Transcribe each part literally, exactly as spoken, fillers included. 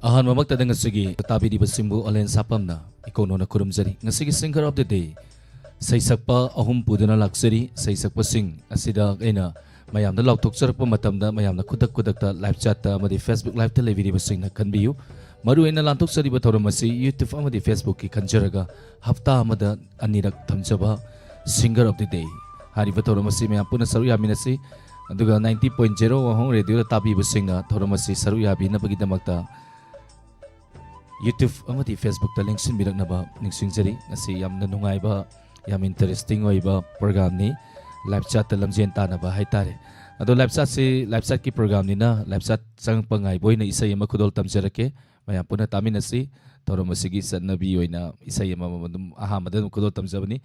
ꯑꯍꯥꯟꯕꯃꯛꯇꯗ ꯉꯁꯤꯒꯤ ꯇꯥꯕꯤꯔꯤꯕꯁꯤꯡꯕꯨ ꯑꯂꯦꯟ ꯁꯥꯄꯝꯅ ꯏꯀꯣꯟ ꯍꯣꯟꯅ ꯈꯨꯔꯨꯝꯖꯔꯤ꯫ ꯉꯁꯤꯒꯤ Singer of the Day ꯁꯩꯁꯛꯄ ꯑꯍꯨꯝ ꯄꯨꯗꯨꯅ ꯂꯥꯛꯆꯔꯤ꯫ ꯁꯩꯁꯛꯄꯁꯤꯡ ꯑꯁꯤꯗ ꯑꯩꯅ ꯃꯌꯥꯝꯗ ꯂꯥꯎꯊꯣꯛꯆꯔꯛꯄ ꯃꯇꯝꯗ ꯃꯌꯥꯝꯅ ꯈꯨꯗꯛ ꯈꯨꯗꯛꯇ live chat ꯑꯃꯗꯤ Facebook Live ꯇ ꯂꯩꯕꯤꯔꯤꯕꯁꯤꯡꯅ ꯈꯟꯕꯤꯌꯨ꯫ ꯃꯔꯨꯑꯣꯏꯅ ꯂꯥꯟꯊꯣꯛꯆꯔꯤꯕ ꯊꯧꯔꯝ ꯑꯁꯤ YouTube ꯑꯃꯗꯤ Facebook ꯀꯤ ꯈꯟꯖꯔꯒ ꯍꯞꯇꯥ ꯑꯃꯗ ꯑꯅꯤꯔꯛ ꯊꯝꯖꯕ Singer of the Day ꯍꯥꯏꯔꯤꯕ ꯊꯧꯔꯝ ꯑꯁꯤ ꯃꯌꯥꯝ ꯄꯨꯟꯅ ꯁꯔꯨꯛ ꯌꯥꯃꯤꯟꯅꯁꯤ꯫ ꯑꯗꯨꯒ ninety point zero ꯋꯥꯍꯣꯡ ꯔꯦꯗꯤꯑꯣꯗ ꯇꯥꯕꯤꯕꯁꯤꯡꯅ ꯊꯧꯔꯝ ꯑꯁꯤ ꯁꯔꯨꯛ ꯌꯥꯕꯤꯅꯕꯒꯤꯗꯃꯛꯇ YouTube ꯑꯃꯗꯤ Facebook ꯇ ꯂꯦꯡꯁꯤꯟꯕꯤꯔꯛꯅꯕ ꯅꯤꯡꯁꯤꯡꯖꯔꯤ꯫ ꯉꯁꯤ ꯌꯥꯝꯅ ꯅꯨꯡꯉꯥꯏꯕ, ꯌꯥꯝ interesting ꯑꯣꯏꯕ program ꯅꯤ꯫ Live chat ꯇ ꯂꯝꯖꯦꯟ ꯇꯥꯟꯅꯕ ꯍꯥꯏꯇꯥꯔꯦ꯫ ꯑꯗꯣ live chat ꯁꯤ, live chat ꯀꯤ program ꯅꯤꯅ live chat ꯆꯪꯉꯛꯄ ꯉꯥꯏꯕ ꯑꯣꯏꯅ ꯏꯁꯩ ꯑꯃ ꯈꯨꯗꯣꯜ ꯇꯝꯖꯔꯛꯀꯦ꯫ ꯃꯌꯥꯝ ꯄꯨꯟꯅ ꯇꯥꯃꯤꯟꯅꯁꯤ꯫ ꯊꯧꯔꯝ ꯑꯁꯤꯒꯤ ꯆꯠꯅꯕꯤ ꯑꯣꯏꯅ ꯏꯁꯩ ꯑꯃꯃꯝ ꯑꯗꯨꯝ ꯑꯍꯥꯟꯕꯗ ꯑꯗꯨꯝ ꯈꯨꯗꯣꯜ ꯇꯝꯖꯕꯅꯤ꯫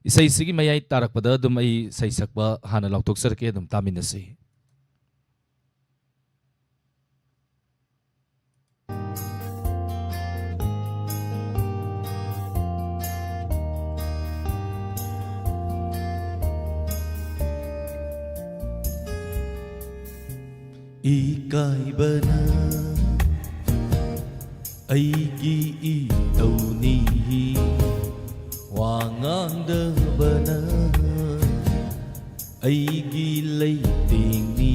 ꯏꯁꯩꯁꯤꯒꯤ ꯃꯌꯥꯏ ꯇꯥꯔꯛꯄꯗ ꯑꯗꯨꯝ ꯑꯩ ꯁꯩꯁꯛꯄ ꯍꯥꯟꯅ ꯂꯥꯎꯊꯣꯛꯆꯔꯛꯀꯦ, ꯑꯗꯨꯝ ꯇꯥꯃꯤꯟꯅꯁꯤ꯫ ꯏꯀꯥꯏꯕꯅ ꯑꯩꯒꯤ ꯏꯇꯧꯅꯤ, ꯋꯥ ꯉꯥꯡꯗꯕꯅ ꯑꯩꯒꯤ ꯂꯩꯇꯦꯡꯅꯤ꯫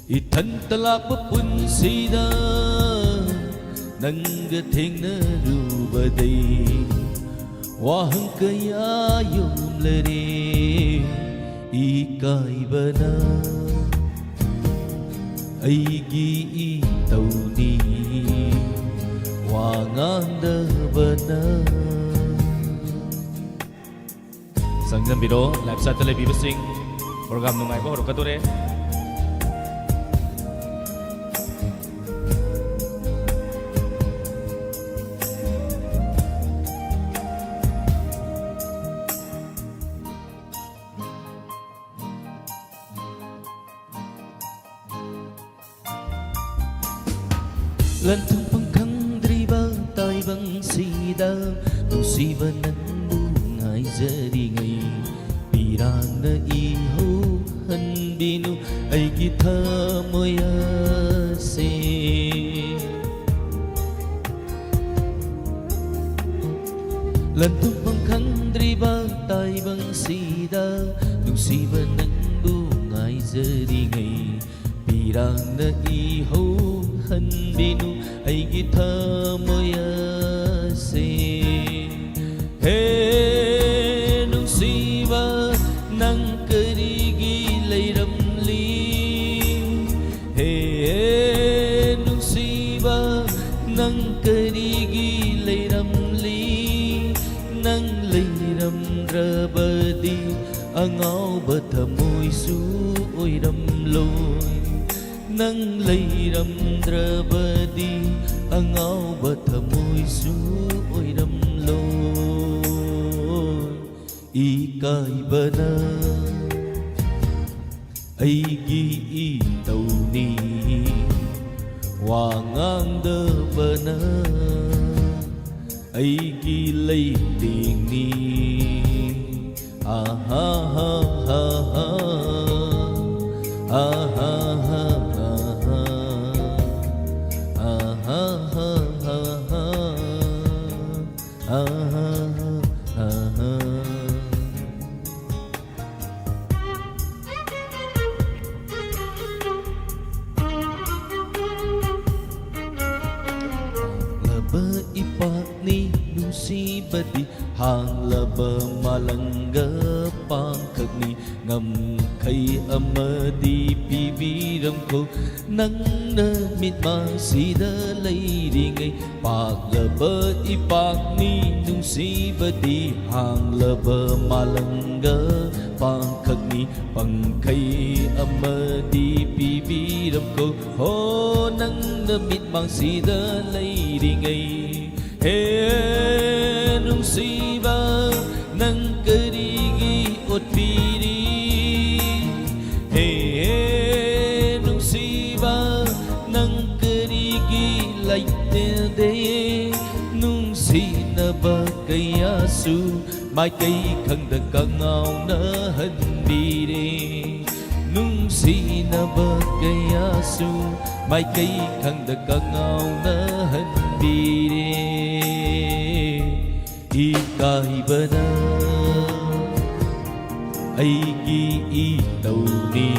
ꯏꯊꯟꯇ ꯂꯥꯛꯄ ꯄꯨꯟꯁꯤꯗ ꯅꯪꯒ ꯊꯦꯡꯅꯔꯨꯕꯗꯩ ꯋꯥꯍꯪ ꯀꯌꯥ ꯌꯣꯝꯂꯔꯦ꯫ ꯏꯀꯥꯏꯕꯅ ꯑꯩꯒꯤ ꯏꯇꯧꯅꯤ, ꯋꯥ ꯉꯥꯡꯗꯕꯅ꯫ ꯆꯪꯁꯤꯟꯕꯤꯔꯣ, live chat ꯇ ꯂꯩꯕꯤꯕꯁꯤꯡ, program ꯅꯨꯡꯉꯥꯏꯕ ꯍꯧꯔꯛꯀꯗꯣꯔꯦ꯫ ꯂꯟꯊꯨꯡꯐꯝ ꯈꯪꯗ꯭ꯔꯤꯕ ꯇꯥꯏꯕꯪꯁꯤꯗ ꯅꯨꯡꯁꯤꯕ ꯅꯪꯕꯨ ꯉꯥꯏꯖꯔꯤꯉꯩ ꯄꯤꯔꯥꯡꯅ ꯏꯍꯧꯍꯟꯕꯤꯅꯨ ꯑꯩꯒꯤ ꯊꯃꯣꯏ ꯑꯁꯦ꯫ ꯂꯟꯊꯨꯝꯐꯝ ꯈꯪꯗ꯭ꯔꯤꯕ ꯇꯥꯏꯕꯪꯁꯤꯗ ꯅꯨꯡꯁꯤꯕ ꯅꯪꯕꯨ ꯉꯥꯏꯖꯔꯤꯉꯩ, ꯄꯤꯔꯥꯡꯅ ꯏꯍꯧꯍꯟꯕꯤꯅꯨ ꯑꯩꯒꯤ ꯊꯃꯣꯏ ꯑꯁꯦ꯫ ꯍꯦ ꯅꯨꯡꯁꯤꯕ, ꯅꯪ ꯀꯔꯤꯒꯤ ꯂꯩꯔꯝꯂꯤ? ꯍꯦ ꯅꯨꯡꯁꯤꯕ, ꯅꯪ ꯀꯔꯤꯒꯤ ꯂꯩꯔꯝꯂꯤ? ꯅꯪ ꯂꯩꯔꯝꯗ꯭ꯔꯕꯗꯤ ꯑꯉꯥꯎꯕ ꯊꯃꯣꯏꯁꯨ ꯑꯣꯏꯔꯝꯂꯣꯏ꯫ ꯅꯪ ꯂꯩꯔꯝꯗ꯭ꯔꯕꯗꯤ ꯑꯉꯥꯎꯕ ꯊꯃꯣꯏꯁꯨ ꯑꯣꯏꯔꯝꯂꯣꯏ꯫ ꯏꯀꯥꯏꯕꯅ ꯑꯩꯒꯤ ꯏꯇꯧꯅꯤ, ꯋꯥ ꯉꯥꯡꯗꯕꯅ ꯑꯩꯒꯤ ꯂꯩꯇꯦꯡꯅꯤ꯫ ꯑꯍꯥ ꯍꯥ ꯍꯥ ꯍꯥ, ꯑꯍꯥ ꯍꯥ ꯍꯥ ꯍꯥ, ꯑꯍꯥ ꯍꯥ ꯍꯥ ꯍꯥ, ꯑꯍꯥ ꯍꯥ ꯍꯥ ꯍꯥ꯫ ꯂꯕ ꯏꯄꯥꯛꯅꯤ ꯅꯨꯡꯁꯤꯕꯗꯤ, ꯍꯥꯡꯂꯕ ꯃꯥꯂꯪꯒ ꯄꯥꯡꯈꯛꯅꯤ꯫ ꯉꯝꯈꯩ ꯑꯃꯗꯤ ꯄꯤꯕꯤꯔꯝꯈꯣ, ꯅꯪꯅ ꯃꯤꯠꯃꯥꯡꯁꯤꯗ ꯂꯩꯔꯤꯉꯩ꯫ ꯄꯥꯛꯂꯕ ꯏꯄꯥꯛꯅꯤ ꯅꯨꯡꯁꯤꯕꯗꯤ, ꯍꯥꯡꯂꯕ ꯃꯥꯂꯪꯒ ꯄꯥꯡꯈꯛꯅꯤ꯫ ꯄꯪꯈꯩ ꯑꯃꯗꯤ ꯄꯤꯕꯤꯔꯝꯈꯣ, ꯍꯣ ꯅꯪꯅ ꯃꯤꯠꯃꯥꯡꯁꯤꯗ ꯂꯩꯔꯤꯉꯩ꯫ ꯍꯦ ꯅꯨꯡꯁꯤꯕ, ꯅꯪ ꯀꯔꯤꯒꯤ ꯑꯣꯠꯄꯤꯔꯤ? ꯍꯦ ꯅꯨꯡꯁꯤꯕ, ꯅꯪ ꯀꯔꯤꯒꯤ ꯂꯩꯇꯦꯗꯦ? ꯅꯨꯡꯁꯤꯅꯕ ꯀꯌꯥꯁꯨ ꯃꯥꯏꯀꯩ ꯈꯪꯗ ꯀꯉꯥꯎꯅꯍꯟꯕꯤꯔꯦ꯫ ꯅꯨꯡꯁꯤꯅꯕ ꯀꯌꯥꯁꯨ ꯃꯥꯏꯀꯩ ꯈꯪꯗ ꯀꯉꯥꯎꯅꯍꯟꯕꯤꯔꯦ꯫ ꯏ ꯏꯀꯥꯏꯕꯅ ꯑꯩꯒꯤ ꯏꯇꯧꯅꯤ,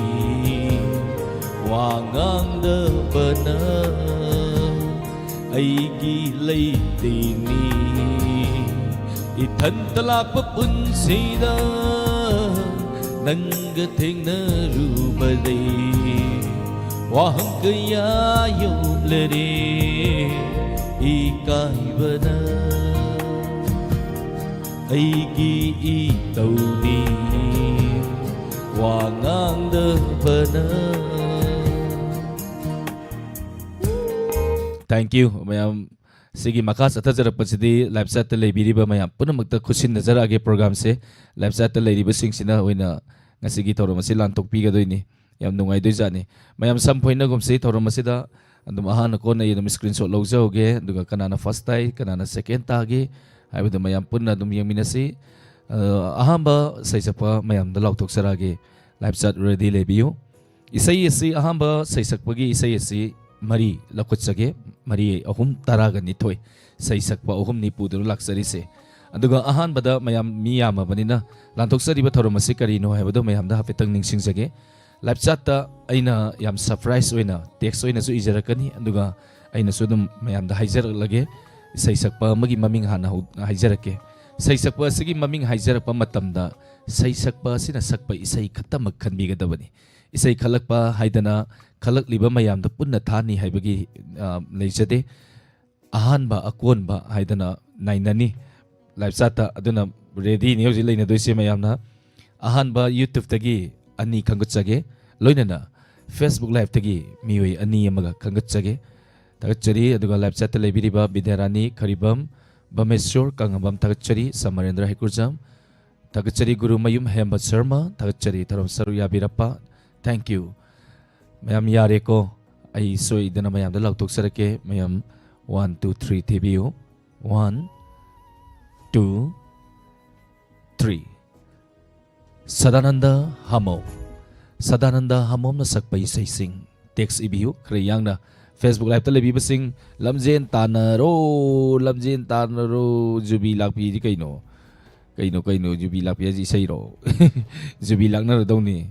ꯋꯥ ꯉꯥꯡꯗꯕꯅ ꯑꯩꯒꯤ ꯂꯩꯇꯦꯡꯅꯤ꯫ ꯏꯊꯟꯇ ꯂꯥꯛꯄ ꯄꯨꯟꯁꯤꯗ ꯅꯪꯒ ꯊꯦꯡꯅꯔꯨꯕꯗꯩ ꯋꯥꯍꯪ ꯀꯌꯥ ꯌꯣꯝꯂꯔꯦ꯫ ꯏꯀꯥꯏꯕꯅ ꯑꯩꯒꯤ ꯏꯇꯧꯅꯤ, ꯋꯥ ꯉꯥꯡꯗꯕꯅ꯫ Thank you, ꯃꯌꯥꯝ꯫ ꯁꯤꯒꯤ ꯃꯈꯥ ꯆꯠꯊꯖꯔꯛꯄꯁꯤꯗꯤ live chatꯇ ꯂꯩꯕꯤꯔꯤꯕ ꯃꯌꯥꯝ ꯄꯨꯝꯅꯃꯛꯇ ꯈꯨꯠꯁꯤꯟꯅꯖꯔꯛꯑꯒꯦ꯫ Programꯁꯦ live chatꯇ ꯂꯩꯔꯤꯕꯁꯤꯡꯁꯤꯅ ꯑꯣꯏꯅ ꯉꯁꯤꯒꯤ ꯊꯧꯔꯝ ꯑꯁꯤ ꯂꯥꯟꯊꯣꯛꯄꯤꯒꯗꯣꯏꯅꯤ꯫ ꯌꯥꯝ ꯅꯨꯡꯉꯥꯏꯗꯣꯏꯖꯥꯠꯅꯤ꯫ ꯃꯌꯥꯝ ꯁꯝ ꯐꯣꯏꯅꯒꯨꯝꯁꯤ꯫ ꯊꯧꯔꯝ ꯑꯁꯤꯗ ꯑꯗꯨꯝ ꯑꯍꯥꯟꯅ ꯀꯣꯟꯅ ꯑꯩ ꯑꯗꯨꯝ screenshot ꯂꯧꯖꯍꯧꯒꯦ, ꯑꯗꯨꯒ ꯀꯅꯥꯅ first ꯇꯥꯏ, ꯀꯅꯥꯅ second ꯇꯥꯒꯦ ꯍꯥꯏꯕꯗꯨ ꯃꯌꯥꯝ ꯄꯨꯟꯅ ꯑꯗꯨꯝ ꯌꯦꯡꯃꯤꯟꯅꯁꯤ꯫ ꯑ, ꯑꯍꯥꯟꯕ ꯁꯩꯁꯛꯄ ꯃꯌꯥꯝꯗ ꯂꯥꯎꯊꯣꯛꯆꯔꯛꯑꯒꯦ꯫ Live chat ready ꯂꯩꯕꯤꯌꯨ꯫ ꯏꯁꯩ ꯑꯁꯤ, ꯑꯍꯥꯟꯕ ꯁꯩꯁꯛꯄꯒꯤ ꯏꯁꯩ ꯑꯁꯤ ꯃꯔꯤ ꯂꯧꯈꯠꯆꯒꯦ꯫ ꯃꯔꯤ ꯑꯍꯨꯝ ꯇꯔꯥꯒ ꯅꯤꯊꯣꯏ꯫ ꯁꯩꯁꯛꯄ ꯑꯍꯨꯝꯅꯤ ꯄꯨꯗꯨꯅ ꯂꯥꯛꯆꯔꯤꯁꯦ꯫ ꯑꯗꯨꯒ ꯑꯍꯥꯟꯕꯗ ꯃꯌꯥꯝ ꯃꯤ ꯌꯥꯝꯃꯕꯅꯤꯅ ꯂꯥꯟꯊꯣꯛꯆꯔꯤꯕ ꯊꯧꯔꯝ ꯑꯁꯤ ꯀꯔꯤꯅꯣ ꯍꯥꯏꯕꯗꯨ ꯃꯌꯥꯝꯗ ꯍꯥꯏꯐꯦꯠꯇꯪ ꯅꯤꯡꯁꯤꯡꯖꯒꯦ꯫ Live chatꯇ ꯑꯩꯅ ꯌꯥꯝ surprise ꯑꯣꯏꯅ text ꯑꯣꯏꯅꯁꯨ ꯏꯖꯔꯛꯀꯅꯤ, ꯑꯗꯨꯒ ꯑꯩꯅꯁꯨ ꯑꯗꯨꯝ ꯃꯌꯥꯝꯗ ꯍꯥꯏꯖꯔꯛꯂꯒꯦ꯫ ꯁꯩꯁꯛꯄ ꯑꯃꯒꯤ ꯃꯃꯤꯡ ꯍꯥꯟꯅ ꯍꯧ-, ꯍꯥꯏꯖꯔꯛꯀꯦ꯫ ꯁꯩꯁꯛꯄ ꯑꯁꯤꯒꯤ ꯃꯃꯤꯡ ꯍꯥꯏꯖꯔꯛꯄ ꯃꯇꯝꯗ ꯁꯩꯁꯛꯄ ꯑꯁꯤꯅ ꯁꯛꯄ ꯏꯁꯩ ꯈꯛꯇꯃꯛ ꯈꯟꯕꯤꯒꯗꯕꯅꯤ꯫ ꯏꯁꯩ ꯈꯜꯂꯛꯄ ꯍꯥꯏꯗꯅ ꯈꯜꯂꯛꯂꯤꯕ ꯃꯌꯥꯝꯗ ꯄꯨꯟꯅ ꯊꯥꯅꯤ ꯍꯥꯏꯕꯒꯤ, ꯑ, ꯂꯩꯖꯗꯦ꯫ ꯑꯍꯥꯟꯕ, ꯑꯀꯣꯟꯕ ꯍꯥꯏꯗꯅ ꯅꯥꯏꯅꯅꯤ live chatꯇ꯫ ꯑꯗꯨꯅ readyꯅꯤ ꯍꯧꯖꯤꯛ ꯂꯩꯅꯗꯣꯏꯁꯦ ꯃꯌꯥꯝꯅ꯫ ꯑꯍꯥꯟꯕ YouTubeꯇꯒꯤ ꯑꯅꯤ ꯈꯟꯒꯠꯆꯒꯦ, ꯂꯣꯏꯅꯅ Facebook liveꯇꯒꯤ ꯃꯤꯑꯣꯏ ꯑꯅꯤ ꯑꯃꯒ ꯈꯟꯒꯠꯆꯒꯦ꯫ ꯊꯥꯒꯠꯆꯔꯤ꯫ ꯑꯗꯨꯒ live chatꯇ ꯂꯩꯕꯤꯔꯤꯕ ꯕꯤꯗ꯭ꯌꯥꯔꯥꯅꯤ ꯈꯔꯤꯕꯝ, ꯕꯃꯦꯁꯣꯔ ꯀꯪꯉꯕꯝ ꯊꯥꯒꯠꯆꯔꯤ, ꯁꯃꯔꯦꯟꯗ꯭ꯔ ꯍꯩꯀꯨꯔꯖꯝ ꯊꯥꯒꯠꯆꯔꯤ, ꯒꯨꯔꯨꯃꯌꯨꯝ ꯍꯦꯝꯕ ꯁꯔꯃ ꯊꯥꯒꯠꯆꯔꯤ, ꯊꯧꯔꯝ ꯁꯔꯨꯛ ꯌꯥꯕꯤꯔꯛꯄ꯫ Thank you꯫ ꯃꯌꯥꯝ ꯌꯥꯔꯦꯀꯣ? ꯑꯩ ꯁꯣꯏꯗꯅ ꯃꯌꯥꯝꯗ ꯂꯥꯎꯊꯣꯛꯆꯔꯛꯀꯦ꯫ ꯃꯌꯥꯝ one, two, three ꯊꯤꯕꯤꯌꯨ꯫ One, two, three꯫ Sadananda ꯍꯥꯃꯣꯝ꯫ Sadananda ꯍꯥꯃꯣꯝꯅ ꯁꯛꯄ ꯏꯁꯩꯁꯤꯡ text ꯏꯕꯤꯌꯨ꯫ ꯈꯔ ꯌꯥꯡꯅ Facebook Live-ꯇ ꯂꯩꯕꯤꯕꯁꯤꯡ, ꯂꯝꯖꯦꯟ ꯇꯥꯟꯅꯔꯣ, ꯂꯝꯖꯦꯟ ꯇꯥꯟꯅꯔꯣ꯫ ꯖꯨꯕꯤ ꯂꯥꯛꯄꯤꯗꯤ ꯀꯩꯅꯣ? ꯀꯩꯅꯣ, ꯀꯩꯅꯣ, ꯖꯨꯕꯤ ꯂꯥꯛꯄꯤ ꯍꯥꯏꯁꯤ ꯏꯁꯩꯔꯣ? ꯖꯨꯕꯤ ꯂꯥꯛꯅꯔꯗꯧꯅꯤ꯫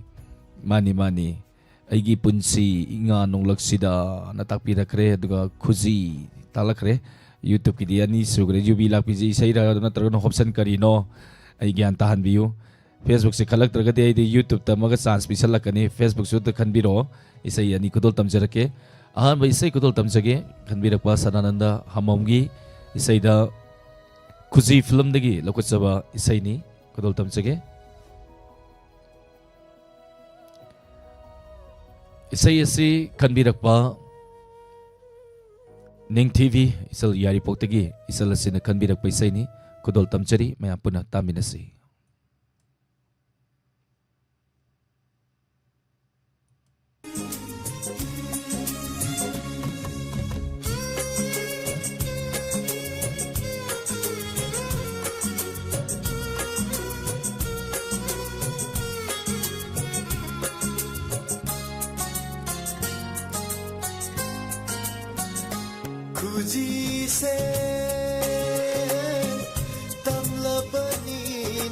ꯃꯥꯅꯤ, ꯃꯥꯅꯤ꯫ "ꯑꯩꯒꯤ ꯄꯨꯟꯁꯤ ꯏꯉꯥ ꯅꯣꯡꯂꯛꯁꯤꯗ" ꯅ ꯇꯥꯛꯄꯤꯔꯛꯈ꯭ꯔꯦ, ꯑꯗꯨꯒ "ꯈꯨꯖꯤ" ꯇꯥꯛꯂꯛꯈ꯭ꯔꯦ꯫ YouTube-ꯀꯤꯗꯤ ꯑꯅꯤ ꯁꯨꯈ꯭ꯔꯦ꯫ ꯖꯨꯕꯤ ꯂꯥꯛꯄꯤꯁꯤ ꯏꯁꯩꯔ ꯅꯠꯇ꯭ꯔꯒꯅ ꯍꯣꯞꯁꯟ ꯀꯔꯤꯅꯣ? ꯑꯩ ꯒ꯭ꯌꯥꯟ ꯇꯥꯍꯟꯕꯤꯌꯨ꯫ Facebook-ꯁꯦ ꯈꯜꯂꯛꯇ꯭ꯔꯒꯗꯤ ꯑꯩꯗꯤ YouTube-ꯇ ꯑꯃꯒ chance ꯄꯤꯁꯜꯂꯛꯀꯅꯤ꯫ Facebook-ꯁꯨ ꯑꯝꯇ ꯈꯟꯕꯤꯔꯛꯑꯣ꯫ ꯏꯁꯩ ꯑꯅꯤ ꯈꯨꯗꯣꯜ ꯇꯝꯖꯔꯛꯀꯦ꯫ ꯑꯍꯥꯟꯕ ꯏꯁꯩ ꯈꯨꯗꯣꯜ ꯇꯝꯖꯒꯦ ꯈꯟꯕꯤꯔꯛꯄ ꯁꯗꯥꯅꯟꯗ ꯍꯥꯃꯣꯝꯒꯤ ꯏꯁꯩꯗ ꯈꯨꯖꯤ film-ꯗꯒꯤ ꯂꯧꯈꯠꯆꯕ ꯏꯁꯩꯅꯤ꯫ ꯈꯨꯗꯣꯜ ꯇꯝꯖꯒꯦ꯫ ꯏꯁꯩ ꯑꯁꯤ ꯈꯟꯕꯤꯔꯛꯄ ꯅꯤꯡꯊꯤꯕꯤ ꯏꯆꯜ ꯌꯥꯏꯔꯤꯄꯣꯛꯇꯒꯤ ꯏꯆꯜ ꯑꯁꯤꯅ ꯈꯟꯕꯤꯔꯛꯄ ꯏꯁꯩꯅꯤ꯫ ꯈꯨꯗꯣꯜ ꯇꯝꯖꯔꯤ, ꯃꯌꯥꯝ ꯄꯨꯟꯅ ꯇꯥꯃꯤꯟꯅꯁꯤ꯫ ꯈꯨꯖꯤꯁꯦ ꯇꯝꯂꯕꯅꯤ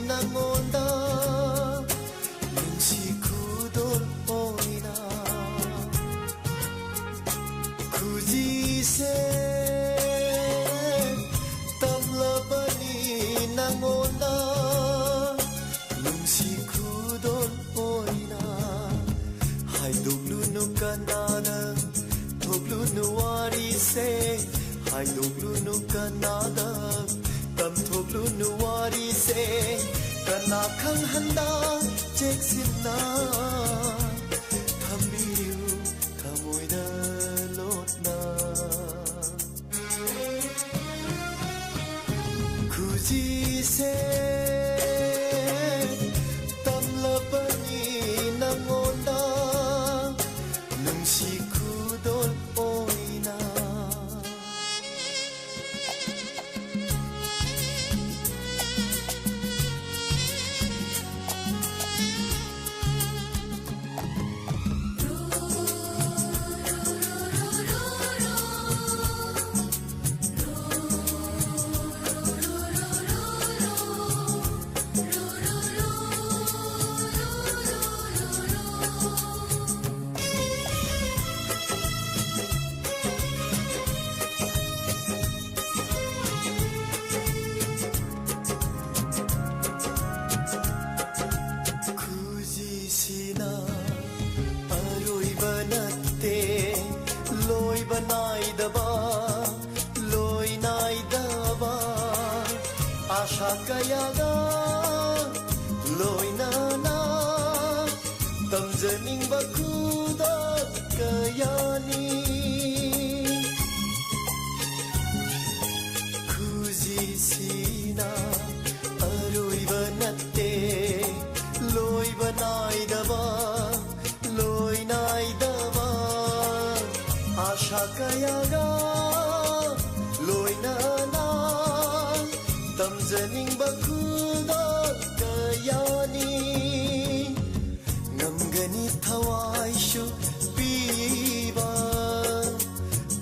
ꯅꯉꯣꯟꯗ, ꯅꯨꯡꯁꯤ ꯈꯨꯗꯣꯜ ꯑꯣꯏꯅ꯫ ꯈꯨꯖꯤꯁꯦ ꯇꯝꯂꯕꯅꯤ ꯅꯉꯣꯟꯗ, ꯅꯨꯡꯁꯤ ꯈꯨꯗꯣꯜ ꯑꯣꯏꯅ꯫ ꯍꯥꯏꯗꯣꯛꯂꯨꯅꯨ ꯀꯅꯥꯗ, ꯊꯣꯛꯂꯨꯅꯨ ꯋꯥꯔꯤꯁꯦ, ꯍꯥꯏꯗꯣꯛꯂꯨꯅꯨ ꯀꯅꯥꯗ, ꯇꯝꯊꯣꯛꯂꯨꯅꯨ ꯋꯥꯔꯤꯁꯦ, ꯀꯅꯥ ꯈꯪꯍꯟꯗ ꯆꯦꯛꯁꯤꯟꯅ ꯊꯝꯕꯤꯌꯨ ꯊꯃꯣꯏꯗ ꯂꯣꯠꯅ꯫ ꯈꯨꯖꯤꯁꯦ ꯇꯝꯂꯕꯅꯤ ꯅꯉꯣꯟꯗ, ꯅꯨꯡꯁꯤ ꯈꯨꯗꯣꯜ ꯑꯣꯏꯅ꯫ ꯅꯥꯏꯗꯕ, ꯂꯣꯏ ꯅꯥꯏꯗꯕ, ꯑꯥꯁꯥ ꯀꯌꯥꯒ ꯂꯣꯏꯅꯅ ꯇꯝꯖꯅꯤꯡꯕ ꯈꯨꯗꯣꯜ ꯀꯌꯥꯅꯤ꯫ ꯈꯨꯖꯤꯁꯤꯅ ꯑꯔꯣꯏꯕ ꯅꯠꯇꯦ, ꯂꯣꯏꯕ ꯅꯥꯏꯗꯕ, ꯂꯣꯏ ꯅꯥꯏꯗꯕ ꯑꯥꯁꯥ ꯀꯌꯥꯒ ꯂꯣꯏꯅꯅ ꯇꯝꯖꯅꯤꯡꯕ ꯈꯨꯗꯣꯜ ꯀꯌꯥꯅꯤ꯫ ꯉꯝꯒꯅꯤ ꯊꯋꯥꯏꯁꯨ ꯄꯤꯕ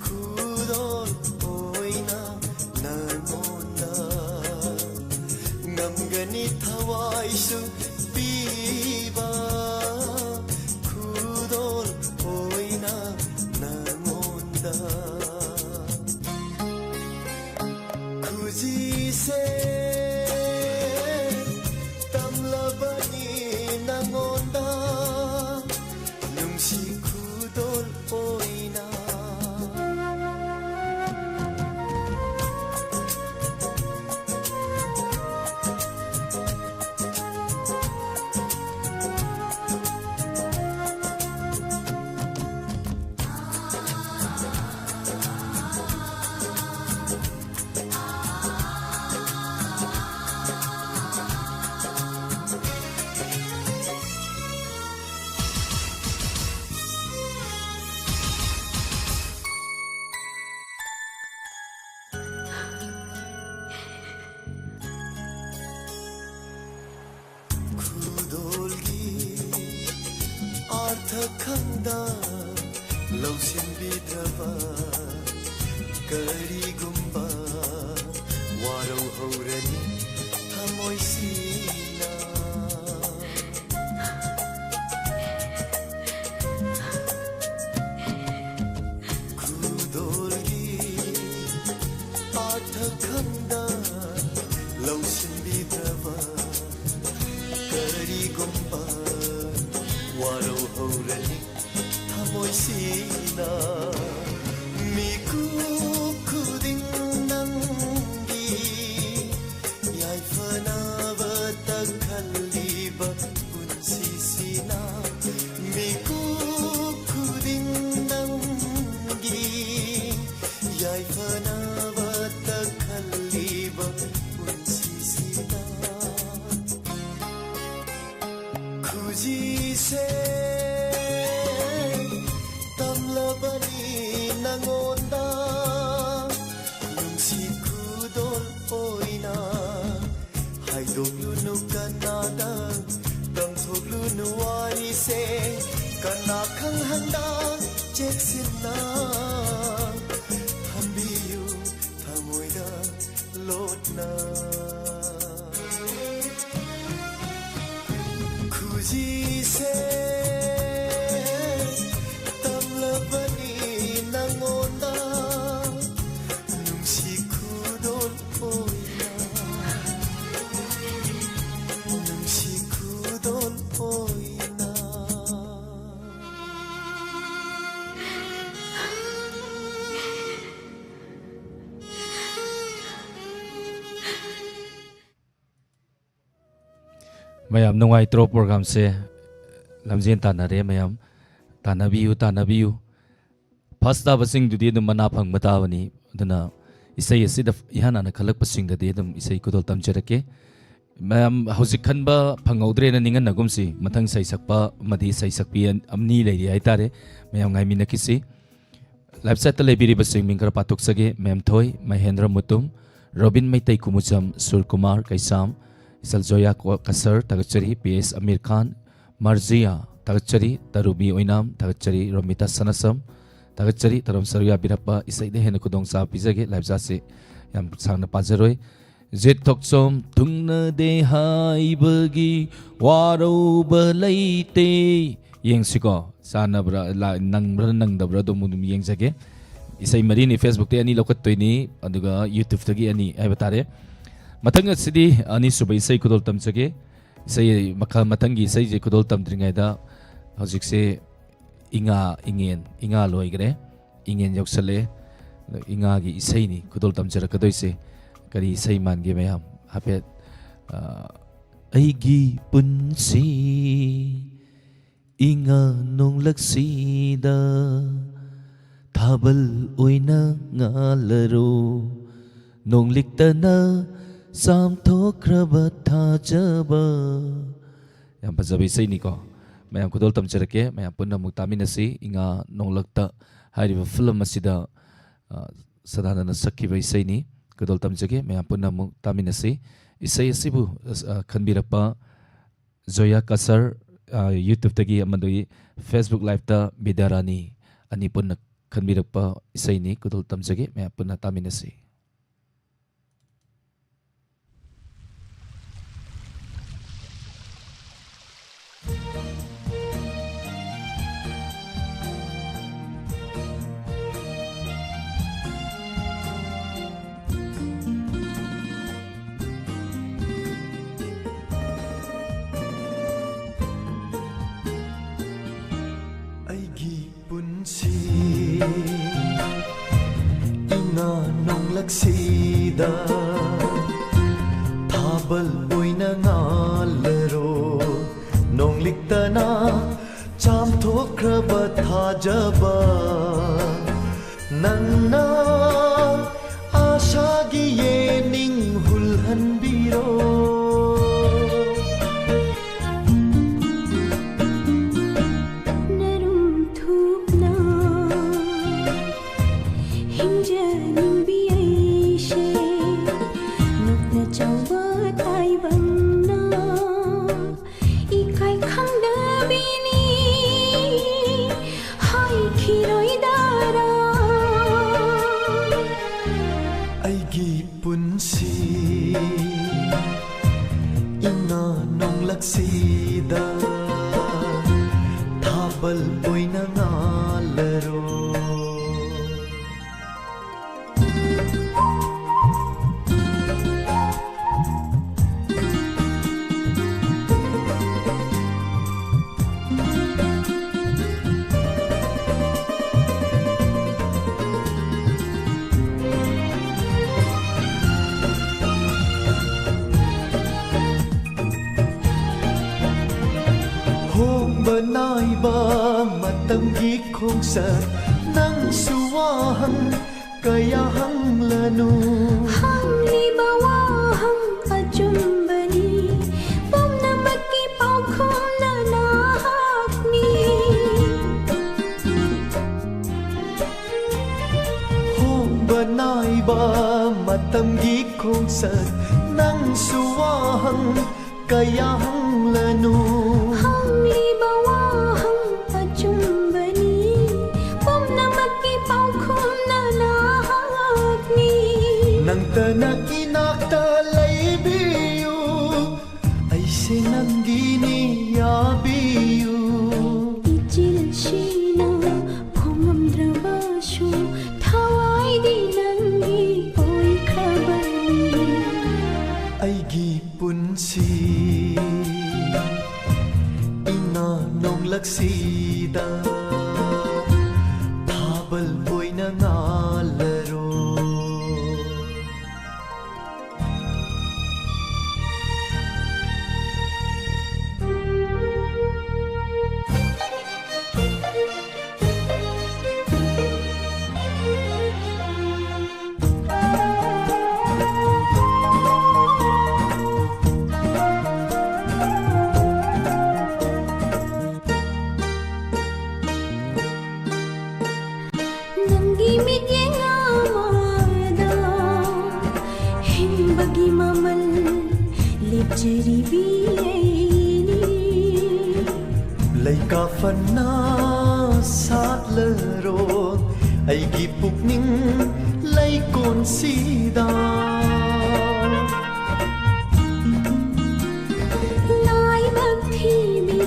ꯈꯨꯗꯣꯜ ꯑꯣꯏꯅ ꯅꯉꯣꯟꯗ꯫ ꯉꯝꯒꯅꯤ ꯊꯋꯥꯏꯁꯨ ꯄꯤꯕ ꯈꯨꯗꯣꯜ ꯑꯣꯏꯅ ꯅꯉꯣꯟꯗ꯫ ꯈꯨꯖꯤꯁꯦ ꯇꯝꯂꯕꯅꯤ ꯅꯉꯣꯟꯗ, ꯅꯨꯡꯁꯤ ꯈꯨꯗꯣꯜ ꯑꯣꯏꯅ꯫ ꯈꯨꯗꯣꯜꯒꯤ ꯑꯥꯔꯊ ꯈꯪꯗ ꯂꯧꯁꯤꯟꯕꯤꯗ꯭ꯔꯕ ꯀꯔꯤꯒꯨꯝꯕ ꯋꯥꯔꯧ ꯍꯧꯔꯅꯤ ꯊꯃꯣꯏꯁꯤꯅ꯫ ꯈꯨꯗꯣꯜꯒꯤ ꯑꯥꯔꯊ ꯈꯪꯗ ꯂꯧꯁꯤꯟꯕꯤꯗ꯭ꯔꯕ ꯀꯔꯤꯒꯨꯝꯕ ꯋꯥꯔꯧ ꯍꯧꯔꯅꯤ ꯊꯃꯣꯏꯁꯤꯅ꯫ ꯃꯌꯥꯝ ꯅꯨꯡꯉꯥꯏꯇ꯭ꯔꯣ? ꯄ꯭ꯔꯣꯒ꯭ꯔꯥꯝꯁꯦ ꯂꯝꯖꯦꯟ ꯇꯥꯟꯅꯔꯦ꯫ ꯃꯌꯥꯝ ꯇꯥꯟꯅꯕꯤꯌꯨ, ꯇꯥꯟꯅꯕꯤꯌꯨ꯫ ꯐꯥꯔꯁ ꯇꯥꯕꯁꯤꯡꯗꯨꯗꯤ ꯑꯗꯨꯝ ꯃꯅꯥ ꯐꯪꯕ ꯇꯥꯕꯅꯤ꯫ ꯑꯗꯨꯅ ꯏꯁꯩ ꯑꯁꯤꯗ ꯏꯍꯥꯟ ꯍꯥꯟꯅ ꯈꯜꯂꯛꯄꯁꯤꯡꯗꯗꯤ ꯑꯗꯨꯝ ꯏꯁꯩ ꯈꯨꯗꯣꯜ ꯇꯝꯖꯔꯛꯀꯦ꯫ ꯃꯌꯥꯝ ꯍꯧꯖꯤꯛ ꯈꯟꯕ ꯐꯪꯍꯧꯗ꯭ꯔꯦꯅ ꯅꯤꯡꯍꯟꯅꯒꯨꯝꯁꯤ꯫ ꯃꯊꯪ ꯏꯁꯩ ꯁꯛꯄ ꯑꯃꯗꯤ ꯏꯁꯩ ꯁꯛꯄꯤ ꯑꯅꯤ ꯂꯩꯔꯤ ꯍꯥꯏꯇꯥꯔꯦ꯫ ꯃꯌꯥꯝ ꯉꯥꯏꯃꯤꯟꯅꯈꯤꯁꯤ꯫ ꯂꯥꯏꯐ ꯆꯦꯠꯇ ꯂꯩꯕꯤꯔꯤꯕꯁꯤꯡ ꯃꯤꯡ ꯈꯔ ꯄꯥꯊꯣꯛꯆꯒꯦ꯫ ꯃꯦꯝꯊꯣꯏ, ꯃꯍꯦꯟꯗ꯭ꯔ ꯃꯨꯇꯨꯝ, ꯔꯣꯕꯤꯟ ꯃꯩꯇꯩ ꯀꯨꯃꯨꯖꯝ, ꯁꯨꯔꯀꯨꯃꯥꯔ ꯀꯩꯁꯥꯝ, ꯏꯆꯜ ꯖꯣꯌꯥ ꯀꯣ-, ꯀꯁꯔ, ꯊꯥꯒꯠꯆꯔꯤ꯫ ꯄꯤ ꯑꯦꯁ ꯑꯃꯤꯔ ꯈꯥꯟ, ꯃꯥꯔꯖꯤꯌꯥ, ꯊꯥꯒꯠꯆꯔꯤ꯫ ꯇꯔꯨꯕꯤ ꯑꯣꯏꯅꯥꯝ, ꯊꯥꯒꯠꯆꯔꯤ꯫ ꯔꯣꯃꯤꯇꯥ ꯁꯅꯥꯁꯝ, ꯊꯥꯒꯠꯆꯔꯤ꯫ ꯇꯔꯝ ꯁꯔꯨ ꯌꯥꯕꯤꯔꯛꯄ ꯏꯁꯩꯗ ꯍꯦꯟꯅ ꯈꯨꯗꯣꯡꯆꯥꯕ ꯄꯤꯖꯒꯦ꯫ ꯂꯥꯏꯐ ꯆꯦꯠꯁꯤ ꯌꯥꯝ ꯁꯥꯡꯅ ꯄꯥꯖꯔꯣꯏ꯫ ꯖꯤꯠ ꯊꯣꯛꯆꯣꯝ, ꯊꯨꯡꯅꯗꯦ ꯍꯥꯏꯕꯒꯤ ꯋꯥꯔꯧꯕ ꯂꯩꯇꯦ꯫ ꯌꯦꯡꯁꯤꯀꯣ, ꯆꯥꯟꯅꯕ꯭ꯔꯥ, ꯂꯥ-, ꯅꯪꯕ꯭ꯔꯥ ꯅꯪꯗꯕ꯭ꯔꯥ ꯑꯗꯨꯝ ꯑꯗꯨꯝ ꯌꯦꯡꯖꯒꯦ꯫ ꯏꯁꯩ ꯃꯔꯤꯅꯤ, Facebook-ꯇꯒꯤ ꯑꯅꯤ ꯂꯧꯈꯠꯇꯣꯏꯅꯤ, ꯑꯗꯨꯒ YouTube-ꯇꯒꯤ ꯑꯅꯤ ꯍꯥꯏꯕ ꯇꯥꯔꯦ꯫ ꯃꯊꯪ ꯑꯁꯤꯗꯤ ꯑꯅꯤꯁꯨꯕ ꯏꯁꯩ ꯈꯨꯗꯣꯜ ꯇꯝꯖꯒꯦ꯫ ꯏꯁꯩ ꯃꯈꯜ, ꯃꯊꯪꯒꯤ ꯏꯁꯩꯁꯦ ꯈꯨꯗꯣꯜ ꯇꯝꯗ꯭ꯔꯤꯉꯩꯗ ꯍꯧꯖꯤꯛꯁꯦ ꯏꯉꯥ, ꯏꯉꯦꯟ, ꯏꯉꯥ ꯂꯣꯏꯈ꯭ꯔꯦ, ꯏꯉꯦꯟ ꯌꯧꯁꯜꯂꯛꯑꯦ꯫ ꯑꯗꯣ ꯏꯉꯥꯒꯤ ꯏꯁꯩꯅꯤ ꯈꯨꯗꯣꯜ ꯇꯝꯖꯔꯛꯀꯗꯣꯏꯁꯦ꯫ ꯀꯔꯤ ꯏꯁꯩ ꯃꯥꯟꯒꯦ ꯃꯌꯥꯝ? ꯍꯥꯏꯐꯦꯠ, ꯑ, ꯑꯩꯒꯤ ꯄꯨꯟꯁꯤ ꯏꯉꯥ ꯅꯣꯡꯂꯛꯁꯤꯗ ꯊꯥꯕꯜ ꯑꯣꯏꯅ ꯉꯥꯜꯂꯔꯣ, ꯅꯣꯡꯂꯤꯛꯇꯅ ꯆꯥꯝꯊꯣꯛꯈ꯭ꯔꯕ ꯊꯥꯖꯕ꯫ ꯌꯥꯝ ꯐꯖꯕ ꯏꯁꯩꯅꯤꯀꯣ꯫ ꯃꯌꯥꯝ ꯈꯨꯗꯣꯜ ꯇꯝꯖꯔꯛꯀꯦ꯫ ꯃꯌꯥꯝ ꯄꯨꯟꯅ ꯑꯃꯨꯛ ꯇꯥꯃꯤꯟꯅꯁꯤ꯫ ꯏꯉꯥ ꯅꯣꯡꯂꯛꯇ ꯍꯥꯏꯔꯤꯕ ꯐꯤꯂꯝ ꯑꯁꯤꯗ, ꯑ, ꯁꯗꯥꯅꯟꯗꯅ ꯁꯛꯈꯤꯕ ꯏꯁꯩꯅꯤ꯫ ꯈꯨꯗꯣꯜ ꯇꯝꯖꯒꯦ꯫ ꯃꯌꯥꯝ ꯄꯨꯟꯅ ꯑꯃꯨꯛ ꯇꯥꯃꯤꯟꯅꯁꯤ꯫ ꯏꯁꯩ ꯑꯁꯤꯕꯨ, ꯑ, ꯈꯟꯕꯤꯔꯛꯄ ꯖꯣꯌꯥ ꯀꯁꯔ, ꯑ, YouTube-ꯇꯒꯤ ꯑꯃꯗꯤ Facebook Live-ꯇ ꯕꯤꯗ꯭ꯌꯥꯔꯥꯅꯤ, ꯑꯅꯤ ꯄꯨꯟꯅ ꯈꯟꯕꯤꯔꯛꯄ ꯏꯁꯩꯅꯤ꯫ ꯈꯨꯗꯣꯜ ꯇꯝꯖꯒꯦ꯫ ꯃꯌꯥꯝ ꯄꯨꯟꯅ ꯇꯥꯃꯤꯟꯅꯁꯤ꯫ ꯑꯩꯒꯤ ꯄꯨꯟꯁꯤ ꯏꯉꯥ ꯅꯣꯡꯂꯛꯁꯤꯗ ꯊꯥꯕꯜ ꯑꯣꯏꯅ ꯉꯥꯜꯂꯔꯣ꯫ ꯇꯅ ꯆꯥꯝꯊꯣꯛꯈ꯭ꯔꯕ ꯊꯥꯖꯕ, ꯅꯪꯅ ꯑꯥꯁꯥꯒꯤ ꯌꯦꯅꯤꯡ ꯍꯨꯜꯍꯟꯕꯤꯔꯣ꯫ ꯅꯔꯨꯝ ꯊꯨꯞꯅ ꯍꯤꯡꯖꯅꯤꯡꯕꯤ ꯑꯩꯁꯦ, ꯅꯣꯛꯅ ꯆꯥꯎꯕ ꯇꯥꯏꯕꯪꯅ ꯏꯀꯥꯏ ꯈꯪꯗꯕꯤꯅꯤ ꯍꯥꯏꯈꯤꯔꯣꯏꯗꯔꯥ? ꯑꯩꯒꯤ ꯄꯨꯟꯁꯤ ꯏꯉꯥ ꯅꯣꯡꯂꯛꯁꯤꯗ ꯊꯥꯕꯜ ꯑꯣꯏꯅ ꯉꯥꯜꯂꯔꯣ꯫ ꯍꯣꯡꯕ ꯅꯥꯏꯕ ꯃꯇꯝꯒꯤ ꯈꯣꯡꯆꯠ, ꯅꯪꯁꯨ ꯋꯥꯍꯪ ꯀꯌꯥ ꯍꯪꯂꯅꯨ꯫ ꯍꯪꯂꯤꯕ ꯋꯥꯍꯪ ꯑꯆꯨꯝꯕꯅꯤ, ꯄꯨꯝꯅꯃꯛꯀꯤ ꯄꯥꯎꯈꯨꯝꯅ ꯅꯍꯥꯛꯅꯤ꯫ ꯍꯣꯡꯕ ꯅꯥꯏꯕ ꯃꯇꯝꯒꯤ ꯈꯣꯡꯆꯠ, ꯅꯪꯁꯨ ꯋꯥꯍꯪ ꯀꯌꯥ ꯍꯪꯂꯅꯨ꯫ ꯍꯪꯂꯤꯕ ꯋꯥꯍꯪ ꯑꯆꯨꯝꯕꯅꯤ, ꯄꯨꯝꯅꯃꯛꯀꯤ ꯄꯥꯎꯈꯨꯝꯅ ꯅꯍꯥꯛꯅꯤ꯫ ꯅꯪꯇꯅ ꯏꯅꯥꯛꯇ ꯂꯩꯕꯤꯌꯨ, ꯑꯩꯁꯦ ꯅꯪꯒꯤꯅꯤ ꯌꯥꯕꯤꯌꯨ꯫ ꯏꯆꯤꯜꯁꯤꯅ ꯐꯣꯡꯉꯝꯗ꯭ꯔꯕꯁꯨ ꯊꯋꯥꯏꯗꯤ ꯅꯪꯒꯤ ꯑꯣꯏꯈ꯭ꯔꯕꯅꯤ꯫ ꯑꯩꯒꯤ ꯄꯨꯟꯁꯤ ꯏꯉꯥ ꯅꯣꯡꯂꯛꯁꯤꯗ ꯊꯥꯕꯜ ꯑꯣꯏꯅ ꯉꯥꯜꯂꯔꯣ꯫ ꯒꯤ ꯃꯤꯠꯌꯦꯡ ꯑꯃꯗ ꯍꯤꯡꯕꯒꯤ ꯃꯃꯜ ꯂꯦꯞꯆꯔꯤꯕꯤ ꯑꯩꯅꯤ꯫ ꯂꯩꯀꯥ ꯐꯅ ꯁꯥꯠꯂꯔꯣ ꯑꯩꯒꯤ ꯄꯨꯛꯅꯤꯡ ꯂꯩꯀꯣꯟꯁꯤꯗ꯫ ꯂꯥꯏꯕꯛ ꯊꯤꯕꯤ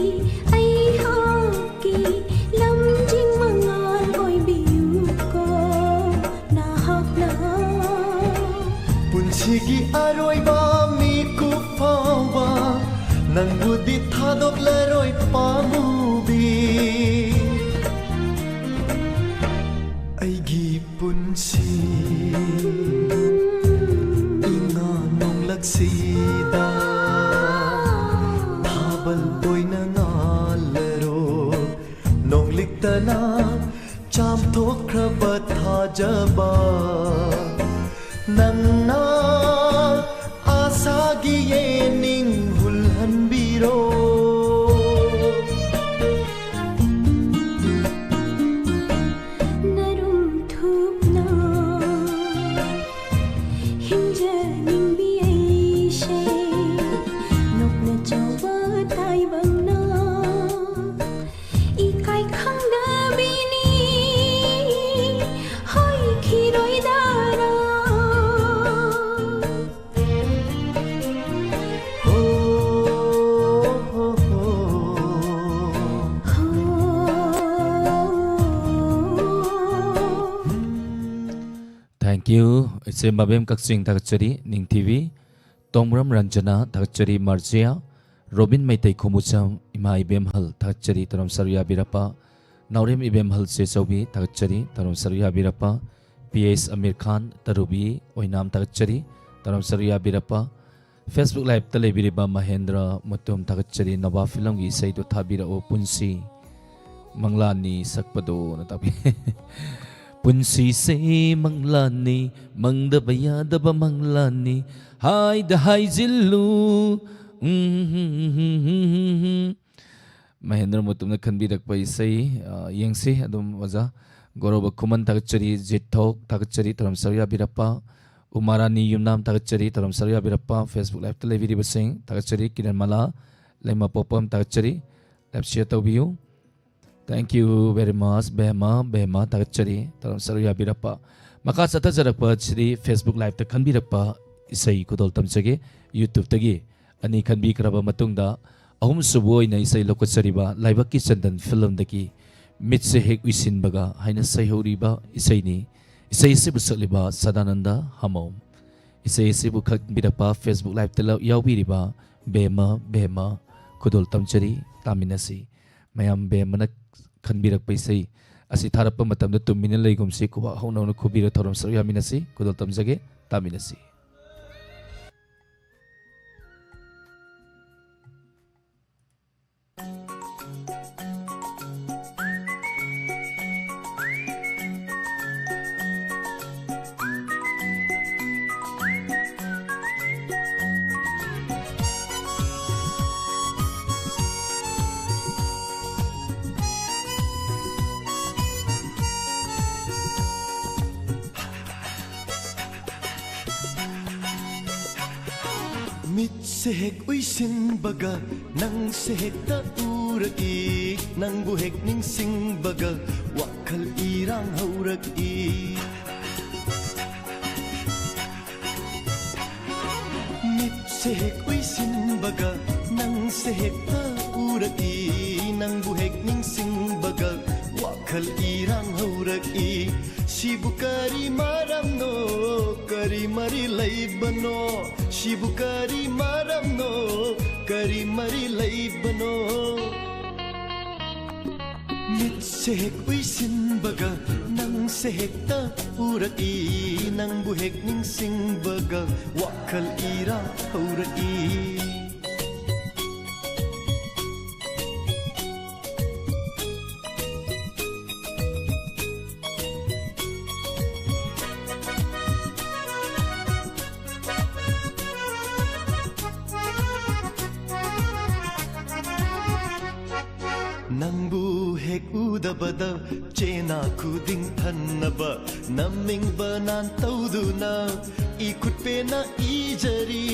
ꯑꯩꯍꯥꯛꯀꯤ ꯂꯝꯖꯤꯡ ꯃꯉꯥꯜ ꯑꯣꯏꯕꯤꯌꯨꯀꯣ ꯅꯍꯥꯛꯅ꯫ ꯄꯨꯟꯁꯤꯒꯤ ꯑꯔꯣꯏꯕ ꯃꯤꯀꯨꯞ ꯐꯥꯎꯕ ꯅꯪꯕꯨꯗꯤ ꯊꯥꯗꯣꯛꯂꯔꯣꯏ ꯄꯥꯝꯃꯨꯕꯤ꯫ ꯑꯩꯒꯤ ꯄꯨꯟꯁꯤ ꯏꯉꯥ ꯅꯣꯡꯂꯛꯁꯤꯗ ꯊꯥꯕꯜ ꯑꯣꯏꯅ ꯉꯥꯜꯂꯔꯣ꯫ ꯅꯣꯡꯂꯤꯛꯇꯅ ꯆꯥꯝꯊꯣꯛꯈ꯭ꯔꯕ ꯊꯥꯖꯕ ꯅꯪꯅ ꯑꯥꯁꯥꯒꯤ ꯌꯦꯅꯤꯡ ꯍꯨꯜꯍꯟꯕꯤꯔꯣ꯫ ꯅꯔꯨꯝ ꯊꯨꯞꯅ ꯍꯤꯡꯖꯅꯤꯡꯕꯤ ꯑꯩꯁꯦ ꯅꯣꯛꯅ ꯆꯥꯎꯕ ꯇꯥꯏꯕꯪꯅ ꯏꯀꯥꯏ ꯈꯪꯗꯕꯤꯅꯤ ꯍꯣꯏꯈꯤꯔꯣꯏꯗꯔꯥ꯫ ꯍꯣ, ꯍꯣ, ꯍꯣ꯫ Thank you꯫ ꯏꯆꯦ ꯃꯕꯦꯝ ꯀꯛꯆꯤꯡ ꯊꯥꯒꯠꯆꯔꯤ, ꯅꯤꯡꯊꯤꯕꯤ꯫ ꯇꯣꯡꯕ꯭ꯔꯝ ꯔꯟꯖꯅꯥ ꯊꯥꯒꯠꯆꯔꯤ, ꯃꯥꯔꯖꯤꯌꯥ꯫ ꯔꯣꯕꯤꯟ ꯃꯩꯇꯩ ꯈꯨꯃꯨꯆꯝ, ꯏꯃꯥ ꯏꯕꯦꯝꯍꯜ ꯊꯥꯒꯠꯆꯔꯤ, ꯇꯔꯝ ꯁꯔꯨ ꯌꯥꯕꯤꯔꯛꯄ꯫ ꯅꯥꯎꯔꯦꯝ ꯏꯕꯦꯝꯍꯜ ꯆꯦꯆꯧꯕꯤ ꯊꯥꯒꯠꯆꯔꯤ, ꯇꯔꯝ ꯁꯔꯨ ꯌꯥꯕꯤꯔꯛꯄ꯫ ꯄꯤ ꯑꯦꯁ ꯑꯃꯤꯔ ꯈꯥꯟ ꯇꯔꯨꯕꯤ ꯑꯣꯏꯅꯥꯝ ꯊꯥꯒꯠꯆꯔꯤ, ꯇꯔꯝ ꯁꯔꯨ ꯌꯥꯕꯤꯔꯛꯄ꯫ Facebook Live-ꯇ ꯂꯩꯕꯤꯔꯤꯕ ꯃꯍꯦꯟꯗ꯭ꯔ ꯃꯨꯇꯨꯝ ꯊꯥꯒꯠꯆꯔꯤ, ꯅꯣꯕꯥ ꯐꯤꯂꯝꯒꯤ ꯏꯁꯩꯗꯣ ꯊꯥꯕꯤꯔꯛꯑꯣ, ꯄꯨꯟꯁꯤ ꯃꯪꯂꯥꯟꯅꯤ ꯁꯛꯄꯗꯣꯅ ꯇꯥꯛꯄꯤ꯫ ꯄꯨꯟꯁꯤꯁꯦ ꯃꯪꯂꯥꯟꯅꯤ, ꯃꯪꯗꯕ ꯌꯥꯗꯕ ꯃꯪꯂꯥꯟꯅꯤ, ꯍꯥꯏꯗ ꯍꯥꯏꯖꯤꯜꯂꯨ꯫ ꯎꯝ꯫ ꯃꯍꯦꯟꯗ꯭ꯔ ꯃꯨꯇꯨꯝꯅ ꯈꯟꯕꯤꯔꯛꯄ ꯏꯁꯩ, ꯑ, ꯌꯦꯡꯁꯤ ꯑꯗꯨꯝ ꯑꯣꯖꯥ꯫ ꯒꯧꯔꯕ ꯈꯨꯃꯟ ꯊꯥꯒꯠꯆꯔꯤ, ꯖꯤꯠ ꯊꯣꯛ ꯊꯥꯒꯠꯆꯔꯤ, ꯊꯧꯔꯝ ꯁꯔꯨꯛ ꯌꯥꯕꯤꯔꯛꯄ꯫ ꯎꯃꯥꯔꯥꯅꯤ ꯌꯨꯝꯅꯥꯝ ꯊꯥꯒꯠꯆꯔꯤ, ꯊꯧꯔꯝ ꯁꯔꯨꯛ ꯌꯥꯕꯤꯔꯛꯄ꯫ Facebook Live-ꯇ ꯂꯩꯕꯤꯔꯤꯕꯁꯤꯡ ꯊꯥꯒꯠꯆꯔꯤ, ꯀꯤꯔꯟ ꯃꯂꯥ, ꯂꯩꯃꯄꯣꯛꯄꯝ ꯊꯥꯒꯠꯆꯔꯤ, live share ꯇꯧꯕꯤꯌꯨ꯫ Thank you very much, ꯕꯦꯃ, ꯕꯦꯃ ꯊꯥꯒꯠꯆꯔꯤ, ꯊꯧꯔꯝ ꯁꯔꯨꯛ ꯌꯥꯕꯤꯔꯛꯄ꯫ ꯃꯈꯥ ꯆꯠꯊꯖꯔꯛꯄ ꯁꯤꯗꯤ Facebook Live-ꯇ ꯈꯟꯕꯤꯔꯛꯄ ꯏꯁꯩ ꯈꯨꯗꯣꯜ ꯇꯝꯖꯒꯦ, YouTube-ꯇꯒꯤ꯫ ꯑꯅꯤ ꯈꯟꯕꯤꯈ꯭ꯔꯕ ꯃꯇꯨꯡꯗ, ꯑꯍꯨꯝꯁꯨꯕ ꯑꯣꯏꯅ ꯏꯁꯩ ꯂꯧꯈꯠꯆꯔꯤꯕ ꯂꯥꯏꯕꯛꯀꯤ ꯆꯟꯗꯟ film-ꯗꯒꯤ ꯃꯤꯠꯁꯦ ꯍꯦꯛ ꯎꯏꯁꯤꯟꯕꯒ ꯍꯥꯏꯅ ꯁꯩꯍꯧꯔꯤꯕ ꯏꯁꯩꯅꯤ꯫ ꯏꯁꯩ ꯑꯁꯤꯕꯨ ꯁꯛꯂꯤꯕ ꯁꯗꯥꯅꯟꯗ ꯍꯥꯃꯣꯝ꯫ ꯏꯁꯩ ꯑꯁꯤꯕꯨ ꯈꯟꯕꯤꯔꯛꯄ Facebook Live-ꯇ ꯂ-, ꯌꯥꯎꯕꯤꯔꯤꯕ ꯕꯦꯃ, ꯕꯦꯃ ꯈꯨꯗꯣꯜ ꯇꯝꯖꯔꯤ, ꯇꯥꯃꯤꯟꯅꯁꯤ꯫ ꯃꯌꯥꯝ ꯕꯦꯃꯅ ꯈꯟꯕꯤꯔꯛꯄ ꯏꯁꯩ ꯑꯁꯤ ꯊꯥꯔꯛꯄ ꯃꯇꯝꯗ ꯇꯨꯃꯤꯟꯅ ꯂꯩꯒꯨꯝꯁꯤ, ꯈꯨꯕꯥꯛ ꯍꯧꯅ ꯍꯧꯅ ꯈꯨꯕꯤꯔ ꯊꯧꯔꯝ ꯁꯔꯨꯛ ꯌꯥꯃꯤꯟꯅꯁꯤ꯫ ꯈꯨꯗꯣꯜ ꯇꯝꯖꯒꯦ, ꯇꯥꯃꯤꯟꯅꯁꯤ꯫ ꯃꯤꯠꯁꯦ ꯍꯦꯛ ꯎꯏꯁꯤꯟꯕꯒ ꯅꯪꯁꯦ ꯍꯦꯛꯇ ꯎꯔꯛꯏ, ꯅꯪꯕꯨ ꯍꯦꯛ ꯅꯤꯡꯁꯤꯡꯕꯒ ꯋꯥꯈꯜ ꯏꯔꯥꯡ ꯍꯧꯔꯛꯏ꯫ ꯃꯤꯠꯁꯦ ꯍꯦꯛ ꯎꯏꯁꯤꯟꯕꯒ ꯅꯪꯁꯦ ꯍꯦꯛꯇ ꯎꯔꯛꯏ, ꯅꯪꯕꯨ ꯍꯦꯛ ꯅꯤꯡꯁꯤꯡꯕꯒ ꯋꯥꯈꯜ ꯏꯔꯥꯡ ꯍꯧꯔꯛꯏ꯫ ꯁꯤꯕꯨ ꯀꯔꯤ ꯃꯔꯝꯅꯣ, ꯀꯔꯤ ꯃꯔꯤ ꯂꯩꯕꯅꯣ? ꯁꯤꯕꯨ ꯀꯔꯤ ꯃꯔꯝꯅꯣ, ꯀꯔꯤ ꯃꯔꯤ ꯂꯩꯕꯅꯣ? ꯃꯤꯠꯁꯦ ꯍꯦꯛ ꯎꯏꯁꯤꯟꯕꯒ ꯅꯪꯁꯦ ꯍꯦꯛꯇ ꯎꯔꯛꯏ, ꯅꯪꯕꯨ ꯍꯦꯛ ꯅꯤꯡꯁꯤꯡꯕꯒ ꯋꯥꯈꯜ ꯏꯔꯥꯡ ꯍꯧꯔꯛꯏ꯫ ꯅꯪꯕꯨ ꯍꯦꯛ ꯎꯗꯕꯗ ꯆꯦꯟ ꯅꯥ ꯈꯨꯗꯤꯡ ꯊꯟꯅꯕ ꯅꯝꯅꯤꯡꯕ ꯅꯥꯟ ꯇꯧꯗꯨꯅ ꯏ ꯈꯨꯠ ꯄꯦꯟꯅ ꯏꯖꯔꯤ꯫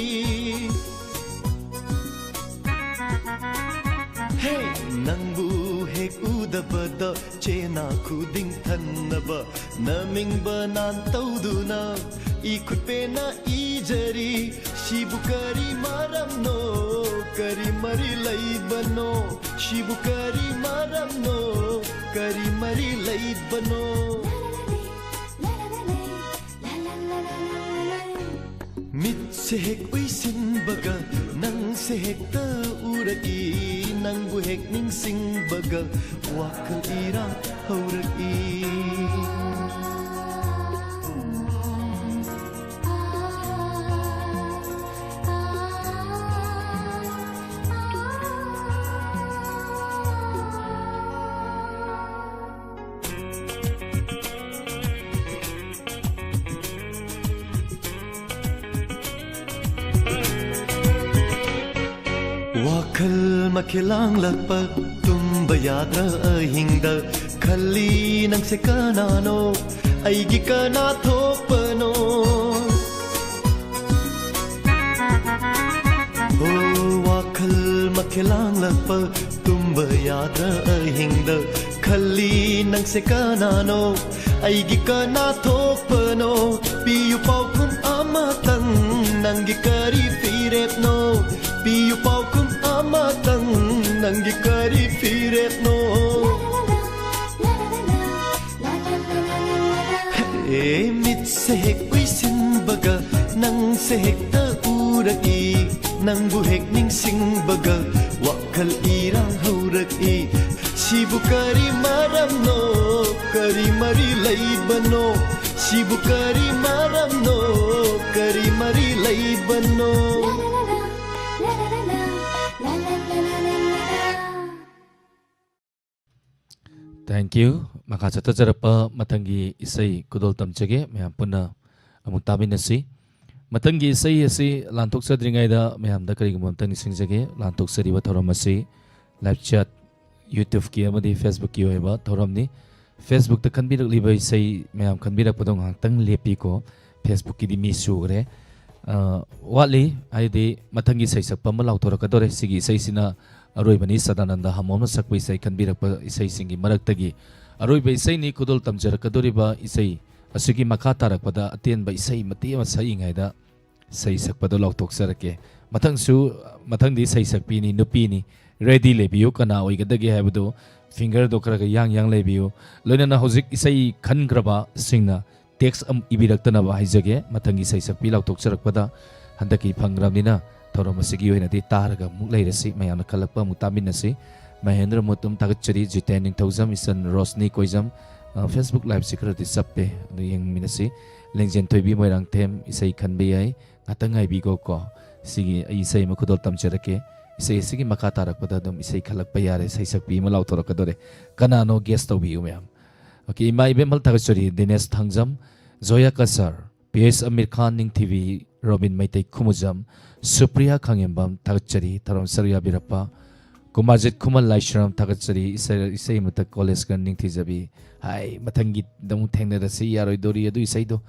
ꯍꯦ, ꯅꯪꯕꯨ ꯍꯦꯛ ꯎꯗꯕꯗ ꯆꯦꯅꯥ ꯈꯨꯗꯤꯡ ꯊꯟꯅꯕ ꯅꯝꯅꯤꯡꯕ ꯅꯥꯟ ꯇꯧꯗꯨꯅ ꯏ ꯈꯨꯠ ꯄꯦꯟꯅ ꯏꯖꯔꯤ꯫ ꯁꯤꯕꯨ ꯀꯔꯤ ꯃꯔꯝꯅꯣ, ꯀꯔꯤ ꯃꯔꯤ ꯂꯩꯕꯅꯣ? ꯁꯤꯕꯨ ꯀꯔꯤ ꯃꯔꯝꯅꯣ, ꯀꯔꯤ ꯃꯔꯤ ꯂꯩꯕꯅꯣ? ꯃꯤꯠꯁꯦ ꯍꯦꯛ ꯎꯏꯁꯤꯟꯕꯒ ꯅꯪꯁꯦ ꯍꯦꯛꯇ ꯎꯔꯛꯏ꯫ ꯅꯪꯕꯨ ꯍꯦꯛ ꯅꯤꯡꯁꯤꯡꯕꯒ ꯋꯥꯈꯜ ꯏꯔꯥꯡ ꯍꯧꯔꯛꯏ꯫ ꯋꯥꯈꯜ ꯃꯈꯦꯜ ꯂꯥꯡꯂꯛꯄ ꯇꯨꯝꯕ ꯌꯥꯗ꯭ꯔ ꯑꯍꯤꯡꯗ ꯈꯜꯂꯤ ꯅꯪꯁꯦ ꯀꯅꯥꯅꯣ? ꯑꯩꯒꯤ ꯀꯅꯥ ꯊꯣꯛꯄꯅꯣ? ꯍꯣ, ꯋꯥꯈꯜ ꯃꯈꯦꯜ ꯂꯥꯡꯂꯛꯄ ꯇꯨꯝꯕ ꯌꯥꯗ꯭ꯔ ꯑꯍꯤꯡꯗ ꯈꯜꯂꯤ ꯅꯪꯁꯦ ꯀꯅꯥꯅꯣ? ꯑꯩꯒꯤ ꯀꯅꯥ ꯊꯣꯛꯄꯅꯣ? ꯄꯤꯌꯨ ꯄꯥꯎꯈꯨꯝ ꯑꯃꯇꯪ, ꯅꯪꯒꯤ ꯀꯔꯤ ꯐꯤꯔꯦꯞꯅꯣ? ꯄꯤꯌꯨ ꯄꯥꯎꯈꯨꯝ ꯑꯃꯇꯪ, ꯅꯪꯒꯤ ꯀꯔꯤ ꯐꯤꯔꯦꯞꯅꯣ? ꯑꯦ, ꯃꯤꯠꯁꯦ ꯍꯦꯛ ꯎꯏꯁꯤꯟꯕꯒ ꯅꯪꯁꯦ ꯍꯦꯛꯇ ꯎꯔꯛꯏ꯫ ꯅꯪꯕꯨ ꯍꯦꯛ ꯅꯤꯡꯁꯤꯡꯕꯒ ꯋꯥꯈꯜ ꯏꯔꯥꯡ ꯍꯧꯔꯛꯏ꯫ ꯁꯤꯕꯨ ꯀꯔꯤ ꯃꯔꯝꯅꯣ, ꯀꯔꯤ ꯃꯔꯤ ꯂꯩꯕꯅꯣ? ꯁꯤꯕꯨ ꯀꯔꯤ ꯃꯔꯝꯅꯣ, ꯀꯔꯤ ꯃꯔꯤ ꯂꯩꯕꯅꯣ? Thank you. ꯃꯈꯥ ꯆꯠꯊꯖꯔꯛꯄ ꯃꯊꯪꯒꯤ ꯏꯁꯩ ꯈꯨꯗꯣꯜ ꯇꯝꯖꯒꯦ꯫ ꯃꯌꯥꯝ ꯄꯨꯟꯅ ꯑꯃꯨꯛ ꯇꯥꯃꯤꯟꯅꯁꯤ꯫ ꯃꯊꯪꯒꯤ ꯏꯁꯩ ꯑꯁꯤ ꯂꯥꯟꯊꯣꯛꯆꯗ꯭ꯔꯤꯉꯩꯗ ꯃꯌꯥꯝꯗ ꯀꯔꯤꯒꯨꯝꯕ ꯑꯝꯇ ꯅꯤꯡꯁꯤꯡꯖꯒꯦ꯫ ꯂꯥꯟꯊꯣꯛꯆꯔꯤꯕ ꯊꯧꯔꯝ ꯑꯁꯤ live chat, YouTube-ꯀꯤ ꯑꯃꯗꯤ Facebook-ꯀꯤ ꯑꯣꯏꯕ ꯊꯧꯔꯝꯅꯤ꯫ Facebook-ꯇ ꯈꯟꯕꯤꯔꯛꯂꯤꯕ ꯏꯁꯩ ꯃꯌꯥꯝ ꯈꯟꯕꯤꯔꯛꯄꯗꯣ ꯉꯥꯏꯍꯥꯛꯇꯪ ꯂꯦꯞꯄꯤꯀꯣ꯫ Facebook-ꯀꯤꯗꯤ ꯃꯤ ꯁꯨꯈ꯭ꯔꯦ꯫ ꯑ, ꯋꯥꯠꯂꯤ, ꯍꯥꯏꯗꯤ ꯃꯊꯪꯒꯤ ꯏꯁꯩ ꯁꯛꯄ ꯑꯃ ꯂꯥꯎꯊꯣꯔꯛꯀꯗꯧꯔꯦ꯫ ꯁꯤꯒꯤ ꯏꯁꯩꯁꯤꯅ ꯑꯔꯣꯏꯕꯅꯤ, ꯁꯗꯥꯅꯟꯗ ꯍꯥꯃꯣꯝꯅ ꯁꯛꯄ ꯏꯁꯩ, ꯈꯟꯕꯤꯔꯛꯄ ꯏꯁꯩꯁꯤꯡꯒꯤ ꯃꯔꯛꯇꯒꯤ ꯑꯔꯣꯏꯕ ꯏꯁꯩꯅꯤ꯫ ꯈꯨꯗꯣꯜ ꯇꯝꯖꯔꯛꯀꯗꯧꯔꯤꯕ ꯏꯁꯩ ꯑꯁꯤꯒꯤ ꯃꯈꯥ ꯇꯥꯔꯛꯄꯗ ꯑꯇꯦꯟꯕ ꯏꯁꯩ ꯃꯇꯦꯛ ꯑꯃ ꯁꯛꯏꯉꯩꯗ ꯏꯁꯩ ꯁꯛꯄꯗꯣ ꯂꯥꯎꯊꯣꯛꯆꯔꯛꯀꯦ꯫ ꯃꯊꯪꯁꯨ, ꯃꯊꯪꯗꯤ ꯏꯁꯩ ꯁꯛꯄꯤꯅꯤ, ꯅꯨꯄꯤꯅꯤ꯫ Ready ꯂꯩꯕꯤꯌꯨ, ꯀꯅꯥ ꯑꯣꯏꯒꯗꯒꯦ ꯍꯥꯏꯕꯗꯨ꯫ Finger-ꯗꯣ ꯈꯔ ꯈꯔ ꯌꯥꯡ ꯌꯥꯡ ꯂꯩꯕꯤꯌꯨ꯫ ꯂꯣꯏꯅꯅ ꯍꯧꯖꯤꯛ ꯏꯁꯩ ꯈꯟꯈ꯭ꯔꯕꯁꯤꯡꯅ text ꯑꯃ ꯏꯕꯤꯔꯛꯇꯅꯕ ꯍꯥꯏꯖꯒꯦ꯫ ꯃꯊꯪꯒꯤ ꯏꯁꯩ ꯁꯛꯄꯤ ꯂꯥꯎꯊꯣꯛꯆꯔꯛꯄꯗ ꯍꯟꯗꯛꯀꯤ ꯐꯪꯈ꯭ꯔꯕꯅꯤꯅ ꯊꯧꯔꯝ ꯑꯁꯤꯒꯤ ꯑꯣꯏꯅꯗꯤ ꯇꯥꯔꯒ ꯑꯃꯨꯛ ꯂꯩꯔꯁꯤ꯫ ꯃꯌꯥꯝꯅ ꯈꯜꯂꯛꯄ ꯑꯃꯨꯛ ꯇꯥꯃꯤꯟꯅꯁꯤ꯫ ꯃꯍꯦꯟꯗ꯭ꯔ ꯃꯨꯇꯨꯝ ꯊꯥꯒꯠꯆꯔꯤ, ꯖꯤꯇꯦꯟ ꯅꯤꯡꯊꯧꯖꯝ, ꯏꯆꯟ ꯔꯣꯁꯅꯤ ꯀꯣꯏꯖꯝ꯫ ꯑ, Facebook Live-ꯁꯤ ꯈꯔꯗꯤ ꯆꯞꯄꯦ, ꯑꯗꯨ ꯌꯦꯡꯃꯤꯟꯅꯁꯤ꯫ ꯂꯦꯡꯖꯦꯟ ꯊꯣꯏꯕꯤ ꯃꯣꯏꯔꯥꯡꯊꯦꯝ ꯏꯁꯩ ꯈꯟꯕ ꯌꯥꯏ꯫ ꯉꯥꯛꯇꯪ ꯉꯥꯏꯕꯤꯈꯣꯀꯣ꯫ ꯁꯤꯒꯤ ꯑꯩ ꯏꯁꯩ ꯑꯃ ꯈꯨꯗꯣꯜ ꯇꯝꯖꯔꯛꯀꯦ꯫ ꯏꯁꯩ ꯑꯁꯤꯒꯤ ꯃꯈꯥ ꯇꯥꯔꯛꯄꯗ ꯑꯗꯨꯝ ꯏꯁꯩ ꯈꯜꯂꯛꯄ ꯌꯥꯔꯦ, ꯏꯁꯩ ꯁꯛꯄꯤ ꯑꯃ ꯂꯥꯎꯊꯣꯔꯛꯀꯗꯣꯔꯦ꯫ ꯀꯅꯥꯅꯣ guess ꯇꯧꯕꯤꯌꯨ ꯃꯌꯥꯝ꯫ Okay, ꯏꯃꯥ ꯏꯕꯦꯝꯃ ꯊꯥꯒꯠꯆꯔꯤ, ꯗꯤꯅꯦꯁ ꯊꯥꯡꯖꯝ, ꯖꯣꯌꯥ ꯀꯁꯔ, ꯄꯤ ꯑꯦꯁ ꯑꯃꯤꯔ ꯈꯥꯟ ꯅꯤꯡꯊꯤꯕꯤ, ꯔꯣꯕꯤꯟ ꯃꯩꯇꯩ ꯈꯨꯃꯨꯖꯝ, ꯁꯨꯄ꯭ꯔꯤꯌꯥ ꯈꯥꯉꯦꯝꯕꯝ ꯊꯥꯒꯠꯆꯔꯤ, ꯊꯧꯔꯝ ꯁꯔꯨꯛ ꯌꯥꯕꯤꯔꯛꯄ, ꯀꯨꯃꯥꯔꯖꯤꯠ ꯈꯨꯃꯟ ꯂꯥꯏꯁ꯭ꯔꯝ ꯊꯥꯒꯠꯆꯔꯤ, ꯏꯁꯩ, ꯏꯁꯩ ꯑꯃꯇ ꯀꯣꯂꯦꯖꯀ ꯅꯤꯡꯊꯤꯖꯕꯤ꯫ ꯍꯥꯏ, ꯃꯊꯪꯒꯤꯗ ꯑꯃꯨꯛ ꯊꯦꯡꯅꯔꯁꯤ, ꯌꯥꯔꯣꯏꯗꯣꯔꯤ ꯑꯗꯨ ꯏꯁꯩꯗꯣ꯫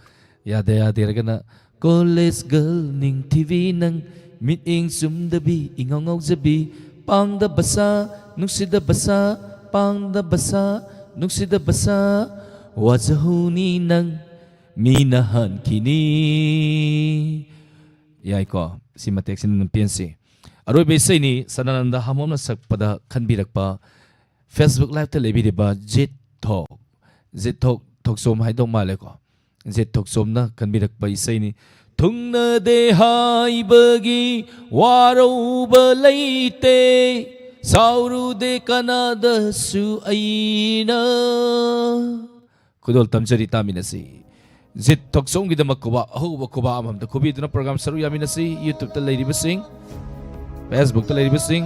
ꯌꯥꯗ ꯌꯥꯗꯦ ꯍꯥꯏꯔꯒꯅ, college girl ꯅꯤꯡꯊꯤꯕꯤ ꯅꯪ, ꯃꯤꯠꯌꯦꯡ ꯆꯨꯝꯗꯕꯤ, ꯏꯉꯥꯎ ꯉꯥꯎꯖꯕꯤ, ꯄꯥꯡꯗꯕ ꯁꯥ, ꯅꯨꯡꯁꯤꯗꯕ ꯁꯥ, ꯄꯥꯡꯗꯕ ꯁꯥ, ꯅꯨꯡꯁꯤꯗꯕ ꯁꯥ, ꯋꯥꯖꯍꯧꯅꯤ ꯅꯪ, ꯃꯤꯅ ꯍꯟꯈꯤꯅꯤ꯫ ꯌꯥꯏꯀꯣ? ꯁꯤ ꯃꯇꯦꯛꯁꯤꯅ ꯑꯗꯨꯝ ꯄꯦꯟꯁꯤ꯫ ꯑꯔꯣꯏꯕ ꯏꯁꯩꯅꯤ, ꯁꯗꯥꯅꯟꯗ ꯍꯥꯃꯣꯝꯅ ꯁꯛꯄꯗ ꯈꯟꯕꯤꯔꯛꯄ, Facebook Live-ꯇ ꯂꯩꯕꯤꯔꯤꯕ ꯖꯤꯠ ꯊꯣꯛ, ꯖꯤꯠ ꯊꯣꯛ, ꯊꯣꯛꯆꯣꯝ ꯍꯥꯏꯗꯧ ꯃꯥꯜꯂꯦꯀꯣ꯫ ꯖꯤꯠ ꯊꯣꯛꯆꯣꯝꯅ ꯈꯟꯕꯤꯔꯛꯄ ꯏꯁꯩꯅꯤ꯫ ꯊꯨꯡꯅꯗꯦ ꯍꯥꯏꯕꯒꯤ ꯋꯥꯔꯧꯕ ꯂꯩꯇꯦ, ꯁꯥꯎꯔꯨꯗꯦ ꯀꯅꯥꯗꯁꯨ ꯑꯩꯅ꯫ ꯈꯨꯗꯣꯜ ꯇꯝꯖꯔꯤ, ꯇꯥꯃꯤꯟꯅꯁꯤ꯫ ꯖꯤꯠ ꯊꯣꯛꯆꯣꯝꯒꯤꯗꯃꯛ ꯈꯨꯕꯥꯛ, ꯑꯍꯧꯕ ꯈꯨꯕꯥꯛ ꯑꯃꯃꯝꯗ ꯈꯨꯕꯤꯗꯨꯅ program ꯁꯔꯨꯛ ꯌꯥꯃꯤꯟꯅꯁꯤ꯫ YouTube-ꯇ ꯂꯩꯔꯤꯕꯁꯤꯡ, Facebook-ꯇ ꯂꯩꯔꯤꯕꯁꯤꯡ,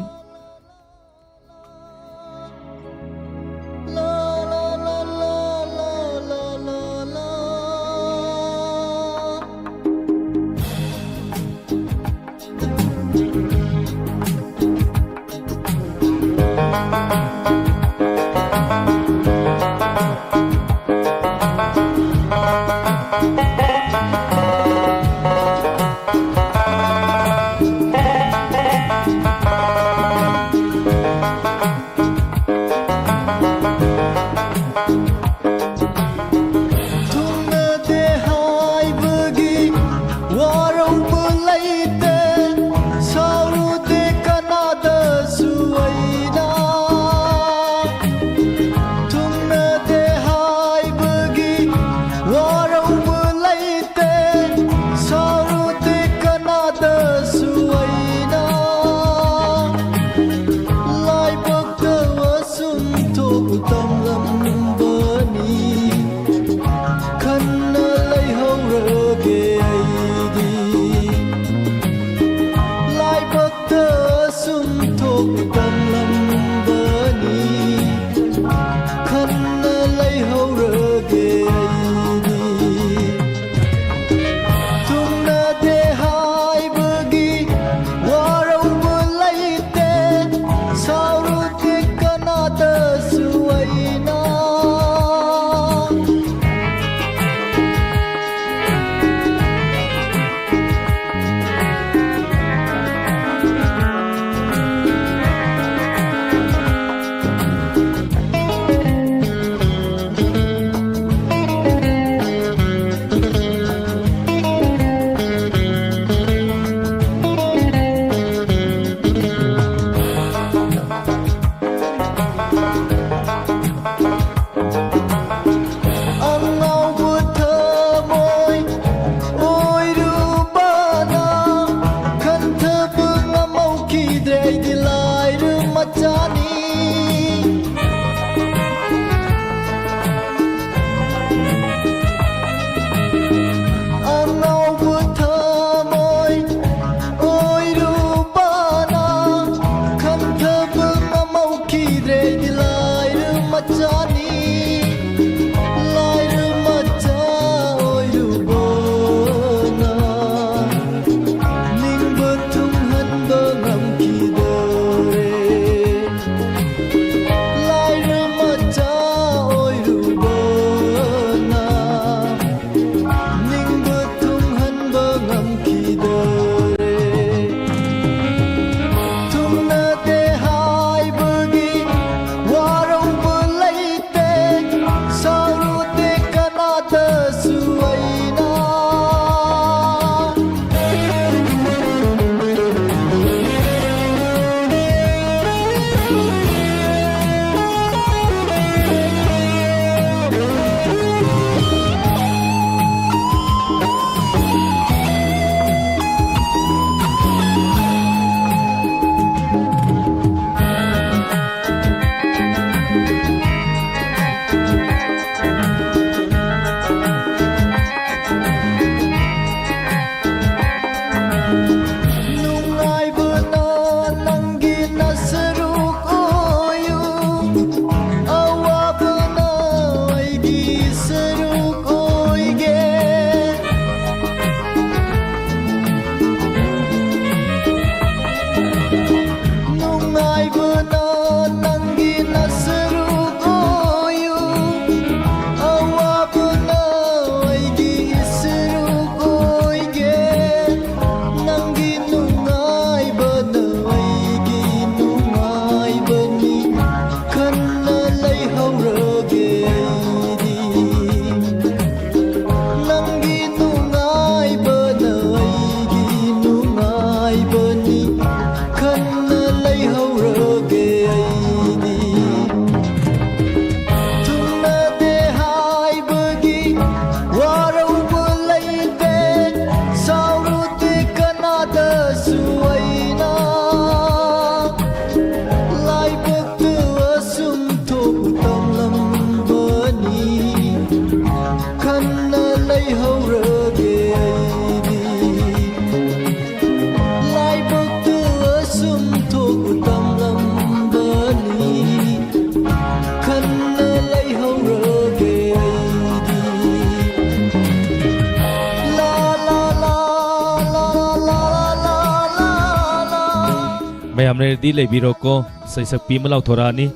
ꯌꯥꯝ ꯂꯩꯔꯗꯤ ꯂꯩꯕꯤꯔꯣꯀꯣ꯫ ꯁꯩꯁꯛꯄꯤ ꯑꯃ ꯂꯥꯎꯊꯣꯔꯛꯑꯅꯤ꯫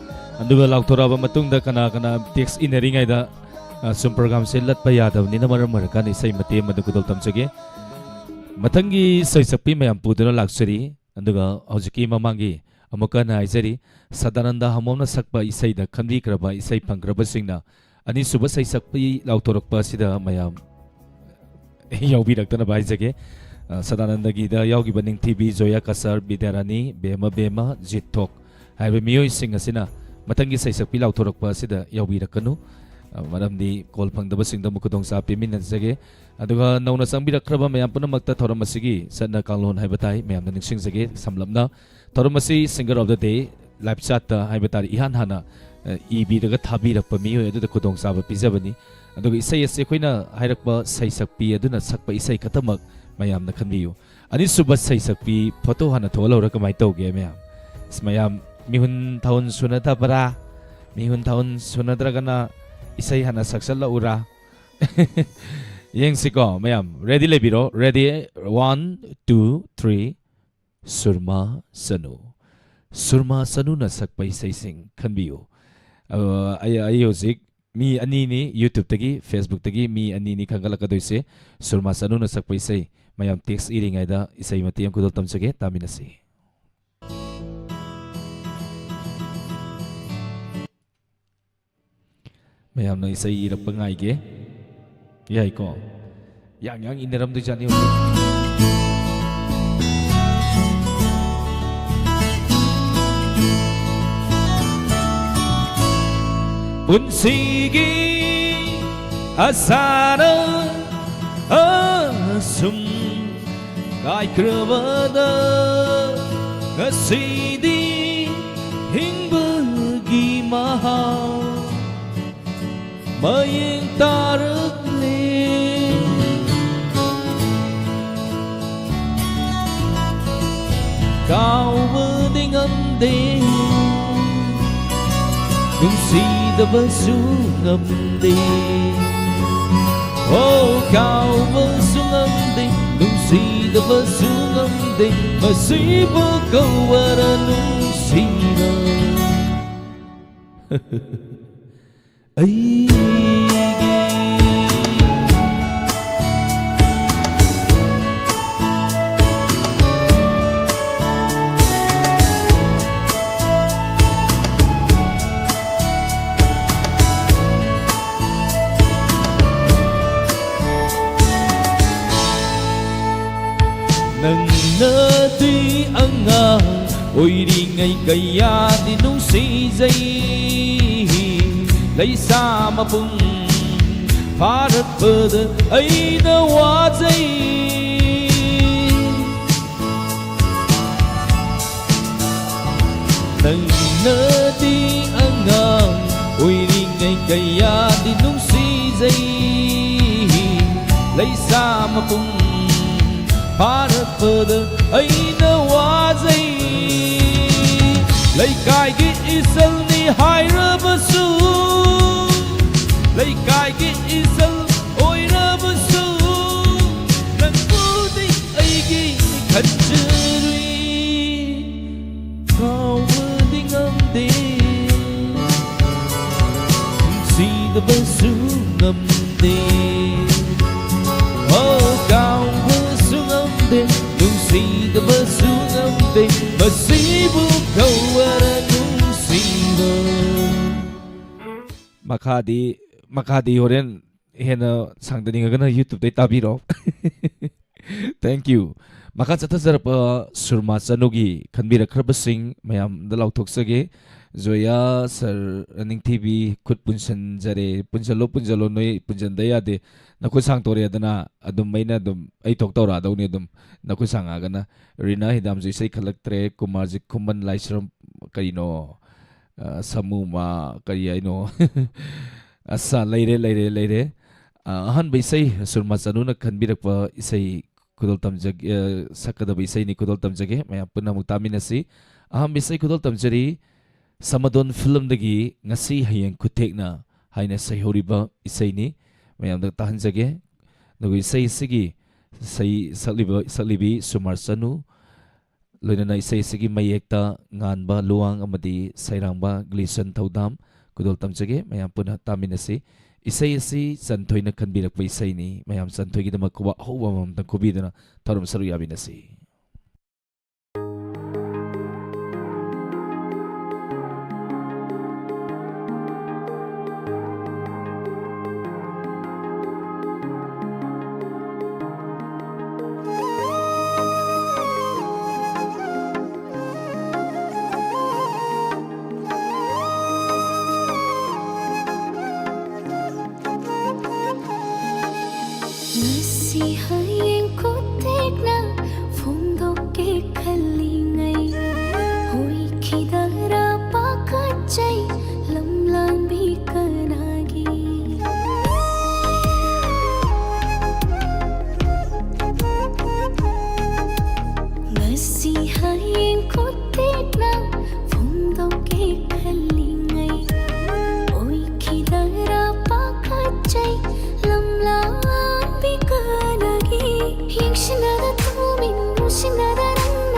ꯑꯗꯨꯒ ꯂꯥꯎꯊꯣꯔꯛꯑꯕ ꯃꯇꯨꯡꯗ ꯀꯅꯥ ꯀꯅꯥ text ꯏꯟꯅꯔꯤꯉꯩꯗ, ꯑ, ꯁꯨꯝ programꯁꯦ ꯂꯠꯄ ꯌꯥꯗꯕꯅꯤꯅ ꯃꯔꯝ ꯑꯣꯏꯔꯀꯥꯟꯗ ꯏꯁꯩ ꯃꯇꯦꯛ ꯑꯃꯗ ꯈꯨꯗꯣꯜ ꯇꯝꯖꯒꯦ꯫ ꯃꯊꯪꯒꯤ ꯁꯩꯁꯛꯄꯤ ꯃꯌꯥꯝ ꯄꯨꯗꯨꯅ ꯂꯥꯛꯆꯔꯤ꯫ ꯑꯗꯨꯒ ꯍꯧꯖꯤꯛꯀꯤ ꯃꯃꯥꯡꯒꯤ ꯑꯃꯨꯛꯀ ꯍꯟꯅ ꯍꯥꯏꯖꯔꯤ, ꯁꯗꯥꯅꯟꯗ ꯍꯥꯃꯣꯝꯅ ꯁꯛꯄ ꯏꯁꯩꯗ ꯈꯟꯕꯤꯈ꯭ꯔꯕ ꯏꯁꯩ ꯐꯪꯈ꯭ꯔꯕꯁꯤꯡꯅ ꯑꯅꯤꯁꯨꯕ ꯁꯩꯁꯛꯄꯤ ꯂꯥꯎꯊꯣꯔꯛꯄ ꯑꯁꯤꯗ ꯃꯌꯥꯝ ꯌꯥꯎꯕꯤꯔꯛꯇꯅꯕ ꯍꯥꯏꯖꯒꯦ꯫ ꯑ, ꯁꯗꯥꯅꯟꯗꯒꯤꯗ ꯌꯥꯎꯈꯤꯕ ꯅꯤꯡꯊꯤꯕꯤ, ꯖꯣꯌꯥ ꯀꯁꯔ, ꯕꯤꯗ꯭ꯌꯥꯔꯥꯅꯤ, ꯕꯦꯃ ꯕꯦꯃ, ꯖꯤꯠꯊꯣꯛ ꯍꯥꯏꯕ ꯃꯤꯑꯣꯏꯁꯤꯡ ꯑꯁꯤꯅ ꯃꯊꯪꯒꯤ ꯁꯩꯁꯛꯄꯤ ꯂꯥꯎꯊꯣꯔꯛꯄ ꯑꯁꯤꯗ ꯌꯥꯎꯕꯤꯔꯛꯀꯅꯨ꯫ ꯑ, ꯃꯔꯝꯗꯤ call ꯐꯪꯗꯕꯁꯤꯡꯗ ꯑꯃꯨꯛ ꯈꯨꯗꯣꯡꯆꯥꯕ ꯄꯤꯃꯤꯟꯅꯖꯒꯦ꯫ ꯑꯗꯨꯒ ꯅꯧꯅ ꯆꯪꯕꯤꯔꯛꯈ꯭ꯔꯕ ꯃꯌꯥꯝ ꯄꯨꯝꯅꯃꯛꯇ ꯊꯧꯔꯝ ꯑꯁꯤꯒꯤ ꯆꯠꯅ ꯀꯥꯡꯂꯣꯟ ꯍꯥꯏꯕ ꯇꯥꯏ, ꯃꯌꯥꯝꯗ ꯅꯤꯡꯁꯤꯡꯖꯒꯦ꯫ ꯁꯝꯂꯞꯅ, ꯊꯧꯔꯝ ꯑꯁꯤ Singer of the Day live chatꯇ ꯍꯥꯏꯕ ꯇꯥꯔꯦ, ꯏꯍꯥꯟ ꯍꯥꯟꯅ, ꯑ, ꯏꯕꯤꯔꯒ ꯊꯥꯕꯤꯔꯛꯄ ꯃꯤꯑꯣꯏ ꯑꯗꯨꯗ ꯈꯨꯗꯣꯡꯆꯥꯕ ꯄꯤꯖꯕꯅꯤ꯫ ꯑꯗꯨꯒ ꯏꯁꯩ ꯑꯁꯤ ꯑꯩꯈꯣꯏꯅ ꯍꯥꯏꯔꯛꯄ ꯁꯩꯁꯛꯄꯤ ꯑꯗꯨꯅ ꯁꯛꯄ ꯏꯁꯩ ꯈꯛꯇꯃꯛ ꯃꯌꯥꯝꯅ ꯈꯟꯕꯤꯌꯨ꯫ ꯑꯅꯤꯁꯨꯕ ꯁꯩꯁꯛꯄꯤ photo ꯍꯥꯟꯅ ꯊꯣꯛꯍꯜꯂꯧꯔꯥ, ꯀꯃꯥꯏꯅ ꯇꯧꯒꯦ ꯃꯌꯥꯝ? ꯑꯁ, ꯃꯌꯥꯝ ꯃꯤꯍꯨꯟ ꯊꯥꯍꯨꯟ ꯁꯨꯅꯗꯕ꯭ꯔꯥ? ꯃꯤꯍꯨꯟ ꯊꯥꯍꯨꯟ ꯁꯨꯅꯗ꯭ꯔꯒꯅ ꯏꯁꯩ ꯍꯥꯟꯅ ꯁꯛꯆꯜꯂꯛꯎꯔꯥ? ꯌꯦꯡꯁꯤꯀꯣ ꯃꯌꯥꯝ, ready ꯂꯩꯕꯤꯔꯣ꯫ Ready, one, two, three꯫ ꯁꯨꯔꯃꯥ ꯁꯅꯨ꯫ ꯁꯨꯔꯃꯥ ꯁꯅꯨꯅ ꯁꯛꯄ ꯏꯁꯩꯁꯤꯡ ꯈꯟꯕꯤꯌꯨ꯫ ꯑ, ꯑꯩ, ꯑꯩ ꯍꯧꯖꯤꯛ ꯃꯤ ꯑꯅꯤꯅꯤ YouTubeꯇꯒꯤ, Facebookꯇꯒꯤ ꯃꯤ ꯑꯅꯤꯅꯤ ꯈꯟꯒꯠꯂꯛꯀꯗꯣꯏꯁꯦ꯫ ꯁꯨꯔꯃꯥ ꯁꯅꯨꯅ ꯁꯛꯄ ꯏꯁꯩ꯫ ꯃꯌꯥꯝ text ꯏꯔꯤꯉꯩꯗ ꯏꯁꯩ ꯃꯇꯦꯛ ꯑꯃ ꯈꯨꯗꯣꯜ ꯇꯝꯖꯒꯦ, ꯇꯥꯃꯤꯟꯅꯁꯤ꯫ ꯃꯌꯥꯝꯅ ꯏꯁꯩ ꯏꯔꯛꯄ ꯉꯥꯏꯒꯦ꯫ ꯌꯥꯏꯀꯣ? ꯌꯥꯡ ꯌꯥꯡ ꯏꯟꯅꯔꯝꯗꯣꯏꯖꯥꯠꯅꯤ ꯍꯧꯖꯤꯛ꯫ ꯄꯨꯟꯁꯤꯒꯤ ꯑꯁꯥꯅ ꯑꯁꯨꯝ ꯀꯥꯏꯈ꯭ꯔꯕꯗ ꯉꯁꯤꯗꯤ ꯍꯤꯡꯕꯒꯤ ꯃꯍꯥꯎ ꯃꯌꯦꯡ ꯇꯥꯔꯛꯂꯦ꯫ ꯀꯥꯎꯕꯗꯤ ꯉꯝꯗꯦ, ꯅꯨꯡꯁꯤꯗꯕꯁꯨ ꯉꯝꯗꯦ꯫ ꯑꯣ, ꯀꯥꯎꯕꯁꯨ ꯉꯝꯗꯦ, ꯅꯨꯡꯁꯤꯗꯕꯁꯨ ꯉꯝꯗꯦ꯫ ꯃꯁꯤꯕꯨ ꯀꯧꯕꯔ ꯅꯨꯡꯁꯤꯕ? ꯑꯩꯒꯤ ꯅꯪꯅꯗꯤ ꯑꯉꯥꯡ ꯑꯣꯏꯔꯤꯉꯩ ꯀꯌꯥꯗꯤ ꯅꯨꯡꯁꯤꯖꯩ꯫ ꯂꯩꯁꯥ ꯃꯄꯨꯡ ꯐꯥꯔꯛꯄꯗ ꯑꯩꯅ ꯋꯥꯖꯩ꯫ ꯅꯪꯅꯗꯤ ꯑꯉꯥꯡ ꯑꯣꯏꯔꯤꯉꯩ ꯀꯌꯥꯗꯤ ꯅꯨꯡꯁꯤꯖꯩ꯫ ꯂꯩꯁꯥ ꯃꯄꯨꯡ ꯐꯥꯔꯛꯄꯗ ꯑꯩꯅ ꯋꯥꯖꯩ꯫ ꯂꯩꯀꯥꯏꯒꯤ ꯏꯆꯜꯅꯤ ꯍꯥꯏꯔꯕꯁꯨ, ꯂꯩꯀꯥꯏꯒꯤ ꯏꯆꯜ ꯑꯣꯏꯔꯕꯁꯨ, ꯅꯪꯕꯨꯗꯤ ꯑꯩꯒꯤ ꯈꯟꯖꯔꯨꯏ꯫ ꯀꯥꯎꯕꯗꯤ ꯉꯝꯗꯦ, ꯅꯨꯡꯁꯤꯗꯕꯁꯨ ꯉꯝꯗꯦ꯫ ꯑꯣ, ꯀꯥꯎꯕꯁꯨ ꯉꯝꯗꯦ, ꯅꯨꯡꯁꯤꯗꯕꯁꯨ ꯉꯝꯗꯦ, ꯃꯁꯤꯕꯨ ꯀꯧꯕꯔ ꯅꯨꯡꯁꯤꯕ? ꯃꯈꯥꯗꯤ, ꯃꯈꯥꯗꯤ ꯍꯣꯔꯦꯟ ꯍꯦꯟꯅ ꯁꯥꯡꯗꯅꯤꯡꯉꯒꯅ YouTube-ꯇꯩ ꯇꯥꯕꯤꯔꯣ꯫ Thank you꯫ ꯃꯈꯥ ꯆꯠꯊꯖꯔꯛꯄ ꯁꯨꯔꯃꯥ ꯆꯅꯨꯒꯤ ꯈꯟꯕꯤꯔꯛꯈ꯭ꯔꯕꯁꯤꯡ ꯃꯌꯥꯝꯗ ꯂꯥꯎꯊꯣꯛꯆꯒꯦ꯫ ꯖꯣꯌꯥ ꯁꯔ, ꯅꯤꯡꯊꯤꯕꯤ, ꯈꯨꯠ ꯄꯨꯟꯁꯟꯖꯔꯦ꯫ ꯄꯨꯟꯁꯜꯂꯣ, ꯄꯨꯟꯁꯜꯂꯣ, ꯅꯣꯏ ꯄꯨꯟꯁꯟꯗ ꯌꯥꯗꯦ꯫ ꯅꯈꯨꯠ ꯁꯥꯡꯇꯣꯔꯛꯑꯦꯗꯅ ꯑꯗꯨꯝ ꯑꯩꯅ ꯑꯗꯨꯝ, ꯑꯩ ꯊꯣꯛ ꯇꯧꯔꯛꯑꯗꯧꯅꯤ ꯑꯗꯨꯝ, ꯅꯈꯨꯠ ꯁꯥꯡꯉꯛꯑꯒꯅ꯫ ꯔꯤꯅꯥ ꯍꯤꯗꯥꯝꯁꯨ ꯏꯁꯩ ꯈꯜꯂꯛꯇ꯭ꯔꯦ꯫ ꯀꯨꯃꯥꯔꯖꯤꯠ ꯈꯨꯃꯟ ꯂꯥꯏꯁ꯭ꯔꯝ, ꯀꯔꯤꯅꯣ? ꯑ, ꯁꯃꯨꯃ, ꯀꯔꯤ ꯍꯥꯏꯅꯣ? ꯑꯁ, ꯂꯩꯔꯦ, ꯂꯩꯔꯦ, ꯂꯩꯔꯦ꯫ ꯑ, ꯑꯍꯥꯟꯕ ꯏꯁꯩ, ꯁꯨꯔꯃꯥ ꯆꯅꯨꯅ ꯈꯟꯕꯤꯔꯛꯄ ꯏꯁꯩ ꯈꯨꯗꯣꯜ ꯇꯝꯖꯒꯦ, ꯑ, ꯁꯛꯀꯗꯕ ꯏꯁꯩꯅꯤ, ꯈꯨꯗꯣꯜ ꯇꯝꯖꯒꯦ꯫ ꯃꯌꯥꯝ ꯄꯨꯟꯅ ꯑꯃꯨꯛ ꯇꯥꯃꯤꯟꯅꯁꯤ꯫ ꯑꯍꯥꯟꯕ ꯏꯁꯩ ꯈꯨꯗꯣꯜ ꯇꯝꯖꯔꯤ, ꯁꯃꯥꯗꯣꯟ ꯐꯤꯂꯝꯗꯒꯤ ꯉꯁꯤ ꯍꯌꯦꯡ ꯈꯨꯠꯊꯦꯛꯅ ꯍꯥꯏꯅ ꯁꯩꯍꯧꯔꯤꯕ ꯏꯁꯩꯅꯤ꯫ ꯃꯌꯥꯝꯗ ꯇꯥꯍꯟꯖꯒꯦ꯫ ꯑꯗꯨꯒ ꯏꯁꯩ ꯑꯁꯤꯒꯤ ꯏꯁꯩ ꯁꯛꯂꯤꯕ, ꯁꯛꯂꯤꯕꯤ ꯁꯨꯃꯥꯔ ꯆꯅꯨ, ꯂꯣꯏꯅꯅ ꯏꯁꯩ ꯑꯁꯤꯒꯤ ꯃꯌꯦꯛꯇ ꯉꯥꯟꯕ ꯂꯨꯋꯥꯡ ꯑꯃꯗꯤ ꯁꯩꯔꯥꯡꯕ ꯒ꯭ꯂꯤꯁꯟ ꯊꯧꯗꯥꯝ ꯈꯨꯗꯣꯜ ꯇꯝꯖꯒꯦ꯫ ꯃꯌꯥꯝ ꯄꯨꯟꯅ ꯇꯥꯃꯤꯟꯅꯁꯤ꯫ ꯏꯁꯩ ꯑꯁꯤ ꯆꯟꯊꯣꯏꯅ ꯈꯟꯕꯤꯔꯛꯄ ꯏꯁꯩꯅꯤ꯫ ꯃꯌꯥꯝ ꯆꯟꯊꯣꯏꯒꯤꯗꯃꯛ ꯈꯨꯕꯥꯛ ꯑꯍꯧꯕ ꯑꯃꯃꯝꯇꯪ ꯈꯨꯕꯤꯗꯨꯅ ꯊꯧꯔꯝ ꯁꯔꯨꯛ ꯌꯥꯃꯤꯟꯅꯁꯤ꯫ ꯉꯁꯤ ꯍꯌꯦꯡ ꯈꯨꯠ ꯊꯦꯛꯅ ꯐꯣꯡꯗꯣꯛꯀꯦ ꯈꯜꯂꯤꯉꯩ, ꯑꯣꯏꯈꯤꯗꯔꯥ ꯄꯥꯈꯠꯆꯩ ꯂꯝꯂꯥꯟꯕꯤ ꯀꯅꯥꯒꯤ? ꯉꯁꯤ ꯍꯌꯦꯡ ꯈꯨꯠ ꯊꯦꯛꯅ ꯐꯣꯡꯗꯣꯛꯀꯦ ꯈꯜꯂꯤꯉꯩ, ꯑꯣꯏꯈꯤꯗꯔꯥ ꯄꯥꯈꯠꯆꯩ ꯂꯝꯂꯥꯟꯕꯤ ꯀꯅꯥꯒꯤ? ꯌꯦꯡꯁꯤꯟꯅꯗ ꯇꯨꯃꯤꯟ ꯅꯨꯡꯁꯤꯅꯗ ꯅꯪ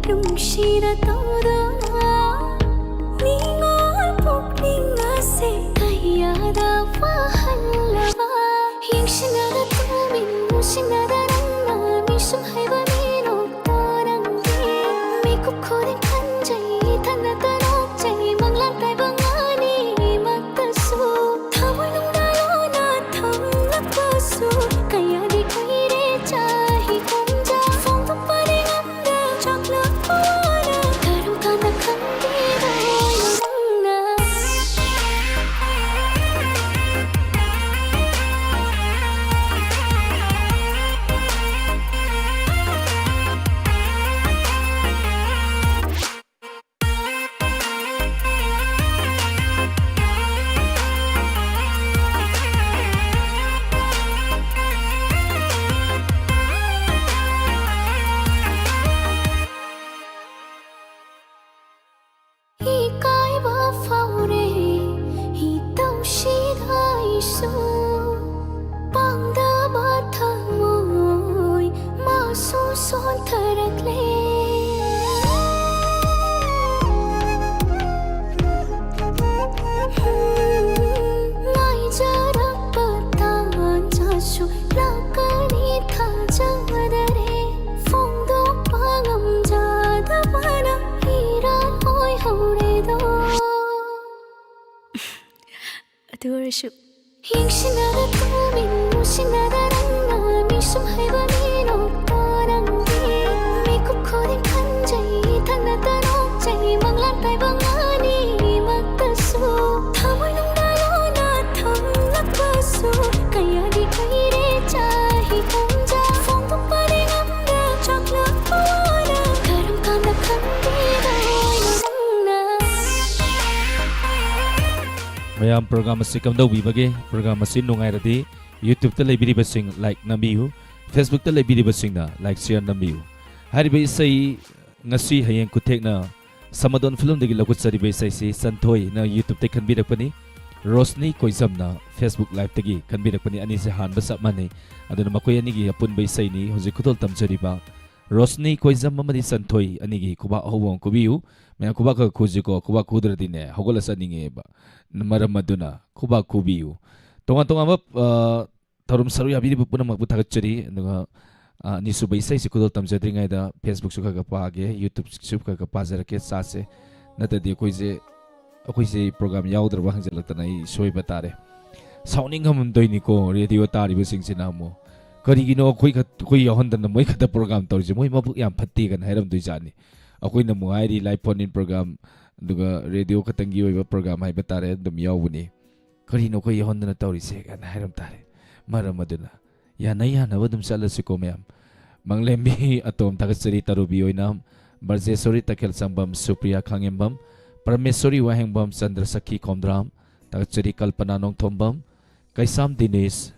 ꯅꯨꯡꯁꯤꯅ ꯇꯧꯗꯨꯅ ꯅꯤꯡꯉꯣꯜ ꯄꯨꯛꯅꯤꯡ ꯑꯁꯦ ꯀꯌꯥꯗ ꯋꯥꯍꯜꯂꯕ? ꯌꯦꯡꯁꯤꯟꯅꯗ ꯇꯨꯃꯤꯟ ꯃꯨꯁꯤꯟꯅꯗ ꯅꯪꯅ ꯃꯤꯁꯨꯝ ꯍꯩꯕ ꯃꯤꯅꯣꯛꯇꯣ ꯅꯪꯗꯤ ꯃꯤꯀꯨꯞ ꯈꯨꯗꯤꯡ ꯈꯟꯖꯩ ꯏꯊꯟꯗꯇ ꯅꯣꯛꯆꯩ ꯃꯪꯂꯥꯟ ꯇꯥꯏꯕꯪ ꯑꯅꯤꯃꯛꯇꯁꯨ ꯊꯃꯣꯏ ꯅꯨꯡꯗ ꯂꯣꯟꯅ ꯊꯝꯂꯛꯄꯁꯨ ꯀꯌꯥꯗꯤ ꯀꯨꯏꯔꯦ ꯆꯍꯤ ꯀꯨꯝꯖꯥ ꯐꯣꯡꯗꯣꯛꯄꯗꯤ ꯉꯝꯗ ꯆꯥꯛꯂꯛꯄ ꯋꯥꯅ ꯀꯔꯝ ꯀꯥꯟꯗ ꯈꯪꯈꯤꯗꯣꯏꯅꯣ ꯅꯪꯅ? ꯏꯀꯥꯏꯕ ꯐꯥꯎꯔꯦ ꯏꯇꯧꯁꯤꯗ ꯑꯩꯁꯨ ꯄꯥꯡꯗꯕ ꯊꯃꯣꯏ ꯃꯥꯁꯨ ꯁꯣꯟꯊꯔꯛꯂꯦ꯫ ꯉꯥꯏꯖꯔꯛꯄ ꯇꯥꯟꯖꯥꯁꯨ ꯂꯥꯛꯀꯅꯤ ꯊꯥꯖꯗꯔꯦ꯫ ꯐꯣꯡꯗꯣꯛꯄ ꯉꯝꯖꯗꯕꯅ ꯏꯔꯥꯜ ꯑꯣꯏꯍꯧꯔꯦꯗꯣ꯫ ꯑꯗꯨ ꯑꯣꯏꯔꯁꯨ ꯌꯦꯡꯁꯤꯟꯅꯗ ꯇꯨꯃꯤꯟ ꯃꯨꯁꯤꯟꯅꯗ ꯅꯪꯅ ꯃꯤꯁꯨꯝ ꯍꯩꯕ ꯃꯤꯅꯣꯛꯇꯣ ꯅꯪꯗꯤ ꯃꯤꯀꯨꯞ ꯈꯨꯗꯤꯡ ꯈꯟꯖꯩ ꯏꯊꯟꯗꯇ ꯅꯣꯛꯆꯩ ꯃꯪꯂꯥꯟ ꯇꯥꯏꯕꯪ ꯑꯅꯤꯃꯛꯇꯁꯨ ꯊꯃꯣꯏ ꯅꯨꯡꯗ ꯂꯣꯟꯅ ꯊꯝꯂꯛꯄꯁꯨ ꯀꯌꯥꯗꯤ ꯀꯨꯏꯔꯦ ꯆꯍꯤ ꯀꯨꯝꯖꯥ ꯐꯣꯡꯗꯣꯛꯄꯗꯤ ꯉꯝꯗ ꯆꯥꯛꯂꯛꯄ ꯋꯥꯅ ꯀꯔꯝ ꯀꯥꯟꯗ ꯈꯪꯈꯤꯗꯣꯏꯅꯣ ꯅꯪꯅ? ꯃꯌꯥꯝ program ꯑꯁꯤ ꯀꯝꯗꯧꯕꯤꯕꯒꯦ? Program ꯑꯁꯤ ꯅꯨꯡꯉꯥꯏꯔꯗꯤ YouTube-ꯇ ꯂꯩꯕꯤꯔꯤꯕꯁꯤꯡ like ꯅꯝꯕꯤꯌꯨ, Facebook-ꯇ ꯂꯩꯕꯤꯔꯤꯕꯁꯤꯡꯅ like share ꯅꯝꯕꯤꯌꯨ꯫ ꯍꯥꯏꯔꯤꯕ ꯏꯁꯩ ꯉꯁꯤ ꯍꯌꯦꯡ ꯈꯨꯊꯦꯛꯅ ꯁꯃꯥꯗꯣꯟ ꯐꯤꯂꯝꯗꯒꯤ ꯂꯧꯈꯠꯆꯔꯤꯕ ꯏꯁꯩꯁꯤ ꯁꯟꯊꯣꯏꯅ YouTube-ꯇ ꯈꯟꯕꯤꯔꯛꯄꯅꯤ, ꯔꯣꯁꯅꯤ ꯀꯣꯏꯖꯝꯅ Facebook Live-ꯇꯒꯤ ꯈꯟꯕꯤꯔꯛꯄꯅꯤ꯫ ꯑꯅꯤꯁꯦ ꯍꯥꯟꯕ ꯆꯞ ꯃꯥꯟꯅꯩ꯫ ꯑꯗꯨꯅ ꯃꯈꯣꯏ ꯑꯅꯤꯒꯤ ꯑꯄꯨꯟꯕ ꯏꯁꯩꯅꯤ ꯍꯧꯖꯤꯛ ꯈꯨꯗꯣꯜ ꯇꯝꯖꯔꯤꯕ꯫ ꯔꯣꯁꯅꯤ ꯀꯣꯏꯖꯝ ꯑꯃꯗꯤ ꯆꯟꯊꯣꯏ ꯑꯅꯤꯒꯤ ꯈꯨꯕꯥꯛ ꯑꯍꯧꯕ ꯑꯃ ꯈꯨꯕꯤꯌꯨ꯫ ꯃꯌꯥꯝ ꯈꯨꯕꯥꯛ ꯈꯔ ꯈꯨꯁꯤꯀꯣ, ꯈꯨꯕꯥꯛ ꯈꯨꯗ꯭ꯔꯗꯤꯅꯦ ꯍꯧꯒꯠꯂ ꯆꯠꯅꯤꯡꯉꯦꯕ꯫ ꯃꯔꯝ ꯑꯗꯨꯅ ꯈꯨꯕꯥꯛ ꯈꯨꯕꯤꯌꯨ꯫ ꯇꯣꯉꯥꯟ ꯇꯣꯉꯥꯟꯕ, ꯑ, ꯊꯧꯔꯝ ꯁꯔꯨꯛ ꯌꯥꯕꯤꯔꯤꯕ ꯄꯨꯝꯅꯃꯛꯄꯨ ꯊꯥꯒꯠꯆꯔꯤ꯫ ꯑꯗꯨꯒ, ꯑ, ꯑꯅꯤꯁꯨꯕ ꯏꯁꯩꯁꯤ ꯈꯨꯗꯣꯜ ꯇꯝꯖꯗ꯭ꯔꯤꯉꯩꯗ Facebookꯁꯨ ꯈꯔ ꯈꯔ ꯄꯥꯒꯦ, YouTubeꯁꯨ ꯈꯔ ꯈꯔ ꯄꯥꯖꯔꯛꯀꯦ, ꯆꯥꯁꯦ꯫ ꯅꯠꯇ꯭ꯔꯗꯤ ꯑꯩꯈꯣꯏꯁꯦ, ꯑꯩꯈꯣꯏꯁꯦ program ꯌꯥꯎꯗ꯭ꯔꯕ ꯍꯪꯖꯜꯂꯛꯇꯅ ꯑꯩ ꯁꯣꯏꯕ ꯇꯥꯔꯦ꯫ ꯁꯥꯎꯅꯤꯡꯉꯝꯗꯣꯏꯅꯤꯀꯣ radio ꯇꯥꯔꯤꯕꯁꯤꯡꯁꯤꯅ ꯑꯃꯨꯛ꯫ ꯀꯔꯤꯒꯤꯅꯣ ꯑꯩꯈꯣꯏ ꯈꯛ-, ꯑꯩꯈꯣꯏ ꯌꯥꯎꯍꯟꯗꯅ ꯃꯣꯏ ꯈꯛꯇ program ꯇꯧꯔꯤꯁꯦ, ꯃꯣꯏ ꯃꯕꯨꯛ ꯌꯥꯝ ꯐꯠꯇꯦ ꯀꯥꯏꯅ ꯍꯥꯏꯔꯝꯗꯣꯏꯖꯥꯠꯅꯤ꯫ ꯑꯩꯈꯣꯏꯅ ꯑꯃꯨꯛ ꯍꯥꯏꯔꯤ live phone in program, ꯑꯗꯨꯒ radio ꯈꯛꯇꯪꯒꯤ ꯑꯣꯏꯕ program ꯍꯥꯏꯕ ꯇꯥꯔꯦ, ꯑꯗꯨꯝ ꯌꯥꯎꯕꯅꯤ꯫ ꯀꯔꯤꯅꯣ ꯑꯩꯈꯣꯏ ꯌꯥꯎꯍꯟꯗꯅ ꯇꯧꯔꯤꯁꯦ ꯀꯥꯏꯅ ꯍꯥꯏꯔꯝ ꯇꯥꯔꯦ꯫ ꯃꯔꯝ ꯑꯗꯨꯅ ꯌꯥꯅ ꯌꯥꯅꯕ ꯑꯗꯨꯝ ꯆꯠꯂꯁꯤꯀꯣ ꯃꯌꯥꯝ꯫ ꯃꯪꯂꯦꯝꯕꯤ ꯑꯇꯣꯝ ꯊꯥꯒꯠꯆꯔꯤ ꯇꯔꯨꯕꯤ ꯑꯣꯏꯅ, ꯕ꯭ꯔꯖꯦꯁꯣꯔꯤ ꯇꯈꯦꯜ ꯆꯪꯕꯝ, ꯁꯨꯄ꯭ꯔꯤꯌꯥ ꯈꯥꯉꯦꯝꯕꯝ, ꯄ꯭ꯔꯃꯦꯁꯣꯔꯤ ꯋꯥꯍꯦꯡꯕꯝ, ꯆꯟꯗ꯭ꯔꯁꯈꯤ ꯈꯣꯝꯗ꯭ꯔꯥꯝ ꯊꯥꯒꯠꯆꯔꯤ, ꯀꯜꯄꯅꯥ ꯅꯣꯡꯊꯣꯝꯕꯝ, ꯀꯩꯁꯥꯝ ꯗꯤꯅꯦꯁ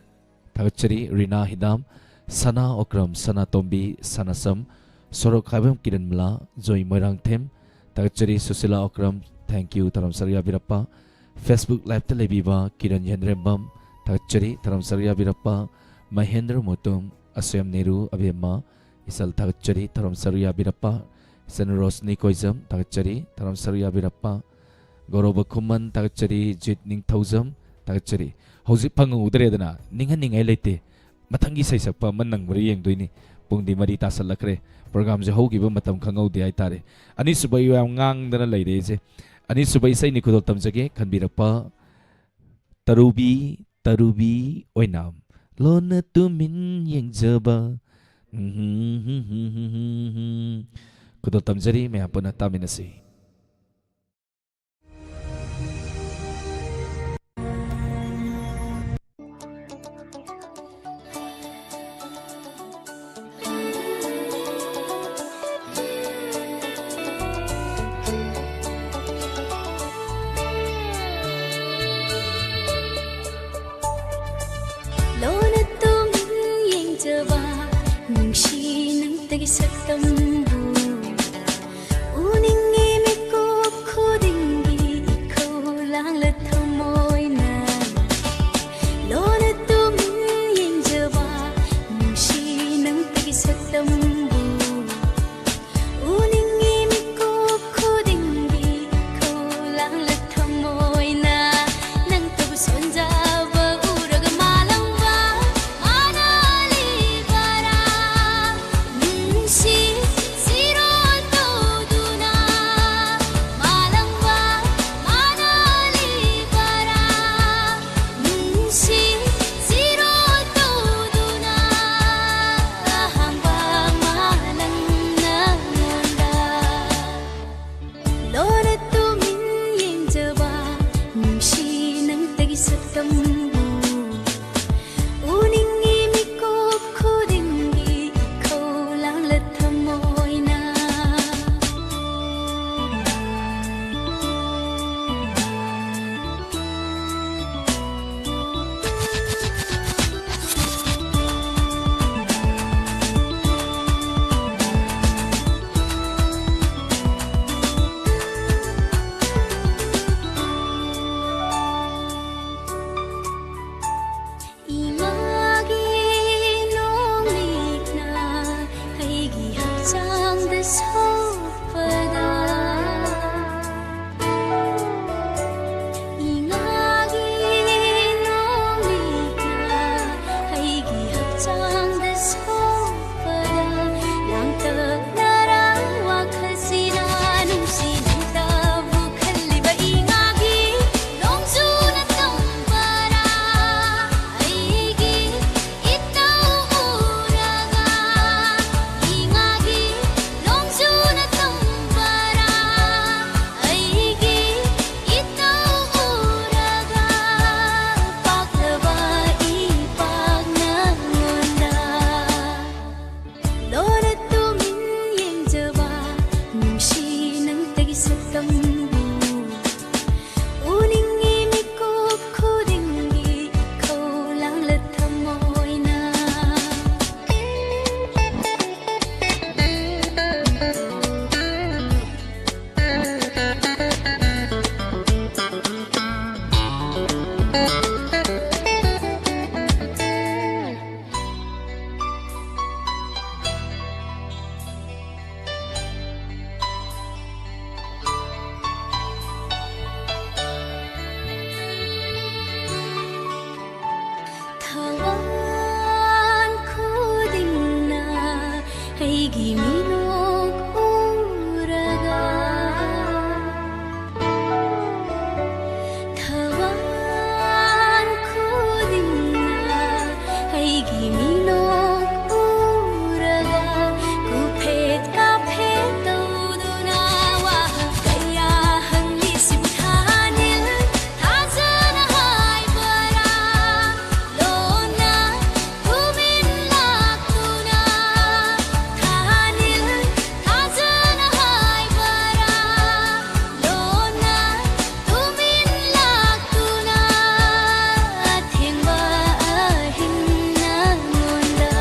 ꯊꯥꯒꯠꯆꯔꯤ, ꯔꯤꯅꯥ ꯍꯤꯗꯥꯝ, ꯁꯅꯥ ꯑꯣꯀ꯭ꯔꯝ, ꯁꯅꯥꯇꯣꯝꯕꯤ, ꯁꯅꯥꯁꯝ, ꯁꯣꯔꯣꯛ ꯈꯥꯏꯕꯝ ꯀꯤꯔꯟꯃꯂꯥ, ꯖꯣꯏ ꯃꯣꯏꯔꯥꯡꯊꯦꯝ ꯊꯥꯒꯠꯆꯔꯤ, ꯁꯨꯁꯤꯂꯥ ꯑꯣꯀ꯭ꯔꯝ, thank you, ꯊꯧꯔꯝ ꯁꯔꯨꯛ ꯌꯥꯕꯤꯔꯛꯄ꯫ Facebook liveꯇ ꯂꯩꯕꯤꯕ ꯀꯤꯔꯟ ꯌꯦꯟꯗ꯭ꯔꯦꯝꯕꯝ ꯊꯥꯒꯠꯆꯔꯤ, ꯊꯧꯔꯝ ꯁꯔꯨꯛ ꯌꯥꯕꯤꯔꯛꯄ꯫ ꯃꯍꯦꯟꯗ꯭ꯔ ꯃꯨꯇꯨꯝ, ꯑꯁꯣꯌꯝ ꯅꯦꯔꯨ, ꯑꯕꯦꯝꯃ, ꯏꯆꯜ ꯊꯥꯒꯠꯆꯔꯤ, ꯊꯧꯔꯝ ꯁꯔꯨꯛ ꯌꯥꯕꯤꯔꯛꯄ꯫ ꯏꯆꯟ ꯔꯣꯁꯅꯤ ꯀꯣꯏꯖꯝ ꯊꯥꯒꯠꯆꯔꯤ, ꯊꯧꯔꯝ ꯁꯔꯨꯛ ꯌꯥꯕꯤꯔꯛꯄ꯫ ꯒꯧꯔꯕ ꯈꯨꯃꯟ ꯊꯥꯒꯠꯆꯔꯤ, ꯖꯤꯠ ꯅꯤꯡꯊꯧꯖꯝ ꯊꯥꯒꯠꯆꯔꯤ꯫ ꯍꯧꯖꯤꯛ ꯐꯪꯍꯧꯗ꯭ꯔꯦꯗꯅ, ꯅꯤꯡꯍꯟꯅꯤꯡꯉꯥꯏ ꯂꯩꯇꯦ꯫ ꯃꯊꯪꯒꯤ ꯏꯁꯩ ꯁꯛꯄ ꯑꯃ ꯅꯪꯕ꯭ꯔꯥ ꯌꯦꯡꯗꯣꯏꯅꯤ꯫ ꯄꯨꯡꯗꯤ ꯃꯔꯤ ꯇꯥꯁꯜꯂꯛꯈ꯭ꯔꯦ꯫ Programꯁꯦ ꯍꯧꯈꯤꯕ ꯃꯇꯝ ꯈꯪꯍꯧꯗꯦ ꯍꯥꯏꯇꯥꯔꯦ꯫ ꯑꯅꯤꯁꯨꯕ ꯑꯩ ꯌꯥꯝ ꯉꯥꯡꯗꯅ ꯂꯩꯔꯦ ꯑꯩꯁꯦ꯫ ꯑꯅꯤꯁꯨꯕ ꯏꯁꯩꯅꯤ ꯈꯨꯗꯣꯜ ꯇꯝꯖꯒꯦ꯫ ꯈꯟꯕꯤꯔꯛꯄ ꯇꯔꯨꯕꯤ, ꯇꯔꯨꯕꯤ ꯑꯣꯏꯅꯥꯝ꯫ ꯂꯣꯟꯅ ꯇꯨꯃꯤꯟ ꯌꯦꯡꯖꯕ꯫ ꯈꯨꯗꯣꯜ ꯇꯝꯖꯔꯤ, ꯃꯌꯥꯝ ꯄꯨꯟꯅ ꯇꯥꯃꯤꯟꯅꯁꯤ꯫ ꯂꯣꯟꯅ ꯇꯨꯃꯤꯟ ꯌꯦꯡꯖꯕ ꯅꯨꯡꯁꯤ ꯅꯪꯇꯒꯤ ꯁꯛꯇꯝꯕꯨ ꯎꯅꯤꯡꯉꯤ ꯃꯤꯀꯨꯞ ꯈꯨꯗꯤꯡꯒꯤ ꯏꯈꯧ ꯂꯥꯡꯂ ꯊꯃꯣꯏꯅ ꯂꯣꯟꯅ ꯇꯨꯃꯤꯟ ꯌꯦꯡꯖꯕ ꯅꯨꯡꯁꯤ ꯅꯪꯇꯒꯤ ꯁꯛꯇꯝꯕꯨ ꯇꯝꯕꯨ ꯎꯅꯤꯡꯉꯤ ꯃꯤꯀꯨꯞ ꯈꯨꯗꯤꯡꯒꯤ ꯏꯈꯧ ꯂꯥꯡꯂ ꯊꯃꯣꯏꯅ꯫ ꯊꯋꯥꯟ ꯈꯨꯗꯤꯡꯅ ꯑꯩꯒꯤ ꯃꯤꯅꯣꯛ ꯎꯔꯒ, ꯊꯋꯥꯟ ꯈꯨꯗꯤꯡꯅ ꯑꯩꯒꯤ ꯃꯤꯅꯣꯛ ꯎꯔꯒ, ꯀꯨꯐꯦꯠ ꯀꯥꯐꯦꯠ ꯇꯧꯗꯨꯅ ꯋꯥꯍꯪ ꯀꯌꯥ ꯍꯪꯂꯤ꯫ ꯁꯤꯝꯊꯥꯅꯤꯜ ꯊꯥꯖꯅ ꯍꯥꯏꯕꯔꯥ? ꯂꯣꯟꯅ ꯇꯨꯃꯤꯟ ꯂꯥꯛꯇꯨꯅ, ꯊꯥꯅꯤꯜ ꯊꯥꯖꯅ ꯍꯥꯏꯕꯔꯥ? ꯂꯣꯟꯅ ꯇꯨꯃꯤꯟ ꯂꯥꯛꯇꯨꯅ ꯑꯊꯦꯡꯕ ꯑꯍꯤꯡ ꯅꯉꯣꯟꯗ